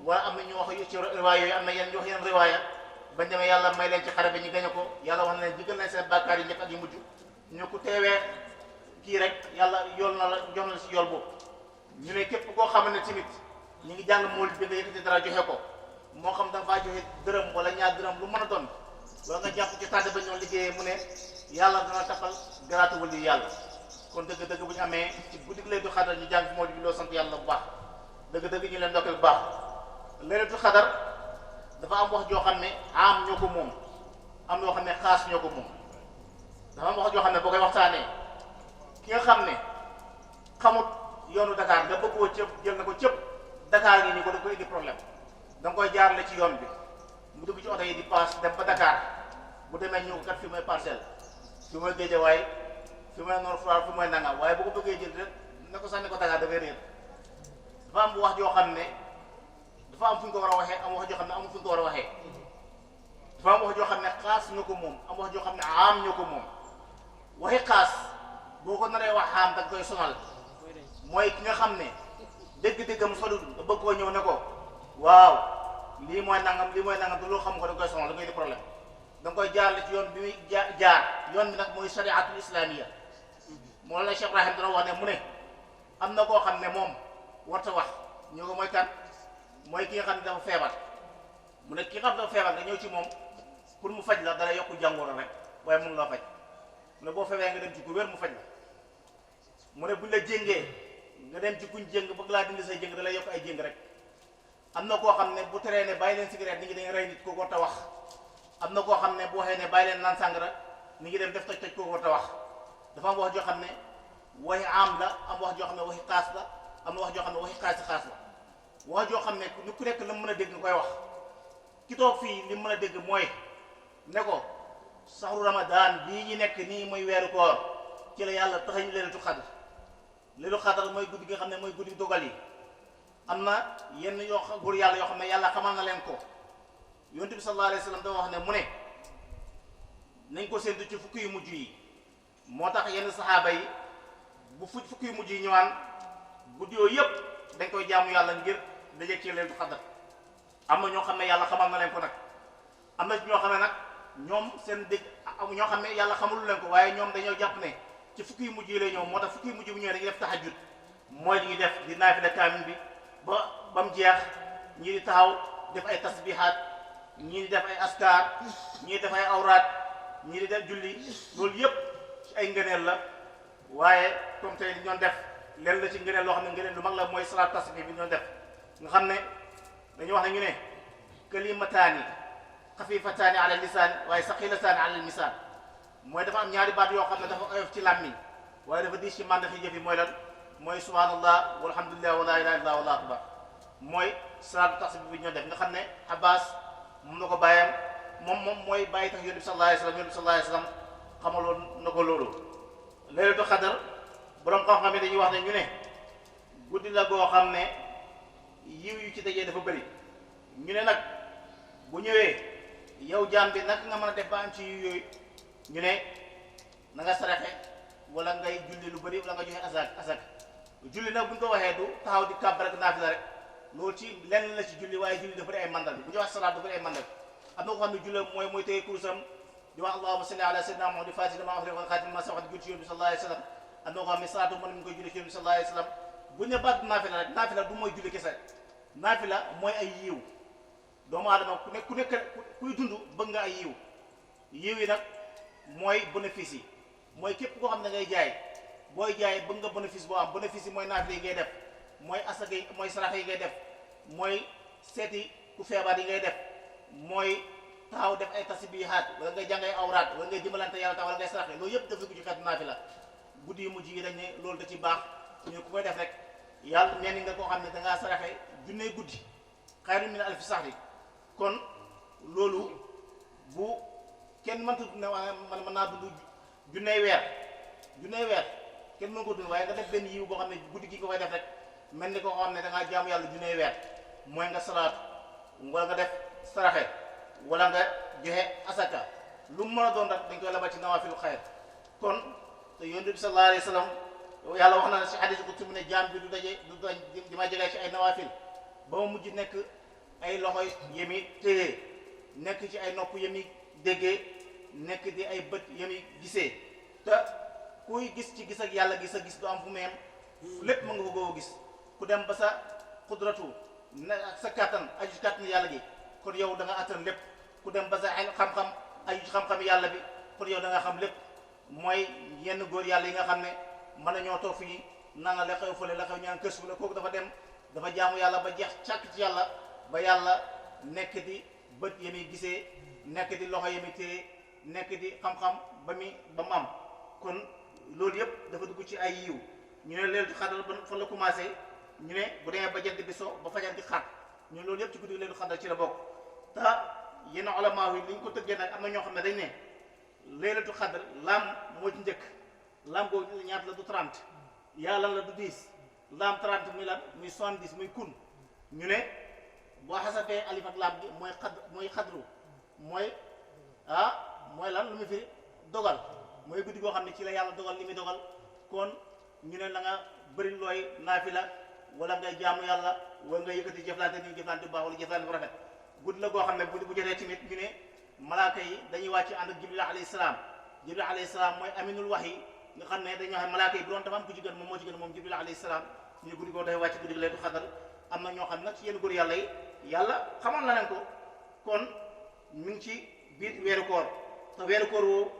E: wala am na ñu wax ci riwaaya yooyu am na yenn ñu wax yeneen riwaaya bañ demee yàlla may leen ci xare bi ñu gañe ko yàlla wax na leen jéggal leen seen bakkaar yi njëkk ak yi mujj ñu ko teewee kii rek yàlla yool na la jox na si yool boobu ñu ne képp koo xam ne tamit ñu ngi jàng mawlid bi nga yëkkati dara joxe ko moo xam da nga faa joxe dërëm wala ñaar dërëm lu mën a doon wala nga jàpp ci tàdd ba ñoo liggéeyee mu ne yàlla dana taxal garaatu wali yàlla kon dëgg-dëgg bu ñu amee ci guddi gi Laylatul Qadr ñu jàng fi mawlid bi loo sant yàlla bu baax dëgg-dëgg ñu leen ndokkeel bu baax Laylatul Qadr dafa am wax joo xam ne am ñoo ko moom am yoo xam ne xaas ñoo ko moom dafa am wax joo xam ne boo koy waxtaanee ki nga xam ne xamut yoonu Dakar nga bëgg koo cëpp jël na ko cëpp Dakar ngi nii ko da koy indi problème da nga koy jaarale ci yoon bi mu dugg ci oto yi di paas dem ba Dakar bu demee ñëw kat fi mooy Parcelles fi mooy Guédiawaye fi mooy Nord Foire fi mooy nangam waaye bu ko bëggee jël rek ne ko sànni ko Dakar dafay réer dafa am wax joo xam ne dafa am fu ñu ko war a waxee am wax joo xam ne amul fu ñu ko war a waxee dafa am wax joo xam ne xaas ñoo ko moom am wax joo xam ne am ñoo ko moom waxi xaas boo ko naree wax am da nga koy sonal mooy ki nga xam ne dégg-déggam solul nga bëgg koo ñëw ne ko waaw lii mooy nangam te loo xam ko da nga koy sonal da ngay di problème da nga koy jaarale ci yoon bi muy jaar yoon bi nag mooy shariatul islamiyya moo la Cheikh Ibrahim dana wax ne mu ne am na koo xam ne moom warta wax ñëw ko mooy kan mooy ki nga xam ne dafa feebar mu ne ki nga xam ne dafa feebar nga ñëw ci moom pour mu faj la dara yokku jàngoro rek waaye mun laa faj mu ne boo fewee nga dem ci ku wér mu faj la mu ne buñ la jéngee nga dem ci kuñ jéng bëgg laa dindi say jéng da lay yokk ay jéng rek am na koo xam ne bu teree ne bàyyi leen cigarette ni ngi dañ rey nit ko war ta wax am na koo xam ne bu waxee ne bàyyi leen naan sàngara ni ngi dem def toj ko war ta wax dafa am wax joo xam ne waxi am la am wax joo xam ne waxi xaas la am na wax joo xam ne waxi xaas la wax joo xam ne ni ku nekk la mën a dégg nga koy wax ki toog fii li mën a dégg mooy ne ko saxru ramadan bii ñu nekk nii mooy weeru koor ci la yàlla taxañ leelatu xadar mooy guddi gi nga xam ne mooy guddi dogal yi am na yenn yoo góor yàlla yoo xam ne yàlla xamal na leen ko yonent bi sallallahu alayhi wa sallam dafa wax ne mu ne nañ ko séntu ci fukki yu mujj yi moo tax yenn saxaaba yi bu fukki yu mujj yi ñëwaan guddi yooyu yëpp dañ koy jaamu yàlla ngir daje ci leelatu xadar am na ñoo xam ne yàlla xamal na leen ko nag am na ñoo xam ne nag ñoom seen dégg ñoo xam ne yàlla xamalu leen ko waaye ñoom dañoo jàpp ne ci fukki yu mujj yi lay ñëw moo tax fukki yu mujj bu ñëwee dañuy def tahajjud mooy li ñuy def di naafila kaamin bi ba mu jeex ñii di taxaw def ay tasbihaat ñii di def ay askar ñii di def ay awraat ñii di def julli loolu yëpp ci ay ngëneel la waaye comme tey li ñoon def leen la ci ngëneel loo xam ne ngëneel lu mag la mooy salaat tasbih bi ñoon def nga xam ne dañu wax ne ñu ne kalimataani xafifataani ala lisaan waaye saqilataani ala lisaan mooy dafa am ñaari baat yoo xam ne dafa oyof ci làmmiñ waaye dafa diis ci màndaxi jëf yi mooy lan mooy subhanallah walhamdulillah wa la ilaha illallah wallahu akbar mooy salaatu tasbih bi ñoo def nga xam ne Abbas moom na ko bàyyam moom mooy bàyyi tax yonent bi sallallahu alayhi wasallam yonent bi sallallahu alayhi wasallam xamaloon na ko loolu laylatul xadar borom xam-xam yi dañuy wax ne ñu ne guddi la goo xam ne yiw yu ci dajee dafa bëri ñu ne nag bu ñëwee yow jaam bi nag nga mën a def ba am ci yiw yooyu ñu ne na nga saraxe wala ngay julli lu bëri wala nga joxe asak julli nag bu ñu ko waxee du taxaw di kàbbar ak naafila rek loolu ci lenn la ci julli waaye julli dafa bëri ay mandal bi bu ñu wax salaat dafa bëri ay mandal am na ko xam ne julli mooy téye kursam di wax allahumma salli ala sayyidina Muhammad fatihi lima ughliqa wal khatimi lima sabaqa julli ci yonent bi sallallahu alayhi wasallam am na ko xam ne salaatu mën mi koy julli ci yonent bi sallallahu alayhi wasallam bu ñu ne baat naafila rek naafila du mooy julli kese naafila mooy ay yiw doomu aadama ku nekk kuy dund bëgg nga ay yiw yi nag mooy bénéfice yi mooy képp koo xam ne ngay jaay booy jaay bëgg nga bénéfice boo am bénéfice yi mooy naafila yi ngay def mooy asaka yi mooy sarax yi ngay def mooy seeti ku feebar yi ngay def mooy taxaw def ay tasbihaat wala ngay jàng ay awraat wala ngay dimbalante yàlla tax wala ngay saraxe loolu yëpp def ko ci xeetu naafila guddi yu mujj yi dañ ne loolu da ci baax ñu ku koy def rek yàlla mel nga koo xam ne dangaa saraxe junney guddi xayrun min alfi sahri kon loolu bu kenn mënta ne man mën naa dund junney weer kenn mën ko dund waaye nga def benn yiw boo xam ne guddi gi nga koy def rek mel ni koo xam ne dangaa jaamu yàlla junney weer mooy nga salaat wala nga def saraxe wala nga joxe asaka lu mu mën a doon rek dañ koy labal ci nawaafilu xayr kon te yonent bi sallallahu alayhi wa sallam yàlla wax na ne si xadis ko mu ne jaam bi du dañ di ma jegee ci ay nawaafil ba ma mujj nekk ay loxoy yemi téye nekk ci ay nopp yemi déggee nekk di ay bët yemi gisee te kuy gis ci gis ak yàlla gis a gis du am fu mu yem lépp mën nga ko goo gis ku dem ba sa xudratu sa kattan aju ci kattan yàlla gi kon yow da nga attan lépp ku dem ba sa xam-xam aju ci xam-xam yàlla bi kon yow da nga xam lépp mooy yenn góor yàlla yi nga xam ne mën nañoo toog fii naan la xew fële la xew ñaan kës fu la kooku dafa dem dafa jaamu yàlla ba jeex càkk ci yàlla ba yàlla nekk di bët yemi gisee nekk di loxo yemi téye nekk di xam-xam ba mu am kon loolu yëpp dafa dugg ci ay yiw ñu ne leelu xadar ba fa la commencé ñu ne bu demee ba jant bi so ba fajar di xaat ñu loolu yëpp ci guddi leelu xadar ci la bokk te yenn ulama yi li ñu ko tëggee nag am na ñoo xam ne dañ ne leelatu xadar laam moo ci njëkk laam boobu ñaata la du 30 yàlla la du 10 laam 30 muy lan muy 70 muy kun ñu ne boo xasabee alif ak laam gi mooy xadru mooy mooy lan lu mu fi dogal mooy guddi goo xam ne ci la yàlla dogal li muy dogal kon ñu ne la nga bëri looy naafila wala ngay jaamu yàlla wala nga yëkkati jëflante ni jëflante bu baax wala jëflante bu rafet guddi la goo xam ne bu jotee tamit ñu ne malaaka yi dañuy wàcc ànd ak jibril alayhi salaam mooy aminul wahyi nga xam ne dañoo xam malaaka yi bu doon dafa am ku ci gën moom moo ci gën moom jibril alayhi salaam ñu guddi goo dafay wàcc guddi gi laylatul xadar am na ñoo xam ne nag ci yenn góor yàlla yi yàlla xamoon na leen ko kon mi ngi ci biir weeru koor te weeru koor woo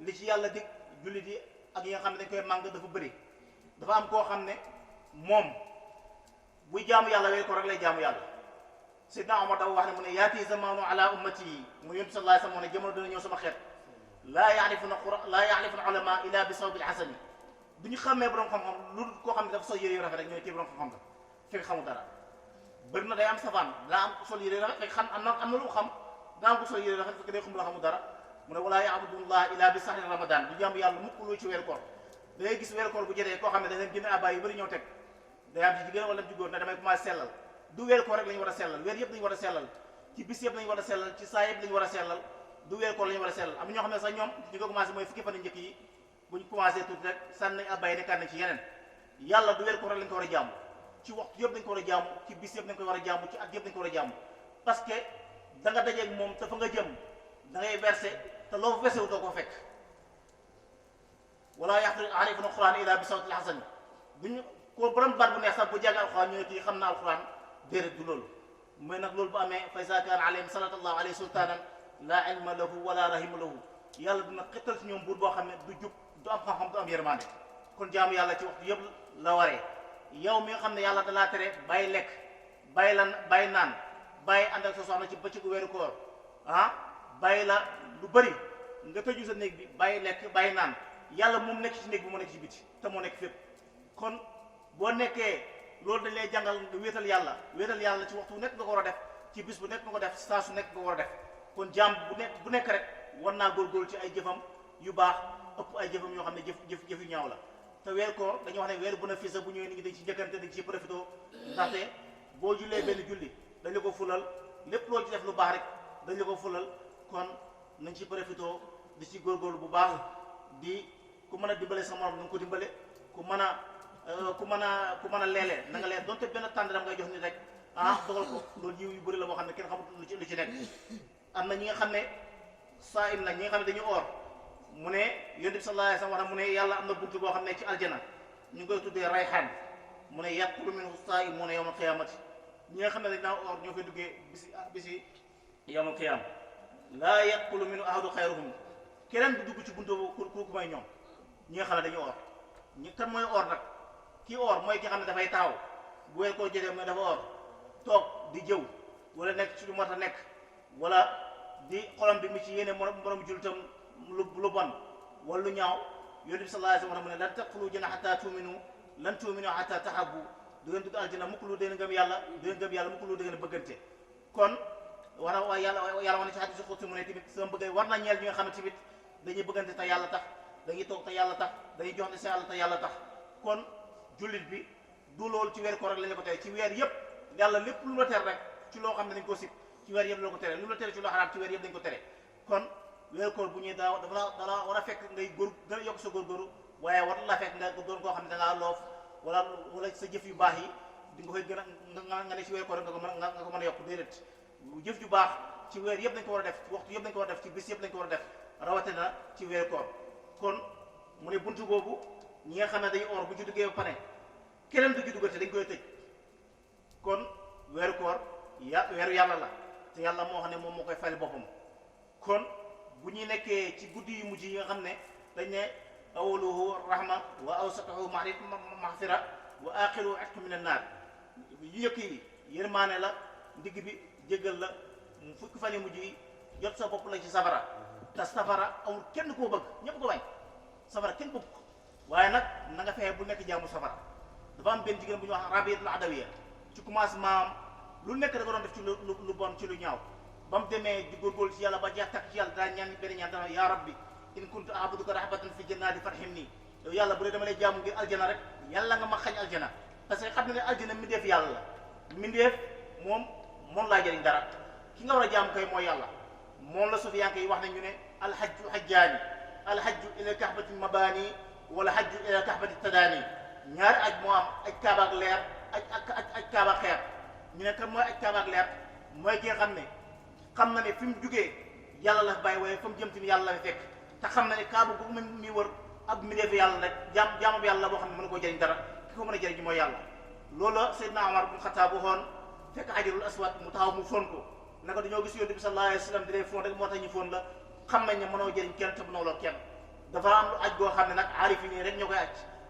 I: li ci yàlla dig jullit yi ak yi nga xam ne dañ koy màng dafa bëri. dafa am koo xam ne moom buy jaamu yàlla weeru koor rek lay jaamu yàlla Seydina Omar dafa wax ne mu ne yaati zamanu ala ummati yi mu yonent sallallahu alayhi wasallam mu ne jamono dina ñëw sama xeet laa yaarifuna ulama illa bi sawbil hasani du ñu xàmmee borom xam-xam lu koo xam ne dafa sol yére yu rafet rek ñu ne kii borom xam-xam la fekk xamul dara bëri na day am safaan daa am sol yére yu rafet fekk am na lu xam daa am ko sol yére yu rafet fekk day xamul la xamul dara mu ne wala yaabudullah illa bi sahri ramadan du jaamu yàlla mukk lu ci weeru koor da ngay gis weeru koor bu jotee koo xam ne da leen génne abbaay yu bëri ñëw teg day am ci jigéen wala ci góor ne damay commencé sellal du weeru koor rek la ñu war a sellal weer yëpp lañu war a sellal ci bis yëpp lañu war a sellal ci saa yëpp lañu war a sellal du weeru koor la ñu war a sellal am ñoo xam ne sax ñoom ñu ko commencé mooy fukki fan njëkk yi buñ commencé tuuti rek sànni nañ abbaay nekkaat nañ ci yeneen yàlla du weeru koor rek lañ ko war a jaamu ci waxtu yëpp dañ ko war a jaamu ci bis yëpp dañ ko war a jaamu ci at yëpp dañ ko war a jaamu parce que da nga dajeeg moom te fa nga jëm da ngay versé te loo versé wu doo ko fekk wala yaarifuna alquran illa bi sawtil hasan duñu ko borom baat bu neex sax bu jàng alquran ñu ne kii xam na alquran déedéet du loolu mooy nag loolu bu amee fa iza kaana alayhim sallallahu alayhi sultanan la ilma lahu wala rahima lahu yàlla dina xettal ci ñoom buur boo xam ne du jub du am xam-xam du am yërmande kon jaamu yàlla ci waxtu yëpp la waree yow mi nga xam ne yàlla da laa tere bàyyi lekk bàyyi naan bàyyi ànd ak sa soxna ci bëccëgu weeru koor bàyyi la lu bëri nga tëju sa néeg bi bàyyi lekk bàyyi naan yàlla moom nekk ci néeg bi moo nekk ci biti te moo nekk fépp kon boo nekkee loolu dañ lay jàngal nga wéetal yàlla ci waxtu bu nekk nga ko war a def ci bis bu nekk nga ko def saa su nekk nga ko war a def kon jaam bu nekk rek war naa góorgóorlu ci ay jëfam yu baax ëpp ay jëfam yoo xam ne jëf yu ñaaw la te weer koor dañuy wax ne weer bu na fii sax bu ñëwee nit ñi dañ ci njëkkante dañ ci profité ndaxte boo jullee benn julli dañ la ko fulal lépp loolu ci def lu baax rek dañ la ko fulal kon nañ ci profité di ci góorgóorlu bu baax di ku mën a dimbale sa morom na nga ko dimbale ku mën a leele na nga leen donte benn tàndaram ngay jox nit rek dogal ko loolu yiw yu bëri la boo xam ne kenn xamut lu ci nekk am na ñi nga xam ne saa im nag ñi nga xam ne dañu oor mu ne yonent bi sallallahu alayhi wasallam wax na mu ne yàlla am na buntu boo xam ne ci aljana ñu ngi koy tuddee rayxaan mu ne yaqulu minhu saa'imuna yawmal qiyaamati ñi nga xam ne dañ naa oor ñoo fay duggee bisi yawmal qiyaama laa yaqulu minhu ahadu xayruhum keneen du dugg ci buntu boobu ku may ñoom ñi nga xam ne dañu oor kan mooy oor nag kii oor mooy ki xam ne dafay taaw bu weer koo jotee mooy dafa oor toog di jëw wala nekk ci lu mat a nekk wala di xolam bi mu ci yéene borom jullitam lu bon wala lu ñaaw yonent bi sallallahu alayhi wasallam mu ne lan tadxulu janna hatta tu'minu lan tu'minu hatta tahabbu du ngeen dugg aljana mukk lu deen ngëm yàlla mukk lu deen bëggante kon yàlla wax na ci hadiisu xudsi mu ne tamit sama bëggee war na ñeel ñi nga xam ne tamit dañuy bëggante te yàlla tax dañuy toog te yàlla tax dañuy jox ne sa yàlla te yàlla tax kon jullit bi du loolu ci weer koor rek lañ la ko tere ci weer yëpp yàlla lépp lu la tere rek ci loo xam ne dañ ko sib ci weer yëpp la ko tere lu la tere ci loo xaraam ci weer yëpp dañ ko tere kon weer koor bu ñuy dala war a fekk ngay gën a yokk sa góorgóorlu waaye war laa fekk nga doon koo xam ne da ngaa loof wala sa jëf yu baax yi di nga koy gën a nga ne ci weer koor rek nga ko mën a yokk déedéet jëf ju baax ci weer yëpp dañ ko war a def ci waxtu yëpp dañ ko war a def ci bis yëpp dañ ko war a def rawatina ci weer koor kon mu ne buntu boobu ñi nga xam ne dañu or bu ci duggee ba pare keneen du ci duggate dañ koy tëj kon weeru koor weeru yàlla la te yàlla moo xam ne moom moo koy fayal boppam kon bu ñu nekkee ci guddi yu mujj yi nga xam ne dañ ne awaluhu rahma wa awsatuhu maghfira wa axiruhu itqu min an-naar yu njëkk yi yërmaane la ndigg bi jéggal la fukki fan yu mujj yi jot sa bopp la ci safara te safara amul kenn koo bëgg ñëpp ko bañ safara kenn bëgg ko waaye nag na nga fexe bu nekk jaamu safara dafa am benn jigéen bu ñu wax Rabiatul Adawiya ci commencement lu nekk da ko doon def ci lu bon ci lu ñaaw ba mu demee di góorgóorlu ci yàlla ba jeex takk ci yàlla daa ñaan benn ñaan dana yaa rabbi in kuntu a'buduka rahbatan fi jannati farhimni yow yàlla bu dee dama lay jaamu ngir aljana rek yàlla nga ma xañ aljana parce que xam ne ne aljana mbindeef yàlla la mbindeef moom laa jëriñ dara ki nga war a jaamu kay mooy yàlla moom la sufiyanke yi wax nañu ne alhajju hajjaani alhajju ila kahbati mabani wala hajju ila kahbati tadaani ñaari aj moo am aj kaabaak leer aj kaabaak xeer ñu ne kan mooy aj kaabaak leer mooy ki nga xam na ne fi mu jugee yàlla la bàyyi waaye fa mu jëm tamit yàlla la fekk te xam na ne kaaba gu mi wër ab mbindeefu yàlla rek jaamu bi yàlla la boo xam ne mën na koo jëriñ dara ki ko mën a jëriñ mooy yàlla loolu la Seydina Omar bu Xattaab waxoon fekk Hajarul Aswad mu taxaw mu fon ko naka dañoo gis Yonent bi sallallahu alayhi wa sallam di lay fon rek moo tax ñu fon la xam nañ ne mënoo jëriñ kenn te mënoo lor kenn dafa am lu aj goo xam ne nag aarif yi nii rek ñoo koy aj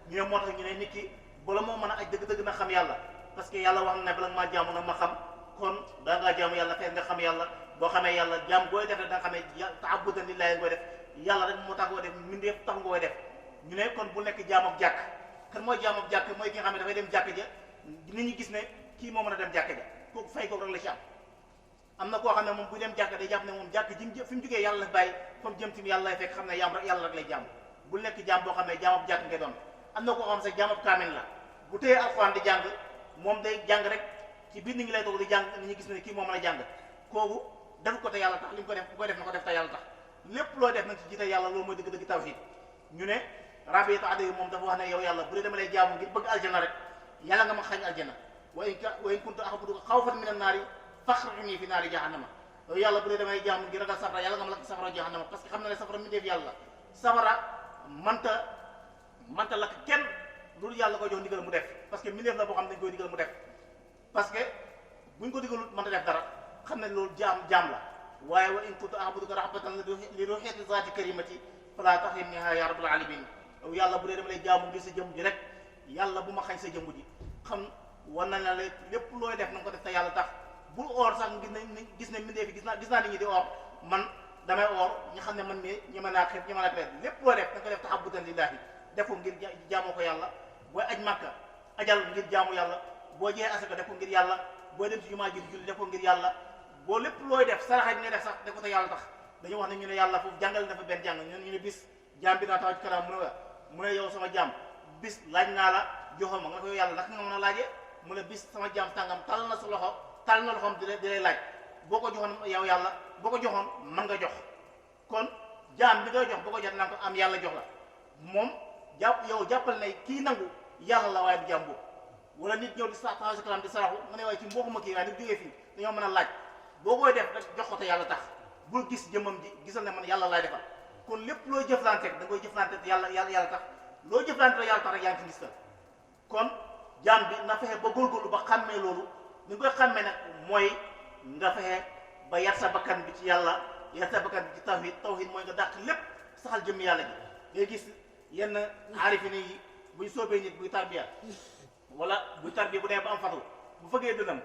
I: ñu ne moo tax ñu ne nit ki bala moo mën a aj dëgg-dëgg na xam yàlla parce que yàlla wax na ne bala nga maa jaamu nag ma xam kon daa ngaa jaamu yàlla fekk nga xam yàlla boo xamee yàlla jaam booy def rek da nga xamee ta'abbudan lillaahi ngoy def yàlla rek moo tax ngoo def mbindeef tax ngooy def ñu ne kon bu nekk jaam ak jàkk kan mooy jaam ak jàkk mooy ki nga xam ne dafay dem jàkk ja nit ñi gis ne kii moo mën a dem jàkk ja kooku fay ko rek la ci am na koo xam ne moom bu dem jàkk day jàpp ne moom jàkk ji fi mu jógee yàlla la bàyyi comme jëm tim yàlla lay fekk xam ne yàlla rek lay jaam bu nekk jaam boo xam ne jaam ab jàkk ngay doon am na koo xam sax jaam ab kaamil la bu téyee alxuraan di jàng moom day jàng rek ci biir nit ñi lay toog di jàng nit ñi gis ne kii moo mën a jàng kooku def ko te yàlla tax li mu ko def bu koy def na ko def te yàlla tax lépp loo def nag ci jiite yàlla loolu mooy dëgg-dëgg tawhid ñu ne rabiatu adayi moom dafa wax ne yow yàlla bu dee dama lay jaamu ngir bëgg aljana rek yàlla nga ma xañ aljana wa in kuntu a'buduka xawfan min an-naari faxrujni fi naari jahannama yow yàlla bu dee damay jaamu ngir ragal safara yàlla nga ma lakk safara jahannama parce que xam na ne safara mi def yàlla safara manta lakk kenn loolu yàlla koy jox ndigal mu def parce que mbindeef la boo xam ne dañ koy digal mu def parce que buñ ko digalul mën ta def dara xam ne loolu jaam la waaye wa in kuntu a'buduka rahbatan li ruhiyati zaati karimati fala tahrimniha ya rabbal alamin yow yàlla bu dee dama lay jaamu ngir sa jëmm ji rek yàlla bu ma xañ sa jëmm ji xam war na la lépp looy def na nga ko def te yàlla tax bul oor sax gis ne mbindeef yi gis naa nit ñi di oor man damay oor ñu xam ne man mii ñi mën naa xiif ñi mën naa lépp looy def da nga ko def ta'abbudan lillahi def ko ngir jaamoo ko yàlla booy aj màkka ajal ngir jaamu yàlla boo jeexee asaka def ko ngir yàlla booy dem ci jumaa ji julli def ko ngir yàlla boo lépp looy def saraxa bi ngay def sax def ko te yàlla tax dañu wax ne ñu ne yàlla foofu jàngal dafa benn jàng ñu ne bis jaam bi daa taxaw ci kanam mu ne yow sama jaam bis laaj naa la joxoo ma nga ne ko yow yàlla naka nga mën a laajee mu ne bis sama jaam tàngam tal na sa loxo tal na loxoom di lay laaj boo ko joxoon yow yàlla boo ko joxoon mën nga jox kon jaam bi ngay jox boo ko jot na ko am yàlla jox la moom jàppal ne kii nangu yàlla la waaye du jaam boobu wala nit ñëw di taxaw si kanam di saraxu nga ne waaye ci mbokkuma kii waaye nit jógee fii dañoo mën a laaj boo koy def rek jox ko te yàlla tax bul gis jëmmam ji gisal ne man yàlla laay defal kon lépp looy jëflante da nga koy jëflante te yàlla tax loo jëflante te yàlla tax rek yaa ngi ci gis la kon jaam bi na fexe ba góorgóorlu ba xàmmee loolu ni nga koy xàmmee nag mooy nga fexe ba yar sa bakkan bi ci yàlla yar sa bakkan bi ci tawhid mooy nga dàq lépp saxal jëmmi yàlla ji ngay gis yenn aarifine yi buñ soobee nit buy tarbiya wala buy tarbiya bu dee ba am fatu bu fëggee dënam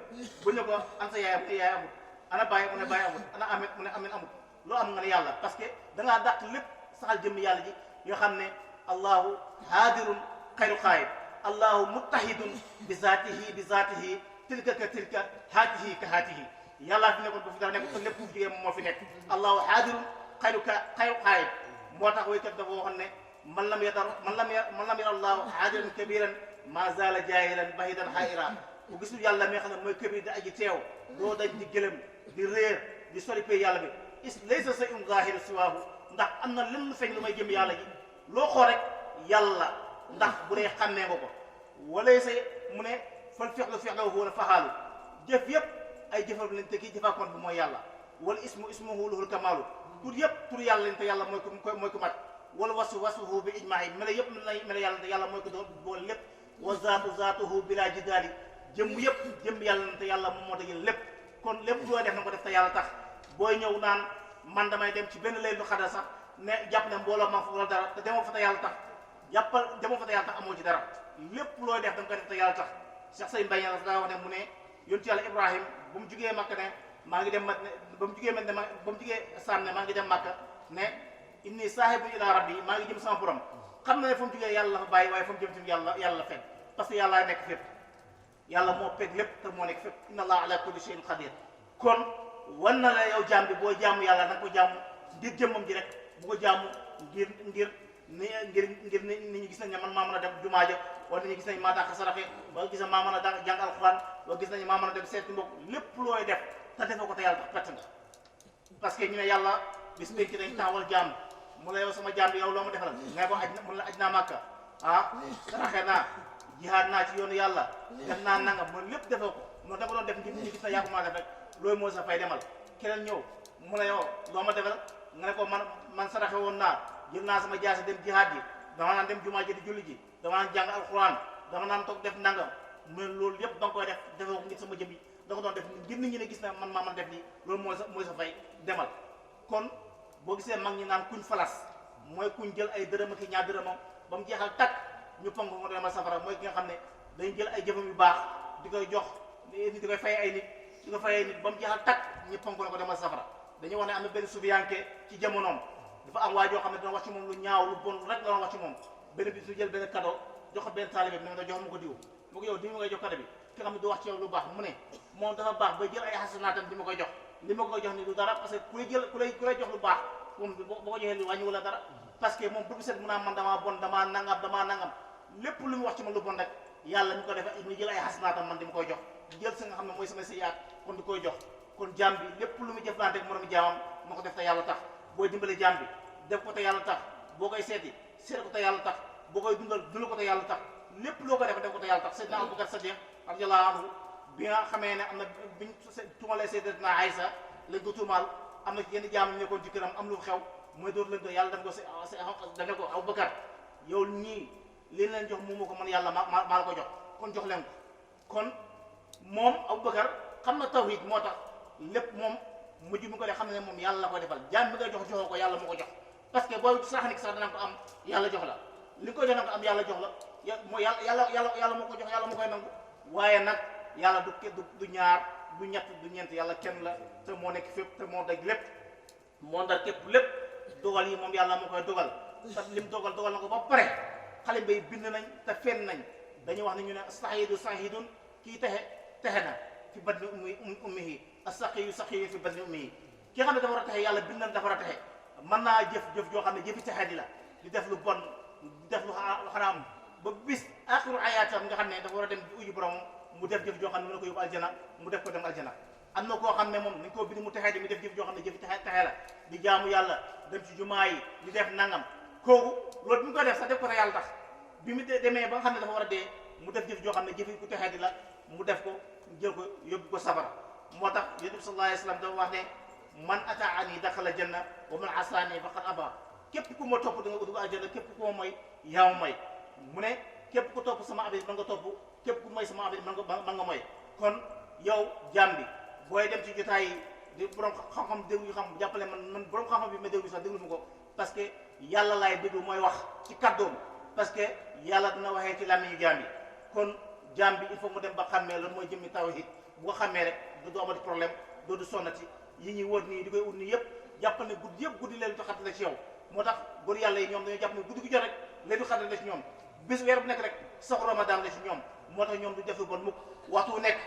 I: bu ne ko an sa yaay yaay amut ana bàyyi mu ne bàyyi amut ana amet mu ne amet amut loo am nga ne yàlla parce que dangaa dàq lépp saxal jëmmi yàlla ji yoo xam ne allahu haadirun xayru xaayib allahu muttahidun bi zaatihi tilka ka tilka haatihi ka haatihi yàllaa fi nekkoon ba fi dara nekk te lépp fu jógee moom moo fi nekk allahu haadirun xayru xaayib moo tax waykat dafa waxoon ne man lam yara allahu haadiran kabiran ma zaala jaahilan bahidan xaayira bu gisul yàlla mi nga xam ne mooy kabir di aji teew doo daj di gëlëm di réer di sori pay yàlla bi laysa shay'un zaahiru siwaahu ndax am na lenn lu feeñ lu may jëm yàlla ji loo xool rek yàlla ndax bu dee xàmmee nga ko walay say mu ne fal fi'lu huwa fa'aalu jëf yëpp ay jëfam lañ te kii jëfaakoon bi mooy yàlla wala ismuhu lahul kamaalu tur yëpp tur yàlla lañ te yàlla mooy ko mat wala wasfuhu bi ijmaahi mel yëpp mel yàlla te yàlla mooy ko doon boole lépp wa zaatuhu bila jidaali jëmm yëpp jëmm yàlla na te yàlla moom moo dajale lépp kon lépp loo def na ko def te yàlla tax booy ñëw naan man damay dem ci benn laylu xadar sax ne jàpp ne mbooloo ma fa wala dara te demoo fa te yàlla tax demoo fa te yàlla tax amoo ci dara lépp looy def da nga ko def te yàlla tax Cheikh Say Mbaye dafa daa wax ne mu ne yontu yàlla Ibrahim bu mu jugee Makka ne maa ngi dem ba mu jugee Saam ne maa ngi dem Makka ne inni saahibu ila rabbi maa ngi jëm sama borom xam na ne fa mu jugee yàlla la fa bàyyi waaye fa mu jëm ci yàlla la fekk parce que yàlla nekk fépp yàlla moo pegg lépp te moo nekk fépp inna allah ala kulli shay'in qadir kon wan na la yow jaam bi boo jaamu yàlla na nga ko jaamu ngir jëmmam ji rek bu ko jaamu ngir nit ñi gis nañ ne man maa mën a dem jumaa ja wala nit ñi gis nañ maa dàq saraxe wala gis nañ maa mën a dàq jàng alxuraan wala gis nañ maa mën a dem seeti mbokk lépp looy def te defoo ko te yàlla tax perte nga parce que ñu ne yàlla bis penc dañ taxawal jaam mu la yow sama jaam bi yow loo ma defal nga ko aj mu la aj naa màkka saraxe naa jihaad naa ci yoonu yàlla def naa nangam mu lépp defoo ko mu da ko doon def ngir nit ñi gis na yaa ko maa def rek loolu mooy sa fay demal keneen ñëw mu la yow loo ma defal nga ne ko man saraxe woon naa jël naa sama jaasi dem jihaad ji dama naan dem jumaa ji di julli ji dama naan jàng alxuraan dama naan toog def nangam mu ne loolu yëpp da nga koy def defoo ko ngir sama jëm yi da ko doon def ngir nit ñi ne gis na man maa man def lii loolu mooy sa fay demal kon boo gisee mag ñi naan kuñ falas mooy kuñ jël ay dërëm ak ñaar dërëmam ba mu jeexal takk ñu ponk ko demal safara mooy ki nga xam ne dañ jël ay jëfam yu baax di koy jox di koy fay ay nit di ko fayee nit ba mu jeexal takk ñu ponk ko demal safara dañuy wax ne am na benn sufiyanke ci jamonoom dafa am waa joo xam ne dana wax ci moom lu ñaaw lu bon rek la wax ci moom benn bi su jël benn cadeau jox ko benn taalibe bi ne nga jox ma ko diw mu ko yow diw ma ngay jox cadeau bi ki nga xam ne du wax ci yow lu baax mu ne moom dafa baax ba jël ay xasanaatam di ma koy jox li ma koy jox ni du dara parce que ku lay jox lu baax moom boo ko joxee lu wàññi wala dara parce que moom bu set mu naa man damaa bon damaa nangam lépp lu mu wax ci man lu bon rek yàlla ñu ko defee ñu jël ay xasanaatam man di ma koy jox jël sa nga xam ne mooy sama siyaat kon di koy jox kon jaam bi lépp lu mu jëflante ak moromu jaamam ma ko def te yàlla tax booy dimbale jaam bi def ko te yàlla tax boo koy seeti seet ko te yàlla tax boo koy dundal ko te yàlla tax lépp loo ko def ko te yàlla tax Seydina Abubakar Sadiq radiyallahu anhu bi nga xamee ne am na biñ tuumalee Sayyidatina Aysa lañ ko tuumaal am na yenn jaam ñu nekkoon ci këram am lu xew mooy dóor lañ ko yàlla def ko dane ko Abubakar yow ñii li leen jox moomu ko man yàlla maa la ko jox kon jox leen ko kon moom Abubakar xam na tawhid moo tax lépp moom mujj mu ko def xam ne moom yàlla la ko defal jaam bi ngay jox joxoo ko yàlla moo ko jox parce que booy sax nit sax dana ko am yàlla jox la li ko jox na ko am yàlla jox la mooy yàlla moo ko jox yàlla moo koy nangu waaye nag yàlla du ñaar du ñett du ñeent yàlla kenn la te moo nekk fépp te moo daj lépp moo ndar képp lépp dogal yi moom yàlla moo koy dogal te lim dogal na ko ba pare xale bay bind nañ te fenn nañ dañuy wax ne ñu ne sahidun kii texe na fi batni ummihi as-saqiyu saqiyun fi batni ummihi ki xam ne dafa war a texe yàlla bind nañ dafa war a texe mën naa jëf joo xam ne jëfi texe di la di def lu bon di def lu xaraam ba bis axiru ayaatam nga xam ne dafa war a dem di uyu borom mu def jëf joo xam ne mën na ko yóbbu aljana mu def ko dem aljana am na koo xam ne moom nañ koo bind mu texee di mu def jëf joo xam ne jëfi texe la di jaamu yàlla dem ci jumaa yi di def nangam kooku loolu bi mu ko def sax def ko te yàlla tax bi mu demee ba nga xam ne dafa war a dee mu def jëf joo xam ne jëfi ku texee di la mu def ko jël ko yóbbu ko safara moo tax yonent bi sallallahu alayhi wa sallam dafa wax ne man ataani daxala janna wa man asaani faqad aba képp ku ma topp da nga dugg aljanna képp ku ma mooy yaa ma mooy mu ne képp ku topp sama abid man nga topp képp ku mooy sama abid man nga mooy kon yow jaam bi booy dem ci jotaay yi di borom xam-xam déglu xam jàppale man borom xam-xam bi ma déglu sax déglu mu ko parce que yàlla laay déglu mooy wax ci kàddoom parce que yàlla dina waxee ci làmmiñu jaam bi kon jaam bi il faut mu dem ba xàmmee lan mooy jëmmi tawhid bu ko xàmmee rek du amati problème doodu sonnati yi ñuy wër nii di koy ut nii yëpp jàpp ne guddi yëpp guddi leen du xattale ci yow moo tax góor yàlla yi ñoom dañoo jàpp ne guddi gu jot rek leen du xattale ci ñoom bis weer bu nekk rek saxu ramadan la ci ñoom moo tax ñoom du def lu bon mukk waxtu wu nekk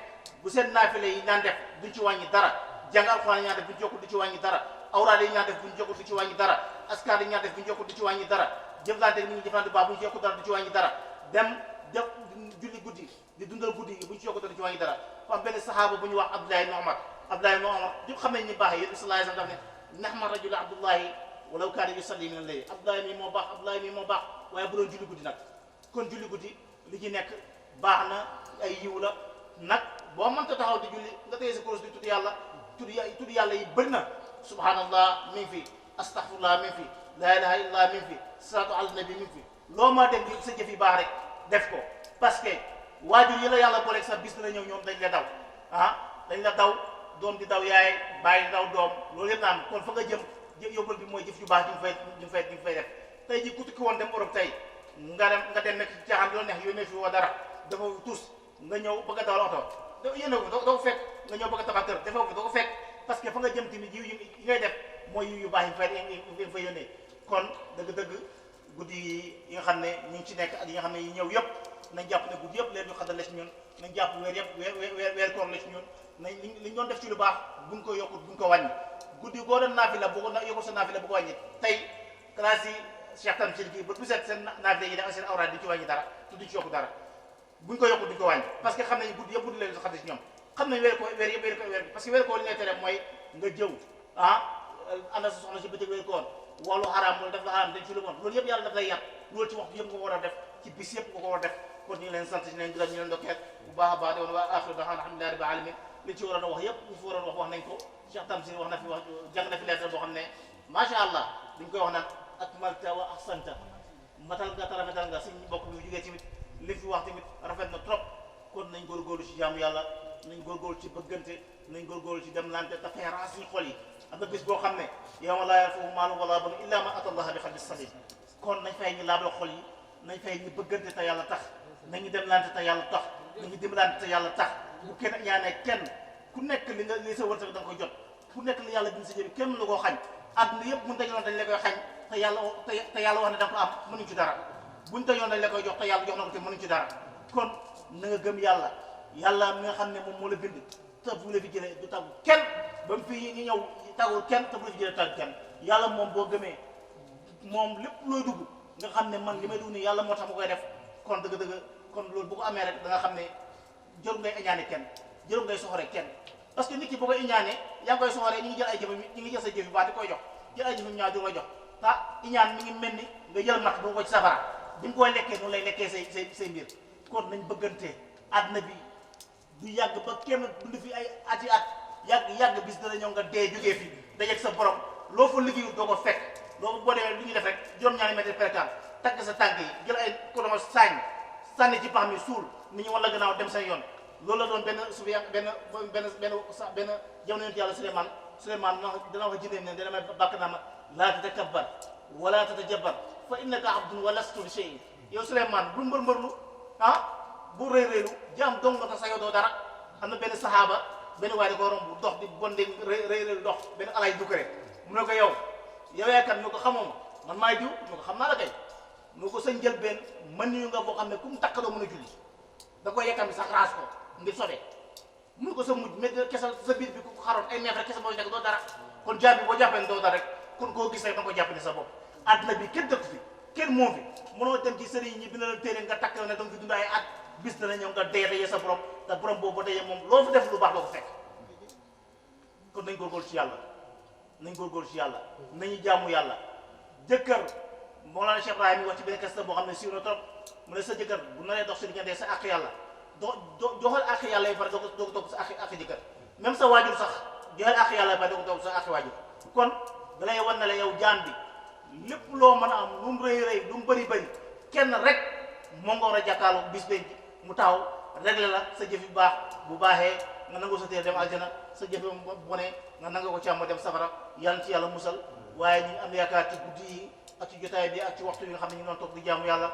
I: bu seen naafile yi naan def duñ ci wàññi dara jàng alxuraan yi ñaan def duñ jokkul du ci wàññi dara awraad yi ñaan def duñ jokkul du ci wàññi dara askar yi ñaan def duñ jokkul du ci wàññi dara jëflante mi ngi jëflante baax buñ ci yokku dara du ci wàññi dara dem def julli guddi di dundal guddi yi buñ ci yokku dara du ci wàññi dara fa am benn sahaaba bu ñu wax Abdoulaye ibn Omar ñëpp xam nañ ni baax yi sallallahu alayhi wasallam daf ne nahma rajula Abdullahi walaw kaana yusalli min al-layl Abdoulaye mi moo baax waaye bu doon julli guddi nag kon julli guddi li ci nekk baax na ay yiw la nag boo mënta taxaw di julli nga tey sa kurus di tudd yàlla yi bëri na subhanallah mi ngi fi astaghfirullah mi ngi fi la ilaha illallah mi ngi fi salatu ala nabi mi ngi fi loo ma dem sa jëf yi baax rek def ko parce que waajur yi la yàlla booleeg sax bis dina ñëw ñoom dañ la daw dañ la daw doom di daw yaay bàyyi di daw doom loolu yëpp naa am kon fa nga jëm yóbbal bi mooy jëf yu baax di fay def tey ji ku tukki woon dem Europe tey nga dem nekk ci caaxaan loolu neex yónnee fi woo dara dafa tus nga ñëw bëgg a dawal oto yénne ko doo ko fekk nga ñëw bëgg a tabax kër defoo ko doo ko fekk parce que fa nga jëm tamit yi ngay def mooy yu baax yi fay yónnee kon dëgg-dëgg guddi yi nga xam ne ñu ngi ci nekk ak yi nga xam ne yi ñëw yëpp nañ jàpp ne guddi yëpp leen ñu xaddal la ci ñun nañ jàpp weer yëpp weer koor la ci ñun nañ liñ doon def ci lu baax buñ ko yokkut buñ ko wàññi guddi goo doon naafila bu ko yokkul sa naafila bu ko wàññi tey classe yi Cheikh Tamsir gi ba bu set seen naafila yi def seen awraad di ci wàññi dara te duñ ci yokku dara buñ ko yokkut duñ ko wàññi parce que xam nañ guddi yëpp guddi leen xaddal ci ñoom xam nañ weer parce que weer koor li ngay tere mooy nga jëw ànd sa soxna si bëccëg weer koor wàllu xaraam loolu def la xaraam dañ ci lu bon loolu yëpp yàlla daf lay yàq loolu ci waxtu yëpp nga ko war a def ci bis yëpp nga ko war a def kon ñu ngi leen sant ñu leen gërëm ñu leen ndokkeel bu baax a baax de woon waa axiru daxaan alhamdulillahi rabbil alamin li ci waroon a wax yëpp ñu fi waroon wax nañ ko Cheikh Tamsir wax na fi wax jàng na fi lettre boo xam ne macha allah dañ koy wax naan akmalta wa ahsanta matal nga te rafetal nga suñ mbokk bi jógee tamit li fi wax tamit rafet na trop kon nañ góorgóorlu ci jaamu yàlla nañ góorgóorlu ci bëggante nañ góorgóorlu ci demlante te feeraas suñu xol yi am na bis boo xam ne yawma laa yanfa'u maalun wa laa banuun illaa man ataa Allaha bi qalbin saliim. kon nañ fay ñu laabal xol yi nañ fay ñu bëggante te yàlla tax nañu demlante te yàlla tax nañu dimbalante te yàlla tax bu kenn ñaanee kenn ku nekk li sa wërsëg da nga ko jot ku nekk li yàlla bind si jëbi kenn lu koo xañ àdduna yëpp buñu dañoon dañ la koy xañ te yàlla wax ne da nga ko am mënuñ ci dara buñ dañoon dañ la koy jox te yàlla jox na ko te mënuñ ci dara kon na nga gëm yàlla mi nga xam ne moom moo la bind te bu la fi jëlee du tàggu kenn ba mu fi ñu ñëw tàggul kenn te bu la fi jëlee tàggu kenn yàlla moom boo gëmee moom lépp looy dugg nga xam ne man li may dugg nii yàlla moo tax ma koy def kon dëgg-dëgg kon loolu bu ko amee rek da nga xam ne jëru ngay iñaane kenn jëru ngay soxore kenn parce que nit ki boo koy iñaane yaa ngi koy soxore ñu ngi jël ay jëfam ñu ngi jël sa jëf yu baax di koy jox jël ay jëfam ñaaw di koy jox iñaan mi ngi mel ni nga jël mat bu ko ci safara di nga koy lekkee noonu lay lekkee say mbir kon nañ bëggante àdduna bi du yàgg ba kenn dund fi ay ati at yàgg bis dana ñëw nga dee jógee fi dajeeg sa borom loo fa liggéeyul doo ko fekk loolu boo demee lu ñuy def rek juróom-ñaari mètre pérékaan tagg sa tànk yi jël ay kodomo sànni ci pax mi suul nit ñi wala gannaaw dem seen yoon loolu la doon benn jamono yonent yàlla Suleymaan dana wax jinne ne dana may bàkk naa ma laa tatakabbar wala tatajabbar fa innaka abdun wa lastu li shay'in yow Suleymaan bul mbërmbërlu bu rëy rëylu jaam dong nga tax sax yow doo dara am na benn saxaaba benn waaye da ko romb dox di bonde rëy rëylu dox benn alaay dukkare mu ne ko yow yaakaar mu ne ko xamoo ma man maay diw mu ne ko xam naa la kay mu ne ko sa njëlbeen mën niyu nga boo xam ne ku mu takk doo mën a julli da koy yekkam bi sax raas ko ngir sobe mu ne ko sa mujj mais kesal sa biir bi ku xaroon ay neef rek kese boo nekk doo dara kon jaam bi boo jàppee ne doo dara rek kon koo gis rek da nga ko jàpp ne sa bopp àdduna bi kenn dëkk fi kenn moo fi mënoo dem ci sëriñ ñi bi na la téere nga takk ne danga fi dund ay at bis dana ñëw nga dee sa borom te borom boobu ba dee moom loo fi def lu baax doo ko fekk kon nañ góorgóorlu ci yàlla nañu jaamu yàlla jëkkër Mawlana Cheikh Ibrahim wax ci benn kesta boo xam ne siiw na trop mu ne sa jëkkër bu naree dox si diggante sa àq yàlla joxal àq yàlla yi pare doo ko toog sa àq jëkkër même sa waajur sax joxal àq yàlla yi pare doo ko toog sa àq waajur kon da lay wan ne la yow jaam bi lépp loo mën a am lu mu rëy lu mu bëri kenn rek moo nga war a jàkkaarloo bis benn mu taxaw réglé la sa jëf yu baax bu baaxee nga nangoo sa téere dem aljana sa jëf yu bonee nga nanga ko càmm dem safara yàlla ci yàlla musal waaye ñu ngi am yaakaar ci guddi yi ak ci jotaay bi ak ci waxtu yi nga xam ne ñu doon toog di jaamu yàlla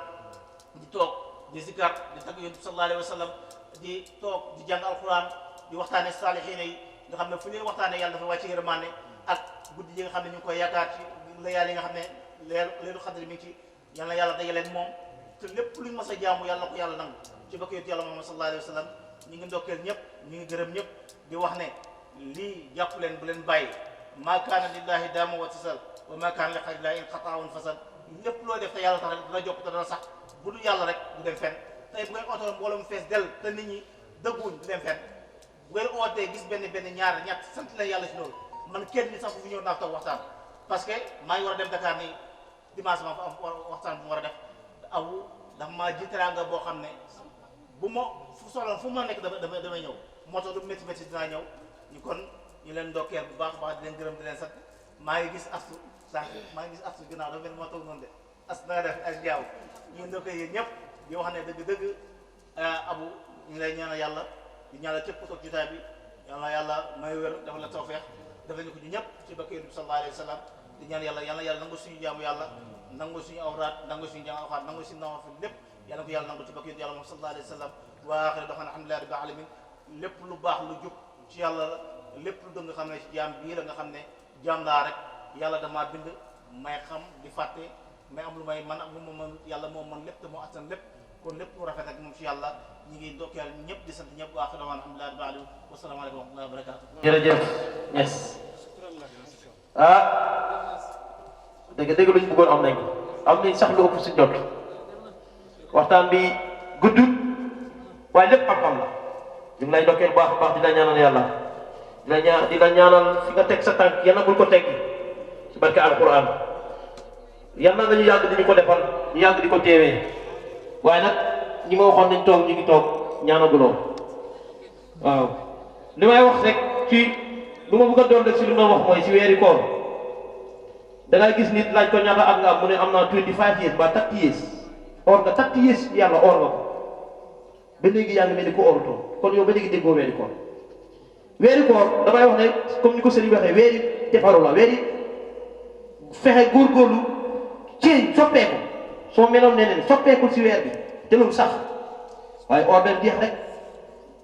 I: di toog di zikar di tagg yonent bi sallallahu alayhi wa sallam di toog di jàng alquran di waxtaane saalihiina yi nga xam ne fu ñuy waxtaane yàlla dafa wàcce yërmande ak guddi yi nga xam ne ñu ngi koy yaakaar ci layaal yi nga xam ne leelu xadri mi ngi ci yal na yàlla dajaleen moom te lépp luñ mas a jaamu yàlla ko yàlla nangu ci bakk yonent yàlla Muhammad sallallahu alayhi wa sallam ñu ngi ndokkeel ñëpp ñu ngi gërëm ñëpp di wax ne lii jàpp leen bu leen bàyyi maa kaana lillahi daama wa tisal wa maa kaana li xayrillahi in xataawoon fasal lépp loo def te yàlla tax rek dina jokk te dana sax bu du yàlla rek du dem fenn tey bu ngeen ootoo mbooloo mu fees dell te nit ñi dëgguwuñ du dem fenn bu ngeen ootee gis benn ñaar ñett sant leen yàlla ci loolu man kenn nit sax bu fi ñëw naa toog waxtaan parce que maa ngi war a dem Dakar ni dimanche ma fa am waxtaan bu mu war a def awu dafa maa ji teraanga boo xam ne bu ma fu soxla fu ma nekk damay ñëw moo tax lu métti dinaa ñëw ñu kon ñu leen ndokkeel bu baax baax di leen gërëm di leen sant maa ngi gis astu sànq maa ngi gis astu ginnaaw dafa mel ni moo toog noonu de astu na nga def ak jaaw ñu ngi ndokkee yéen ñëpp di wax ne dëgg abu ñu lay ñaanal yàlla di ñaanal képp ku toog jotaay bi yàlla may wér dafa la tawfeex dafa ñu ko ñu ñëpp ci bakk yonent bi sallallahu alayhi wa sallam di ñaan yàlla nangu suñu jaamu yàlla nangu suñu awraat nangu suñu jaamu awraat nangu suñu nawafil lépp yàlla ko yàlla nangu ci bakk yonent yàlla moom sallallahu alayhi wa sallam wa aaxiru da'waanaa alhamdulillahi rabbil alamin lépp lu baax lu jub ci yàlla la lépp lu dëng nga xam ne ci jaam bii la nga xam ne jaam laa rek yàlla damaa bind may xam di fàtte may am lu may man am lu ma mën yàlla moom man lépp te moo attan lépp kon lépp lu rafet rek moom ci yàlla ñi ngi ndokkeel ñëpp di sant ñëpp wa aaxiru da'waanaa alhamdulillahi rabbil alamin wa salaamu aleykum wa rahmatullahi wa barakaatuh.
C: jërëjëf Niass dëgg luñ bëggoon am nañ sax lu ëpp si jot waxtaan bi guddut waaye lépp xam-xam la ñu ngi lay ndokkeel baax a baax di la ñaanal yàlla di la ñaanal fi nga teg sa tànk yàlla bul ko teggi ci barke alquran yàlla nañu yàgg di ñu ko defal ñu yàgg di ko teewee waaye nag ñi ma waxoon nañ toog ñu ngi toog ñaanaguloo waaw li may wax rek ci lu ma bëgg a doon rek si lu ma wax mooy si weeri koor da ngay gis nit laaj ko ñaata at nga am mu ne am naa 25 years ba 30 years or nga 30 years yàlla or nga ko ba léegi yaa ngi mel ni ko orutoon kon yow ba léegi déggoo weeri koor damay wax ne comme ni ko sëriñ waxee weeri defaru la weeri fexe góorgóorlu ci soppeeku soo meloon neneen soppeeku si weer bi te loolu sax waaye ordre jeex rek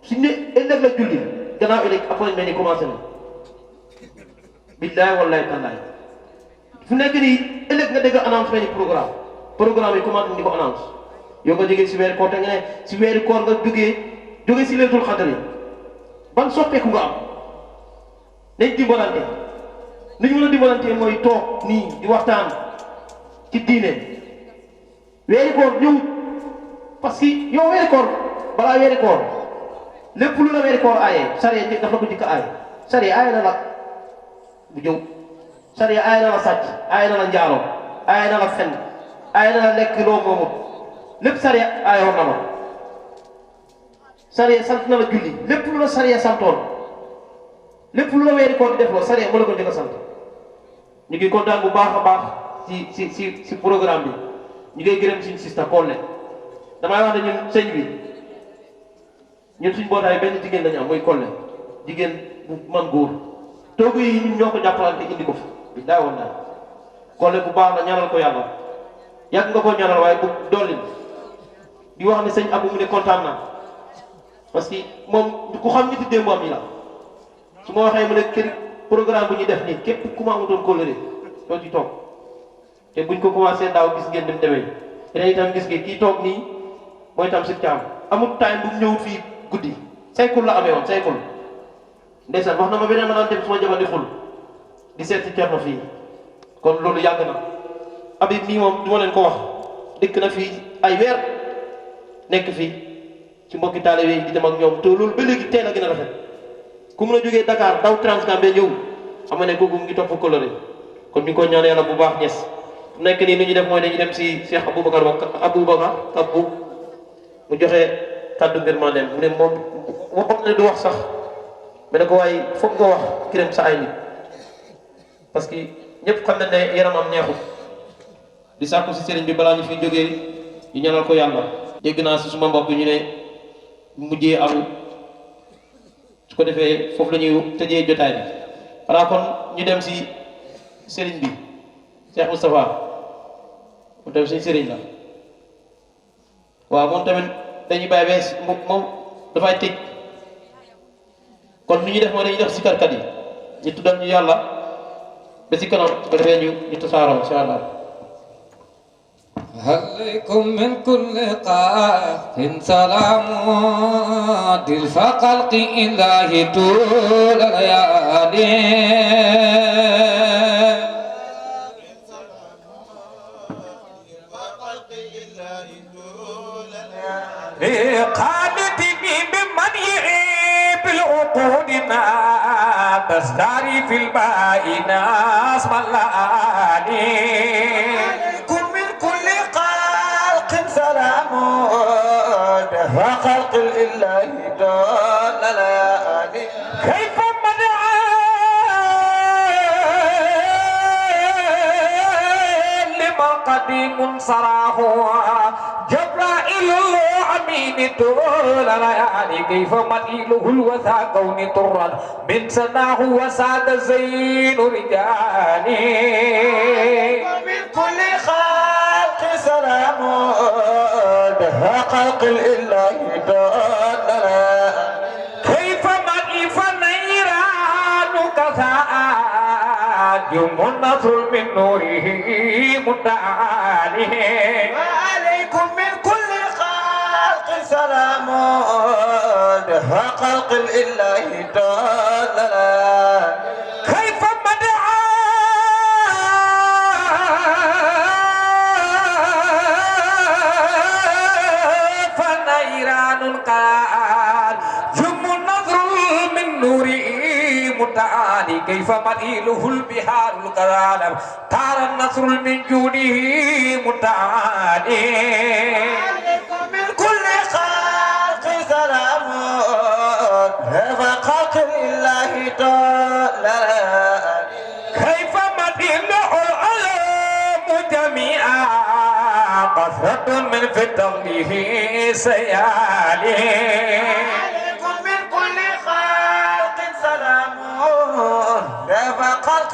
C: suñ ne ëllëg la julli gannaaw ëllëg appointment ni commencé na billahi wallahi tallahi fu nekk nii ëllëg nga dégg annonce ni programme yi commencé di ko annonce yow nga jógee si weeri koor te nga ne si weeri koor nga jógee si leetul xadar yi ban soppeeku nga am nañ dimbalante ni ñu mën a dimbalante mooy toog nii di waxtaan ci diine weeri koor ñëw parce que yow weeri koor balaa weeri koor lépp lu la weeri koor aaye sariya daf la ko jëkk aaye sariya aaye na la bu jëw sariya aaye na la sàcc aaye na la njaalo aaye na la fen aaye na la lekk loo moomut lépp sariya aaye woon na ma sariya sant na la julli lépp lu la sariya santoon lépp lu la weeri koor di def loo sariya moo la ko njëkk a sant ñu ngi kontaan bu baax a baax ci programme bi ñu ngi gërëm suñu sista Kolle damay wax ne ñun sëñ bi ñun suñ mbootaay benn jigéen lañu am muy Kolle jigéen bu man góor toogu yi ñun ñoo ko jàppalante indi ko fi bi daa woon daal Kolle bu baax la ñaanal ko yàlla yàgg nga koo ñaanal waaye bu doolin di wax ne sëñ Abou mu ne kontaan naa parce que moom ku xam nit démb am yi la su ma waxee mu ne kër programme bu ñuy def nii képp ku ma amutoon kóllëre doo ci toog te buñ ko commencé daaw gis ngeen dem demee ren itam gis ngeen kii toog nii mooy tam si caam amul time bu mu ñëwut fii guddi saykul la amee woon saykul ndeysaan wax na ma beneen ma naan dem suma jabar di xul di seet si Cerno fii kon loolu yàgg na Habib mii moom du ma leen ko wax dëkk na fii ay weer nekk fii ci mbokki taalibe yi di dem ak ñoom te loolu ba léegi teel a gën a rafet ku mun a jógee Dakar daw Transgambie ñëw xam nga ne kooku mu ngi topp coloré kon ñu ngi ko ñaan yàlla bu baax ñes nekk nii li ñu def mooy dañuy dem si Cheikh Aboubacar Abou mu joxe kàddu mbir maa dem mu ne moom waxoon ne du wax sax mais ne ko waaye foog nga wax kiram sa ay nit parce que ñëpp xam nañ ne yaramam neexut di sàkku si sëriñ bi balaa ñu fi jógee ñu ñaanal ko yàlla dégg naa si suma mbokk ñu ne mujjee amu su ko defee foofu la ñuy tëjee jotaay bi xanaa kon ñu dem si sëriñ bi Cheikh Moustapha moom tamit suñu sëriñ la waaw moom tamit dañuy bàyyi bees moom dafay tëj kon ni ñuy def mooy dañuy def si karkat yi ñu tuddal ñu yàlla ba si kanam su ko defee ñu tasaaroo incha allah.
A: عليكم من كل قاف سلام دلف خلق الله طول الليالي قالتني بمن يعيب العقودنا تستاري في البائن اسم الليالي
J: وخلق الإله دون ليالي
A: كيف مدعى لما قديم صراه جبرائيل الأمين طول ليالي كيف مديله الوثى كون طرا من سناه وساد زين رجالي
J: ومن كل خلق سلام خلق الإله دون
A: كيف مديف نيران كثاء يوم النصر من نوره متعالي
J: وعليكم من كل خلق سلام خلق الإله دون
A: كيف مدعى فنيران قال جم النظر من نوره متعالي كيف مديله البحار الكرام تار النصر من جوده متعالي
J: من كل خلق سلام خلق الإله دون
A: كيف مديله العلوم جميعا قصرة من فضله سيالي
J: عليكم من كل خلق سلام خلق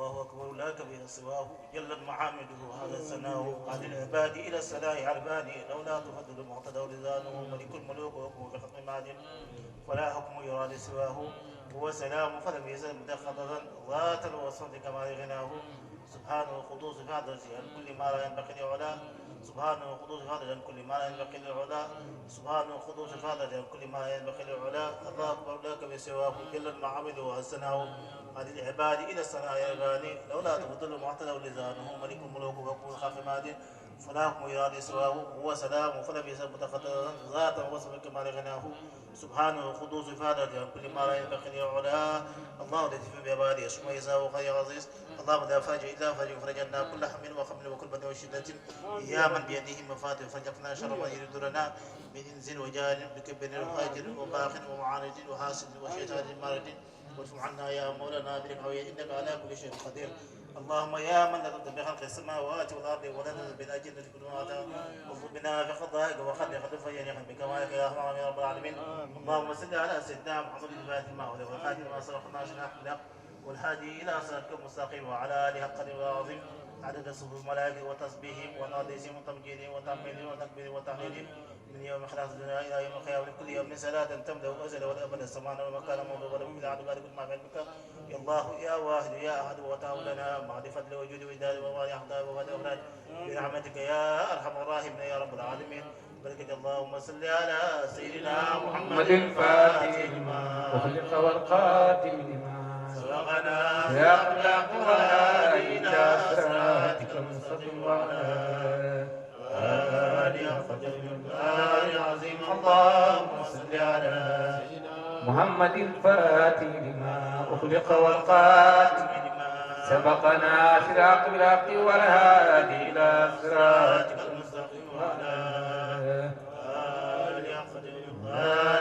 E: الله أكبر لا كبير سواه جلت محامده هذا الثناء قاد العباد إلى السلاء عرباني لولا تفضل المعتدى لسانه ملك الملوك وحكم بحكم معدن فلا حكم يراد سواه هو سلام فلم يزل مدخضا ذات الوصف كما غناه سبحانه وقدوس فاضل عن كل ما لا ينبغي لعلاه سبحانه وقدوس فاضل عن كل ما لا ينبغي لعلاه سبحانه وقدوس فاضل عن كل ما لا ينبغي لعلاه الله أكبر لا كبير سواه جلت محامده وحسنه هذه العباد إلى السماء يباني لولا تفضل المعتدى لسانه ملك الملوك وحكم خافمات فلا حكم يراد سواه هو سلام فلم يزل متقدرا ذاتا وصف كما غناه سبحانه وقدوس فاضل عن كل ما لا ينبغي لعلاه الله الذي في عباده اسمه يساو خير عزيز اللهم لا فاجئ الا فاجئ فرجنا كل هم وخمل وكل بد وشده يا من بيده مفاتيح فرجنا شر ما يريد لنا من انز وجان بكبر وهاجر وباخ ومعاند وحاسد وشيطان مارد وارفع عنا يا مولانا بالقوي انك على كل شيء قدير اللهم يا من لطفت بخلق السماوات والارض ولدت بنا جنة كل ما واغفر بنا في خطائك وخلق خلفا بكمالك يا ارحم يا رب العالمين اللهم صل على سيدنا محمد الفاتح ما ولي والخاتم ما سبق الناس بالحق والهادي الى صراطك المستقيم وعلى اله حق العظيم عدد صفوف الملائكه وتسبيحهم وناديهم وتمجيدهم وتحميدهم وتكبيرهم وتحليلهم من يوم خلاص الدنيا الى يوم القيامه كل يوم صلاه تملا ازل والابد السماء والمكان موضوع ولم يكن عدد ذلك ما بك يا الله يا واحد يا احد وتعالى مع فضل وجود وجدال وما احضار وما اولاد برحمتك يا ارحم الراحمين يا رب العالمين بركة اللهم صل على سيدنا محمد الفاتح لما
A: وخلق والقاتم لما
E: سبقنا
A: يا أخلاق وهادينا صراطك المستقيم وعلى
E: آله قدر العظيم اللهم صل على
A: محمد الفاتح لما أخلق والقاتم سبقنا صراط الحق والهادي إلى صراطك المستقيم وعلى
E: آله قدر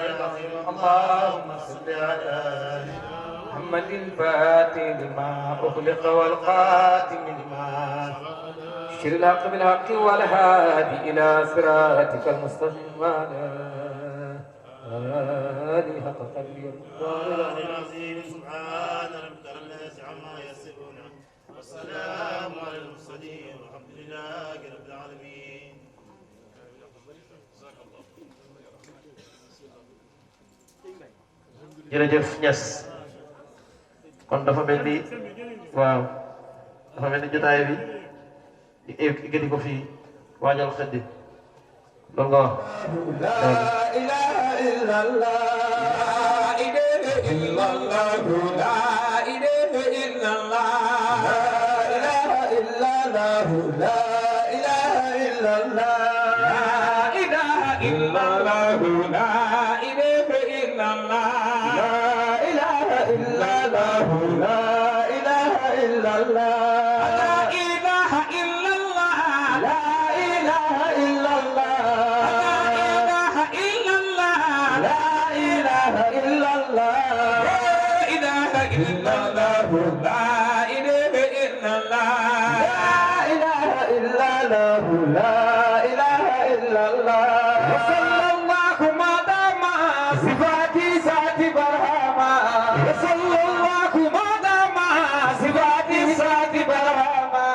E: العظيم
A: اللهم صل على محمد الفاتح لما أخلق والقاتم لما شر الحق بالحق والهادي إلى صراطك المستقيم وعلى آله حق قدره
E: العظيم سبحان ربك رب العزة عما يصفون والسلام على المرسلين والحمد لله رب العالمين.
C: jërëjëf Niass kon dafa mel ni waaw dafa mel ni jotaay bi gëdi ko fii waajal xeddi loolu nga wax
D: la ilaha illallah la ilaha illallah la ilaha illallah la ilaha illallah la ilaha illallah la ilaha illallah la ilaha illallah la ilaha illallah la ilaha illallah la ilaha illallah la ilaha illallah sallallahu ma dama sifati saati barhama sallallahu ma dama sifati saati barhama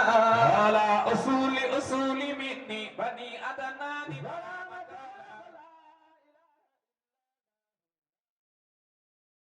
D: ala usuli minni bani adanani